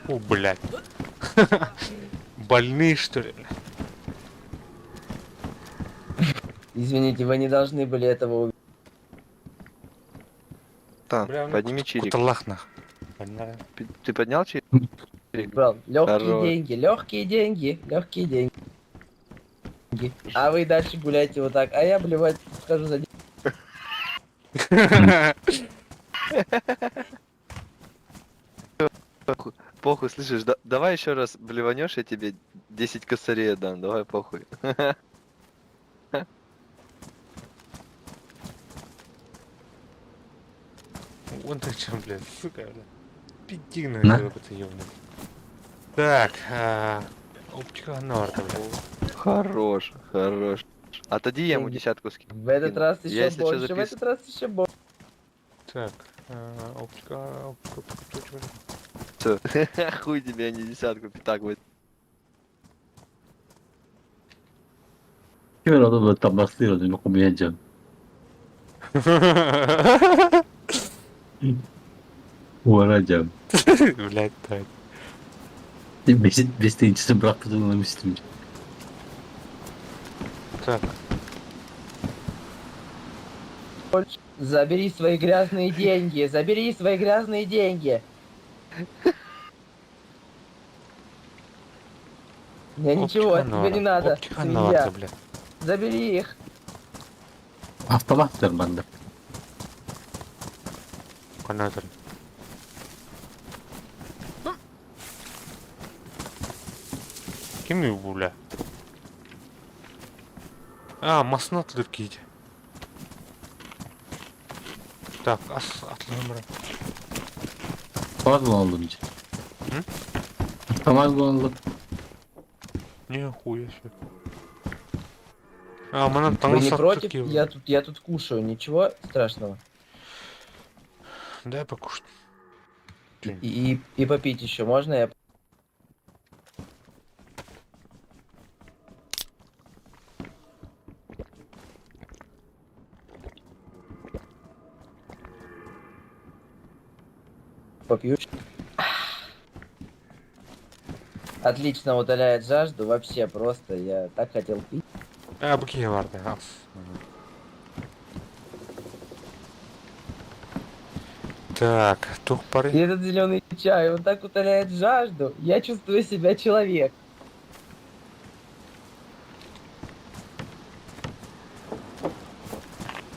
О, блядь. Больные, что ли? Извините, вы не должны были этого увидеть. Та, Бля, ну, подними чирик. Куталах нах. Больная. Ты поднял чирик? Брал. Легкие Здорово. деньги, легкие деньги, легкие деньги. А вы дальше гуляйте вот так, а я блевать схожу за Похуй, похуй, слышишь, да, давай еще раз блеванешь, я тебе 10 косарей дам, давай похуй. Вон ты чем, блядь, сука, блядь. Пиди на На. это ёбаный. Так, а, оптика Норда, блядь. Хорош, хорош. А тоді я ему Деньги. десятку скину. В этот раз Я, еще если чё, больше, в запис- этот раз еще больше. Так, а, оптика, оптика, оптика, оптика. Всё. Хуй тебе, а не десятку, пятак вот. Ким эрэ табастыыр одун хомуйа дьон. Уора дьон. Блядь, так. Бес тыһыынчасын бырахпытын ылан истим. Так, Забери свои грязные деньги, забери свои грязные деньги. Мне ничего оптика от тебя не Норда, надо, Оптика свинья. Норда, блядь. Забери их. Автоматтар манна. Канатор. Ким бу, бля? А, массыына атылыр киһи. Так, ас атылыам баран. Автомат булалым дьэ. М? Автомат булалым. Нихуя себе. А, манан Вы таҥас не аттык против? киһи. Я тут кушаю, ничего страшного. Дай покушать. И попить еще можно? Я попью. Отлично утоляет жажду, вообще просто, я так хотел пить. А, бу киһи барды. Ас. Так, туох баарый. И этот зеленый чай, он так утоляет жажду, я чувствую себя человек.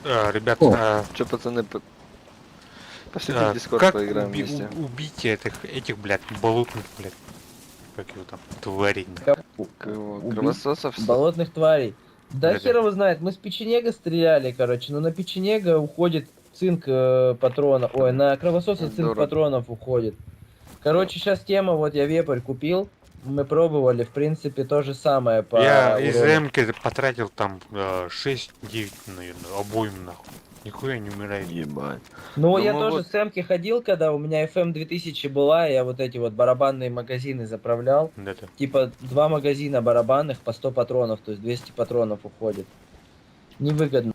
А, ребят, О. а, Че, пацаны, пошли а, в Дискорд как поиграем вместе. убить этих, блядь, болотных, блядь, как его там, тварей. Кого? Убить Кровососов? Болотных тварей. Да Да-да. хер его знает, мы с печенега стреляли, короче, но на печенега уходит цинк патрона, ой, на кровососа цинк Дорого. патронов уходит. Короче, сейчас тема, вот я вепрь купил, мы пробовали, в принципе, то же самое по Я из урону. М-ки потратил там 6-9, наверное, обоим нахуй. Нихуя не умирает. Ебать. Ну, Ну, я мы тоже вот- с М-ки ходил, когда у меня FM 2000 была, я вот эти вот барабанные магазины заправлял. Да-да. Типа два магазина барабанных по 100 патронов, то есть 200 патронов уходит. Невыгодно.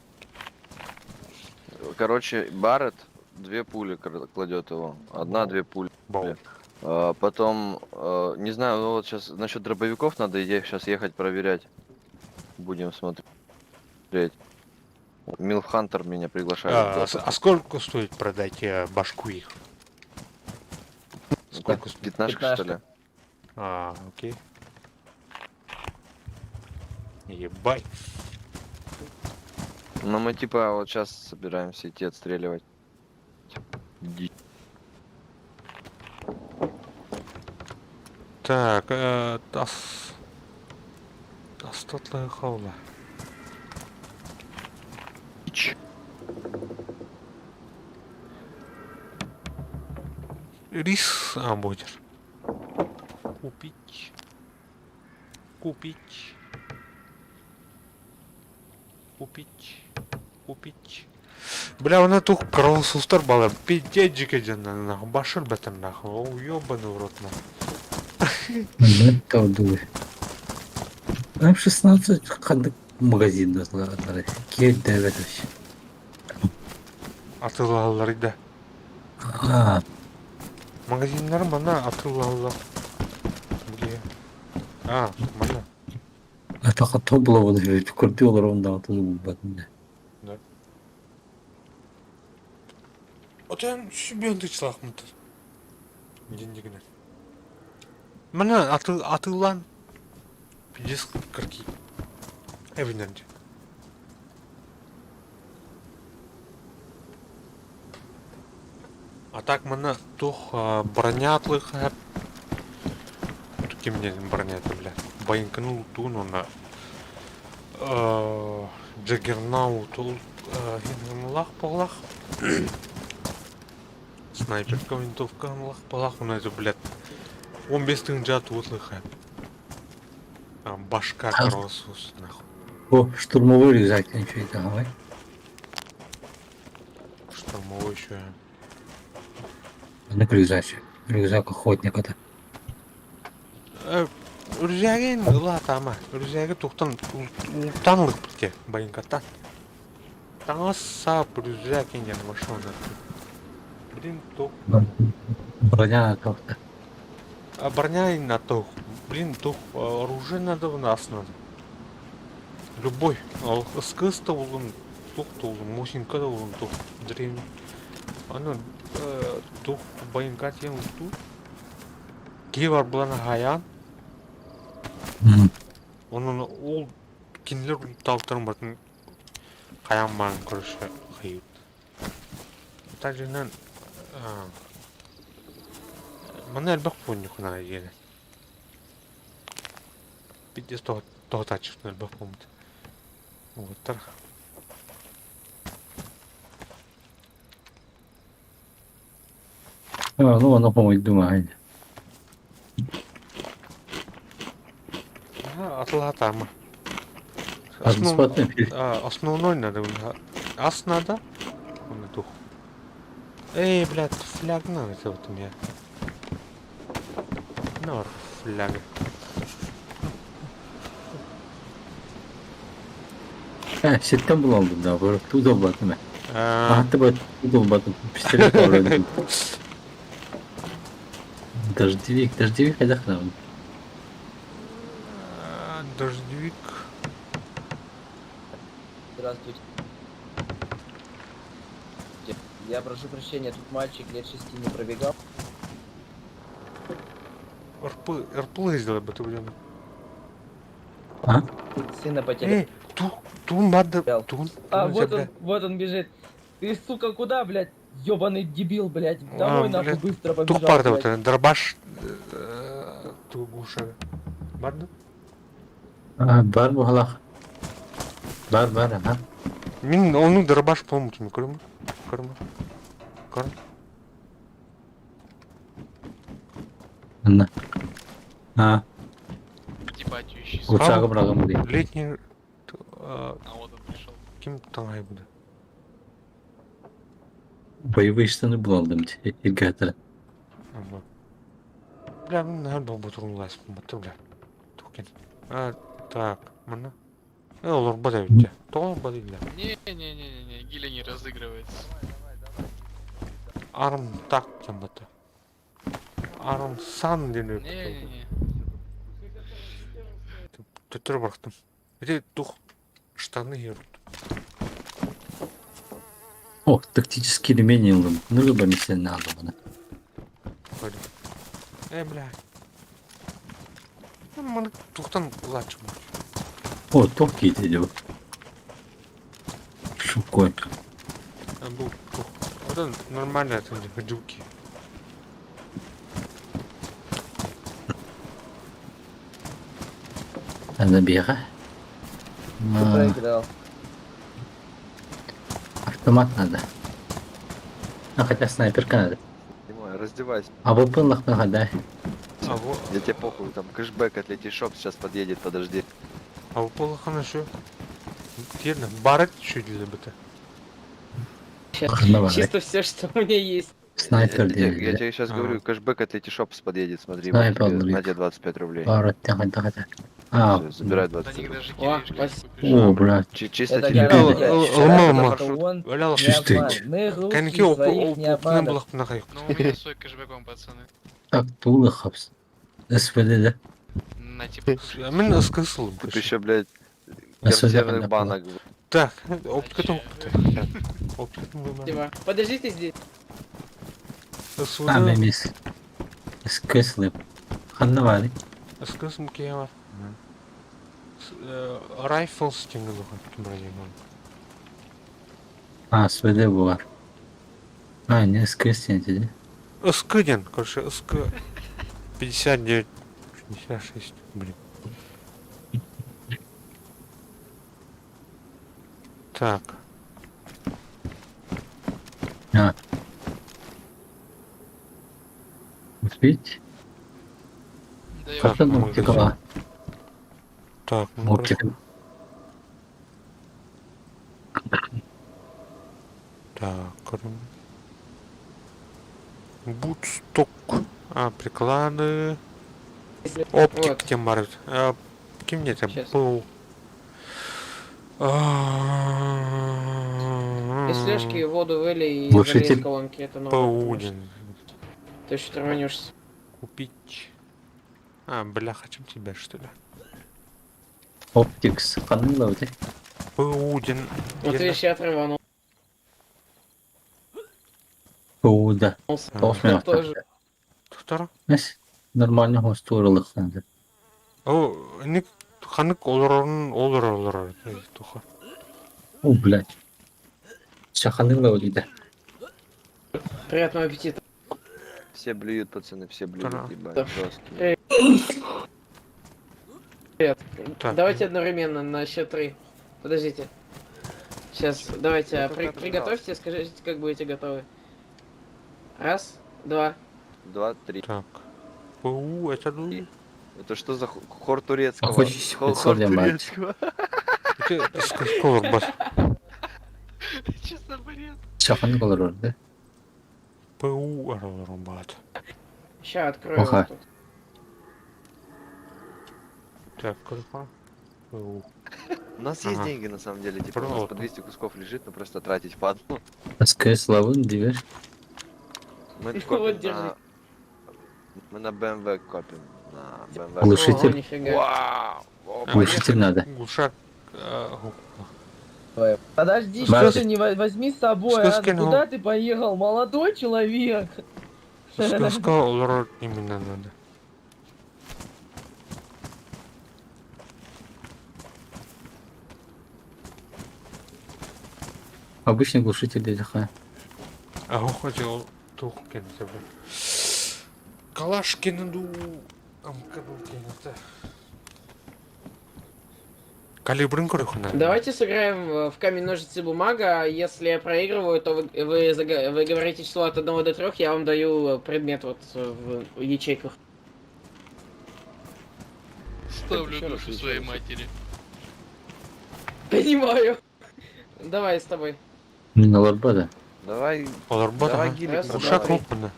Короче, Барретт две пули кладет его. Одна-две пули. Бау. А, Потом, не знаю, ну вот сейчас насчет дробовиков надо сейчас ехать проверять. Будем смотреть. Милф Хантер меня приглашает. в А, доту. а сколько стоит продать башку их? Сколько стоит? Пятнашка, что ли? А, окей. Ебать. Ну мы типа вот сейчас собираемся идти отстреливать. Дичь. Так, ас... Астатлая хаула. Дичь. Рис, а, будешь. Купить. Купить. Купить. Купить. Бля, он эту кровосустар бала. Пиздец, нахуй. Башыр бэтен нахуй. О, ёбаный в рот нахуй. Колдуй. М16 ханнык магазин назвали. Киэт вообще. Атылалар да. А, Магазиннар мана атылалар. Бля. А, мана. атака тобла вот көрдүү олар онда атылы батын. Отен сүбүөн тычлахмыт. Дендигинен. Мана атыл атылан. Пиздец карки. Эвиненди. А так мана тух броня атлых Ким мне броня это, бля. Байынканы лутун она. Джаггернаут ол лах полах. Снайперка винтовка лах полах. Он это, блядь. 15 тыһынча туотлыха. Башка кровосос, нахуй. О, штурмовой рюкзак ничего это давай. Штурмовой еще. Аны рюкзак. Рюкзак охотника да. Рюкзагын ылатама. Рюкзагы туктан ултанлык битке байынкаттан. Таҥас сап рюкзак инген машина. Блин, тух. Броня как-то. А броня на тух. Блин, тух оружие надо в нас надо. Любой. Скыс та улун, тух та улун, мусинка да улун тух. Древний. Аны тух байынка тен уту. Киһи бар булана хаян. Онон ол кинилэр ултаабыттарын батын хайаан баарын көрүшэ хайыт. Такжинан манна элбэх пуонньукунаа диэн. Пиздец тоһутааччы элбэх буолбут. Уолаттар. Ну, ону хомуйдум аай. Атылаатаама. Бесплатный. Основной надо. Ас надо. Он дух. Эй, блядь, фляг надо это вот у меня. На, фляга. Ситтэн булалдым да, туу долбатым ээ. Аатты бу долбатым. Пистолет олордум. Дождевик, дождевик хайдах гынабын? Дождевик. Здравствуйте. Я прошу прощения, тут мальчик лет 6 не пробегал. РП, РП сделай бы ты будем. А? Сына потерял. Эй, ту, тун надо, тун. А, вот он бежит. Ты, сука, куда, блядь? Ёбаный дебил, блядь. Домой А, нахуй блядь, быстро побежал, Тух парда блядь. вот, дробаш, ту гуша. Барда? А, бар буһалах. Бар, бар, ага. Мин ону дробаш помню, көрүм. Көрүм. Көрүм. Анна. А, Ебать, ищи. курсагы бырагым дии. Летний А вот он пришел. ким таҥай буду. Боевые штаны булалдым дии. Иргатара. Бля, наһаа долбутурулаас бутта бля. Тукен. А, так, манна. Олорбот эбит. Тоҕо олорбот иллэ. Не-не-не-не, Гиля не разыгрывается. Арм так диэн бутта. Арм сан диэн Не-не-не. Төттөрү барахтым. Ити тух штаны ерут. О, тактический ремень ыллым. Нырыба мисен алдым. Бля. Маны тухтан улаачым. О, туох киитэ дии. Шукой. Бу тух. Одан нормально это ходилки. Ана бега. Ты проиграл. Автомат надо. А хотя снайперка надо. Снимай, раздевайся. А вы пылах да? А во Я тебе похуй, там кэшбэк от Летишоп сейчас подъедет, подожди. а бу полахан еще. Тирна барыт чүдүлэ быта. Чисто все, что у меня есть. Снайпер Я тебе, я диэн. тебе сейчас А. говорю, кэшбэк от Летишопс подъедет, смотри, вот Снайпер тебе, на Лик. тебе 25 рублей. Бары тяга. А, Всё, забирай На 25 них рублей. даже О, кирешки не спасибо. купишь. О, блядь. Чисто Это тебе. гарантия. Ылма. Что он Өлө не Чистый. обман. Мы Кэники русские своих не опытынан обманываем. булахпына хайык. Ну, у меня свой кэшбэк, пацаны. Так, тулы хапс. СВД, да? На типа. Мин ыскысыл. Тут еще, блядь, СВД консервных когда банок. Так, оптикатын опыты. Оптикатын Спасибо. Подождите здесь. А, СВД мемис. СКС Ханна бары. СКС мкея бар. Rifles диэн улахан ким А, СВД бар. А, не СКС диэн да? СК диэн, короче, СК 59 56, блин. Так, А. Успеть? Да я Как там мы оптика? так, ну, Оптика. Так, Бутсток. А, приклады. Оптик Вот. тем бар. А, ким мне это Щас. был? Из флешки воду выли и Глушитель. залей из колонки. Это новое. Паудин. Ты еще траванешься. Купить. А, бля, хотим тебя, что ли? Оптикс. Ханна да? Паудин. Вот видишь, я траванулся. О, да. Тоос Тоже. Тутара. Mes нормально хостурылык надо. О, ник ханык олорорун олор олорор. Туха. О, блядь. Шаханылы да. Приятного аппетита. Все блюют, пацаны, все блюют, Да. ебать, Да. жесткие. Привет. Так. Давайте одновременно на счет три. Подождите. Сейчас, давайте, Я только приготовьте, скажите, как будете готовы. Раз, два. Два, три. Так. ПУ, это ну... Это что за хор турецкого? А хочешь Хор 500 лямать? турецкого. Это сколор бас. Честно, бред. Шахан болар orada. ПУ аралар бат. Ща открою. Ага. вот тут. Так, короче. ПУ. У нас есть Ага. деньги на самом деле, типа у нас Провод. по 200 кусков лежит, но просто тратить падлу. СКС лавын дибер. Мы Ну копим вот, держи. на... Мы на BMW копим. На BMW. Глушитель. Ого, нифига. Вау! О, Глушитель надо. Глушак. Подожди, Что что ты не возьми с собой, а? Что скинул? Куда ты поехал, молодой человек? Сколор именно надо. Обычный глушитель dedi ha. А хотел тух кинуть. Калаш кинуду. Амкаду кинута. Калибрын көрөхүнэ. Давайте сыграем в камень, ножницы, бумага. Если я проигрываю, то вы говорите число от 1 до 3, я вам даю предмет вот в ячейках. Ставлю Еще раз, душу еще своей раз. матери. Понимаю. Давай с тобой. Мин олар да. Давай, Олар давай гелик Раз, Глушак два, три. опына.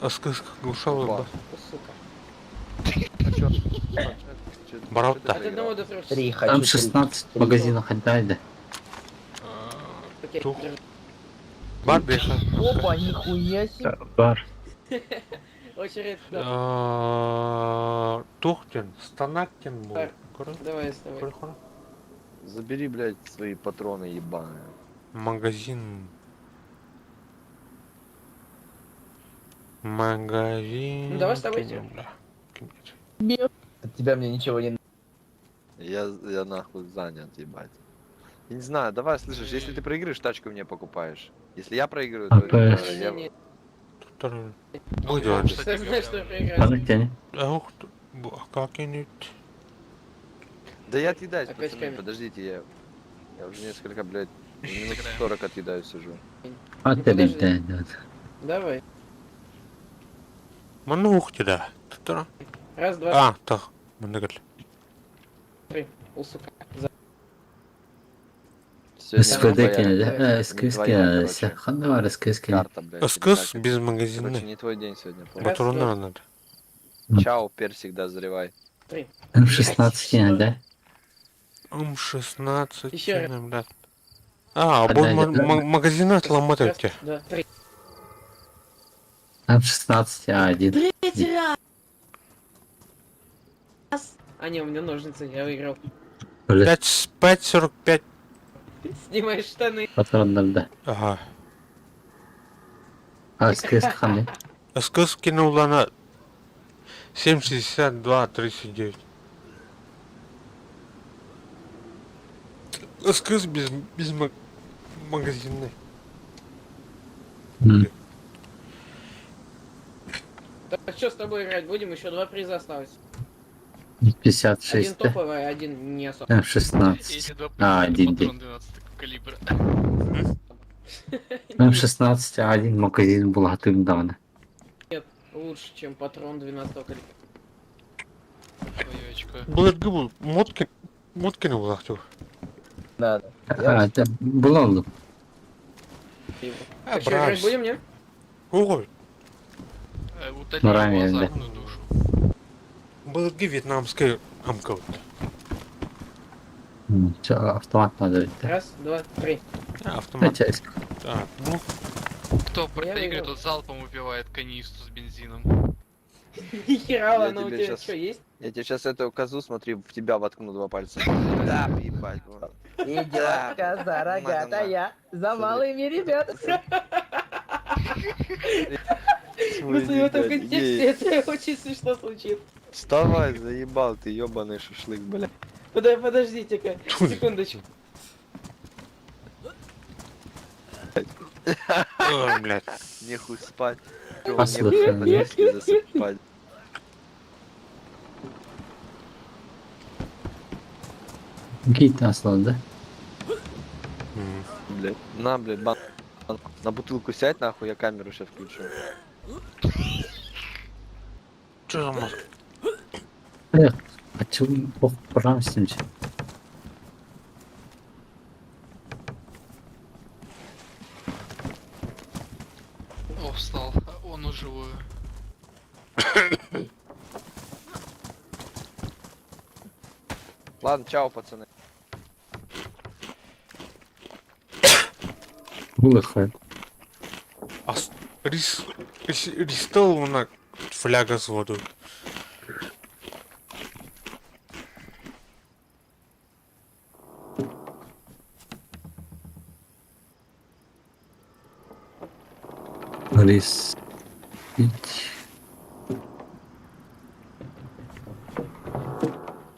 Аскыс глуша Опа. олар О, Сука. А чё? Чё- Барот чё ты да. От проиграл? 1 до 3. Три хочу. Там три. 16 магазинов хантайды. Окей, Тух. держи. Бар беха. Опа, нихуя себе. Бар. Очередь. да. Тухтен, станактен был. Так. Давай с тобой. Забери, блядь, свои патроны ебаные. Магазин. Магазин. Ну, давай с тобой кинем, бля. От тебя мне ничего не Я нахуй занят, ебать. Я не знаю, давай, слышишь, если ты проигрываешь, тачку мне покупаешь. Если я проигрываю, то АПС. я... Не-не-не. Туттар. Ну, Будет. кстати Ты знаешь, что я говоря, проиграю. Аны тени. Ох, как-нибудь. Да я отъедаюсь, Опять пацаны, камень. подождите, я... Я уже несколько, блядь, минут Сыграем. 40 отъедаюсь сижу. Ат Ну, подожди. да. Давай. Манух да. Туттар. Раз, два, А, так. Мындагыл. три. О, сука. Сегодня СВД твоя кені да. СКС твоя, кені. короче. Ханда бар СКС кені. карта, блядь. или Аскыс как без это. магазина. Короче, не твой день сегодня, понял? Раз, Патроны два. надо. Чао, персик, дозревай. М16 кені да. М16, Ещё раз. блядь. А, бул магазин Раз, отломать два, три. М16 А1. Третий раз! А не, у меня ножницы, я выиграл. Бля, 5,45. Снимаешь штаны. патрондар да. Ага. А СКС ханды. СКС кинула на 7,62, 39. СКС без магазина. Так что с тобой играть будем? Еще два приза осталось. Один 56 да. топовый, один не особо. М16. Эти два А, приза, это один патрон 12 калибра. М16 А1 магазин был атым давно. Лучше, чем патрон 12 калибра. Твое очко. Бұл бұл Моткин Моткин улахту. надо. А, это было oldu. Так что, играть будем, не? Ой, Утоли Ну, его ранее, да. азартную душу. былыргы вьетнамская амка. Чё, автомат надо ведь, да? Раз, два, три. Автомат. Хотя, Так, ну, Кто проигрывает, выиграл. тот залпом выпивает канистру с бензином. Нихера, Я она у тебе тебя щас- что, есть? Я тебе сейчас эту козу, смотри, в тебя воткну два пальца. Да, ебать. вот. Идет Да. коза рогатая за малыми ребята. Ну, в этом контексте это очень смешно звучит. Вставай, заебал ты, ебаный шашлык, бля. Подождите-ка, секундочку. ой, блядь. Нехуй спать. А слушай, Нехуй по-детски засыпать. Киит асланды. Блядь, на, блядь, бан. На бутылку сядь, нахуй, я камеру сейчас включу. Че за мозг? Эх, ачылым бок барам истимчи. О, встал. А Он уже живую. Ладно, чао, пацаны. Булыхай. А рис... Ристал на фляга с водой. Рис. Пить.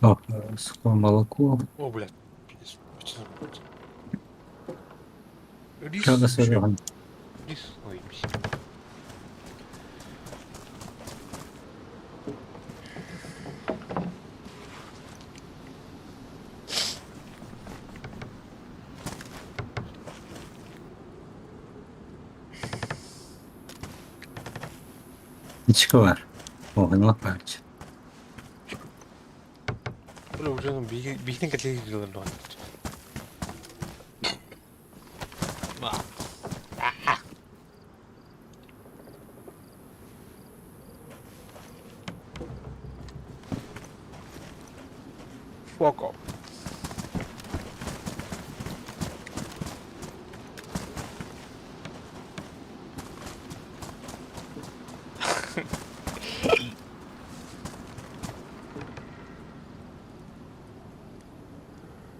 О, сухое молоко. О, блядь. Пиздец, почти забыл. Рис. Чага чё? сырыган. Рис. Ой, пиздец. Ички бар. Оғын лапарч. Бля, уже ну бихнен котлеты делаем, да. Fuck off.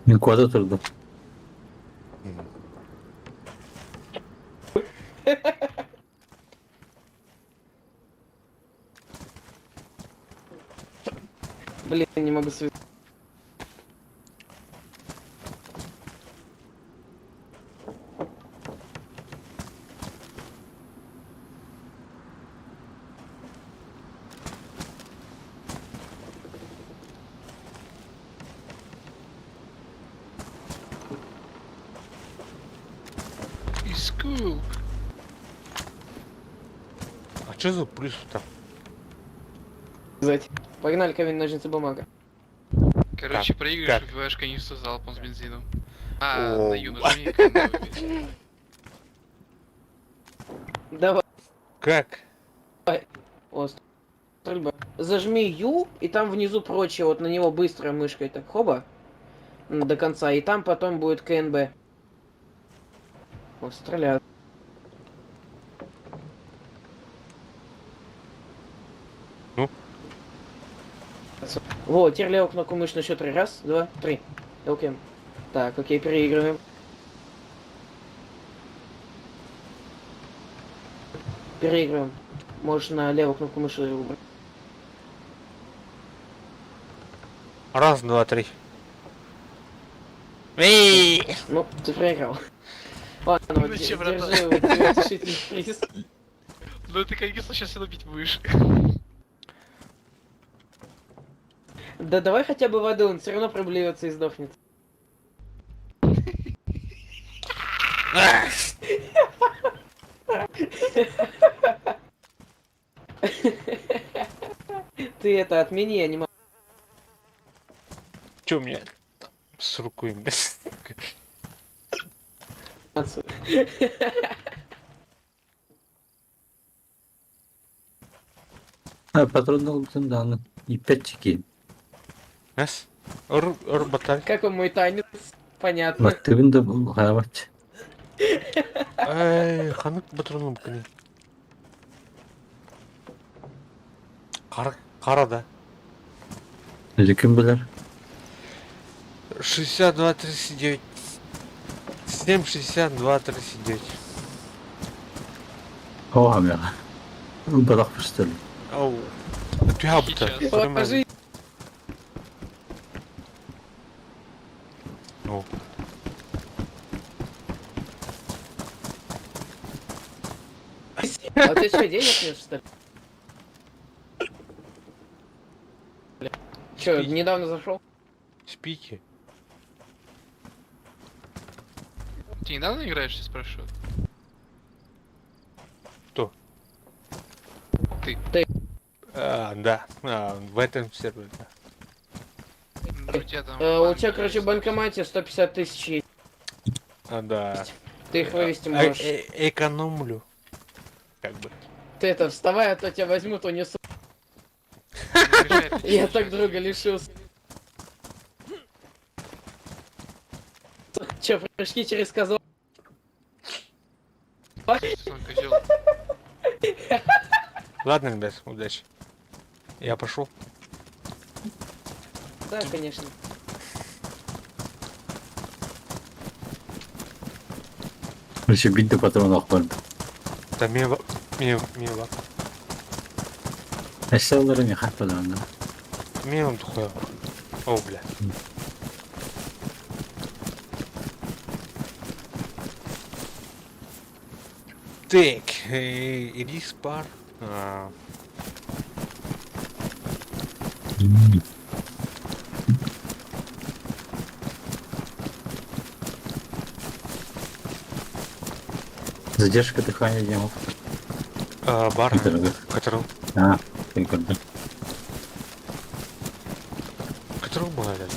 Мен куда турдум. Блин, не могу связать. Иску. А что за плюс там? Погнали, камень, ножницы, бумага. Короче, проигрываешь, как? выпиваешь канистру залпом с бензином. А, О. на Ю нажми, камень выпить. Давай. Как? О, стрельба. Зажми Ю, и там внизу прочее, вот на него быстро мышкой так, хоба, до конца, и там потом будет КНБ. О, стреляют. Ну? Вот, теперь левую кнопку мыши на счет три. Раз, два, три. Окей. Так, окей, переигрываем. Переигрываем. Можешь на левую кнопку мыши убрать. Раз, два, три. Эй! Ну, ты проиграл. Ладно, вот Ну чё, братан? держи, вот тебе утешительный приз. Ну ты канистру сейчас все бить будешь. Да давай хотя бы воды, он все равно проблюется и сдохнет. Ты это отмени анимацию. Че у меня там с рукой, блядь? А, патрон албытым да, ипетчики. Нас? Ор, ор, батарь. Как вам мой танец? Понятно. Баттыбын да бұл қарабат. Эй, ханық патроны букыны. Қара, қара да. Кім білер? 62, 39. 7, 62, 39. Оға меға. Бірақ пүстіл. Ау. Түһә бұта. Сейчас. Положи. О. А у тебя что, денег нет, что ли? Че, недавно зашел? Спики. Ты недавно играешь, я спрашиваю? Кто? Ты. Ты. А, да, а, в этом сервере, да. Ну, у тебя там У банки тебя, короче, в есть. банкомате 150 тысяч есть. А, да. Ты их вывести А, можешь. экономлю. Как бы. Ты это, вставай, а то тебя возьмут, унесут. Не решает, Я так друга лишился. Че, прыжки через козла? что он козел. Ладно, ребят, удачи. Я пошел. Да, конечно. Короче, бить до патронов бар. Да, мне, мне, мне, Эсселлері мен хат патрондар. мне он тухуя. О, бля. Так, ирис пар. А, Задержка дыхания демов. а, бар, Дорого. который, А, прикольно. который был, наверное.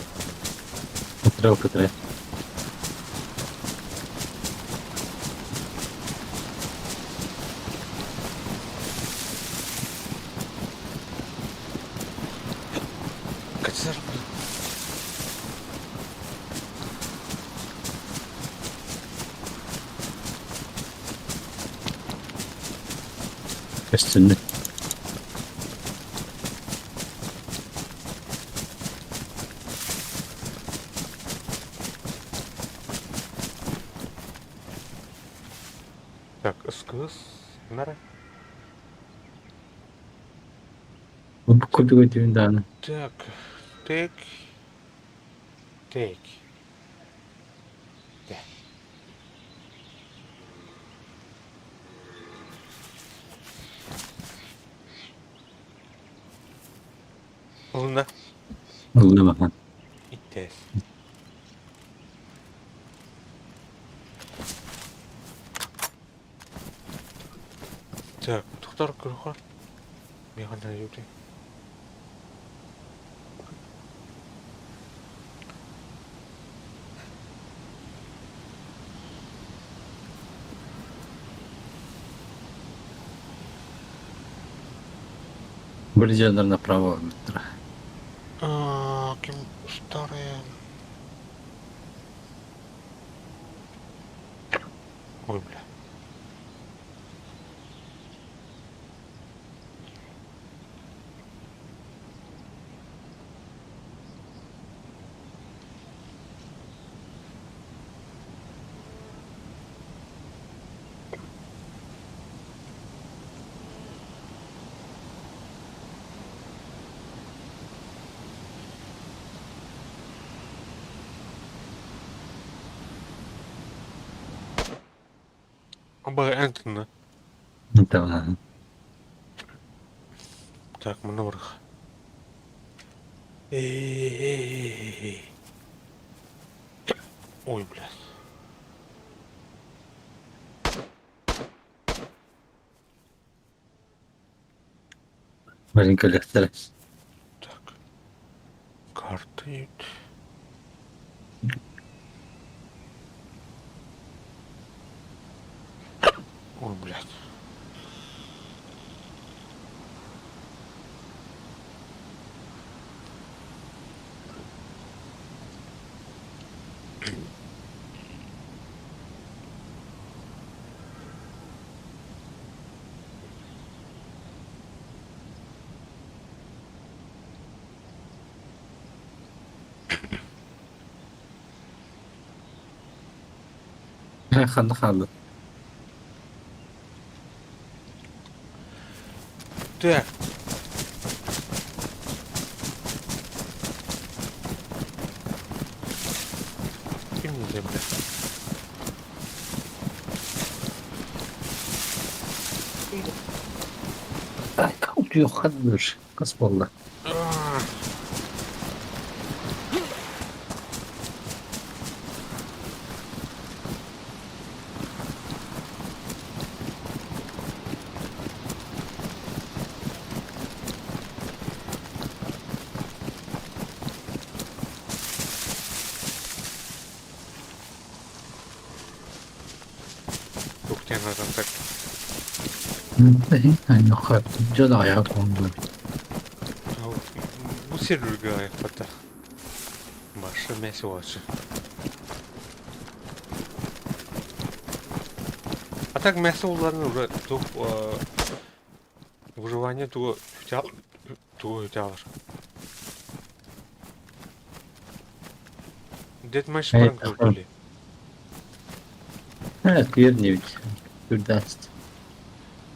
Кытрал, кытрал. Который, Көстүннү. Так, СКС, нара. Бу кубик өтүүн дааны. Так, так, так. Да. Луна. Ыллы бахан. Итес. Так, доктор Крухар. Мега юри. Бір жандар направо метр. А, кем старые. Ой, бля. Оба Энтона. Tamam. Так, маневрах. Эй. Ой, блядь. Маленькая лектора. Так. Карты. Ой, блядь. Ханна халды. Так. Кем нельзя, блядь? Ай, каутуё хаддыр. Кас болла. А. Дьон аҕыйаҕа куһаҕан Бу сир үргэ айахпата. Маша мясо уачы. А так мясо уларны уже тух выживание тугу тугу үтялар. Дед Маш баран көрдүле. Күйер не ведь. Күрдәст.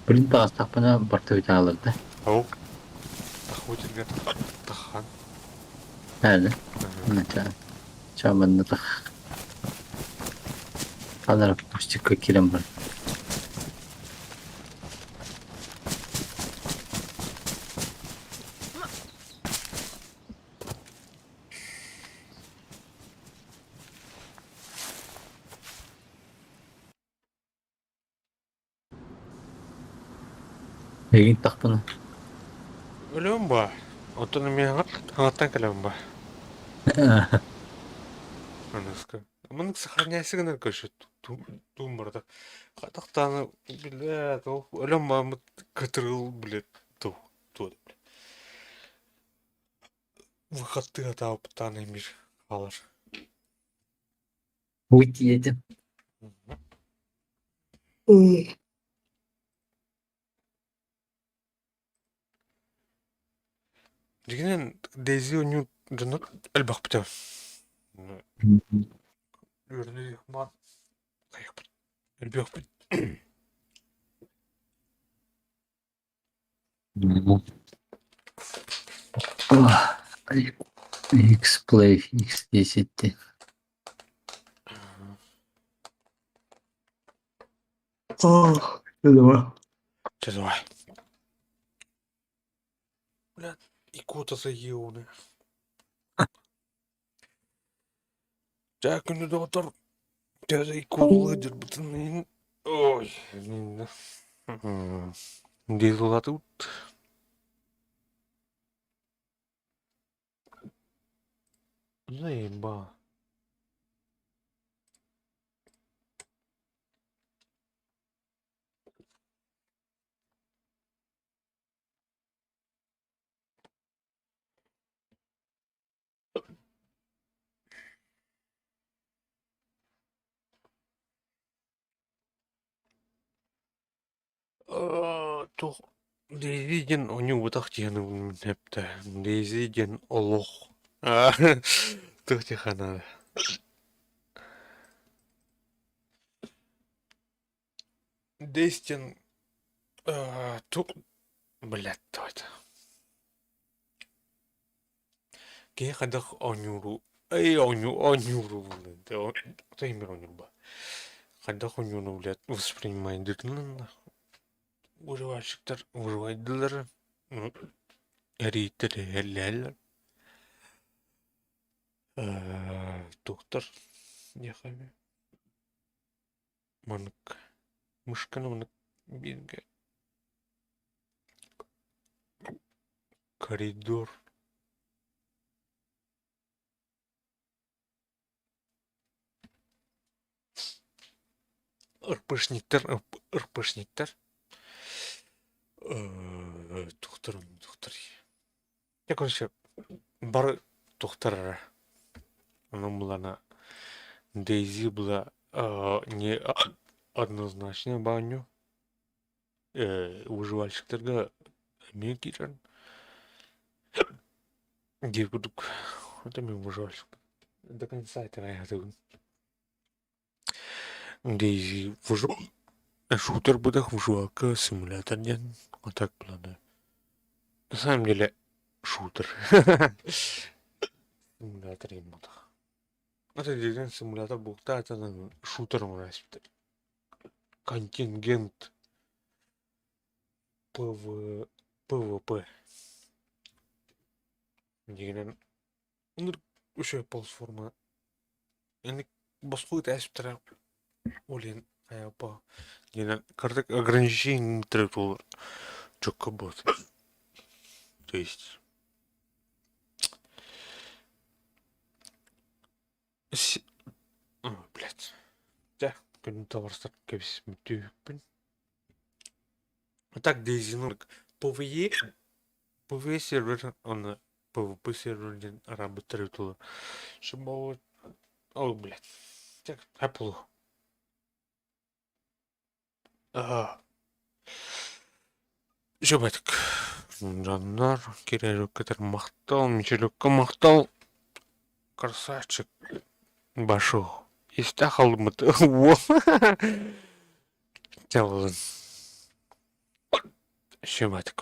Блин таҕыстахпына барта үтааларда. Ау. Тахутирге тахан. Әлі. Чаманна тах. Алар пустикка кирен бар. Эйигин тахпына. Өлөм ба. Оттон мен аңаттан кэлэм ба. Аныска. Мынык сохраняйся гынар көршө туум барда. Хатахтаны блядь, ол өлөм ба кытырыл блядь ту ту блядь. Выходты атаабыттаан эмир хаалар. Уйти этим. Дьиҥинэн Дейзи оонньуур дьоно элбэхпит ээ. Үөрэнэ баар хайыахпыт элбиэхпит. X-Play X10 Чэ давай. Блядь, икота заела. Дьэ күндү доҕоттор, дьэ икоталыы дьарбытын иһин ой дии Заеба. Туох Дейзи диэн оонньуубатах диэн эптэ. Дейзи диэн олох. Туох диэххэ наада. Дейзи диэн туох блядь, давайте. Киһи хайдах оонньууру эй оонньуу оонньууру оонньуурба хайдах оонньууну блядь воспринимайдытынан выживальщиктар выживайдылар эрииттэр эһэллэһэллэр туохтар диэххэ маннык мышканы маннык бииргэ коридор РПшниктар РПшниктар туохтар туохтар Я короче бары туохтар эрэ онон булана Дейзи была не однозначно баанньу выживальщиктарга эмиэ киирэн диир курдук это мен выживальщик до конца итэҕэйэхтигин Дейзи шутер быдах выживалка симулятор диэн а так планы на самом деле шутер симулятор буолбатах это деген симулятор буолтаатынан шутер оҥоро контингент ПВ ПВП дигинэн ынырык үчүгэй платформа инник босхо ытаспыттара ол иһин хайапа диэнэн кырдык ограничение чокко буолар то есть блядь дьэ күнү табарсар кэбис бүтүүһүкпүн. Так DayZ-ны PvE, PvE сервер, оны PvP сервер диэн араарбыттар эбит буолар. Чтобы О, блядь. Apple. Аа. Жобатык. Дьоннор, кирерүккэтэр махтал, Мичелюкка махтал. Красавчик. Башу. Истэ халыммыт. Чалын. Шөбатык.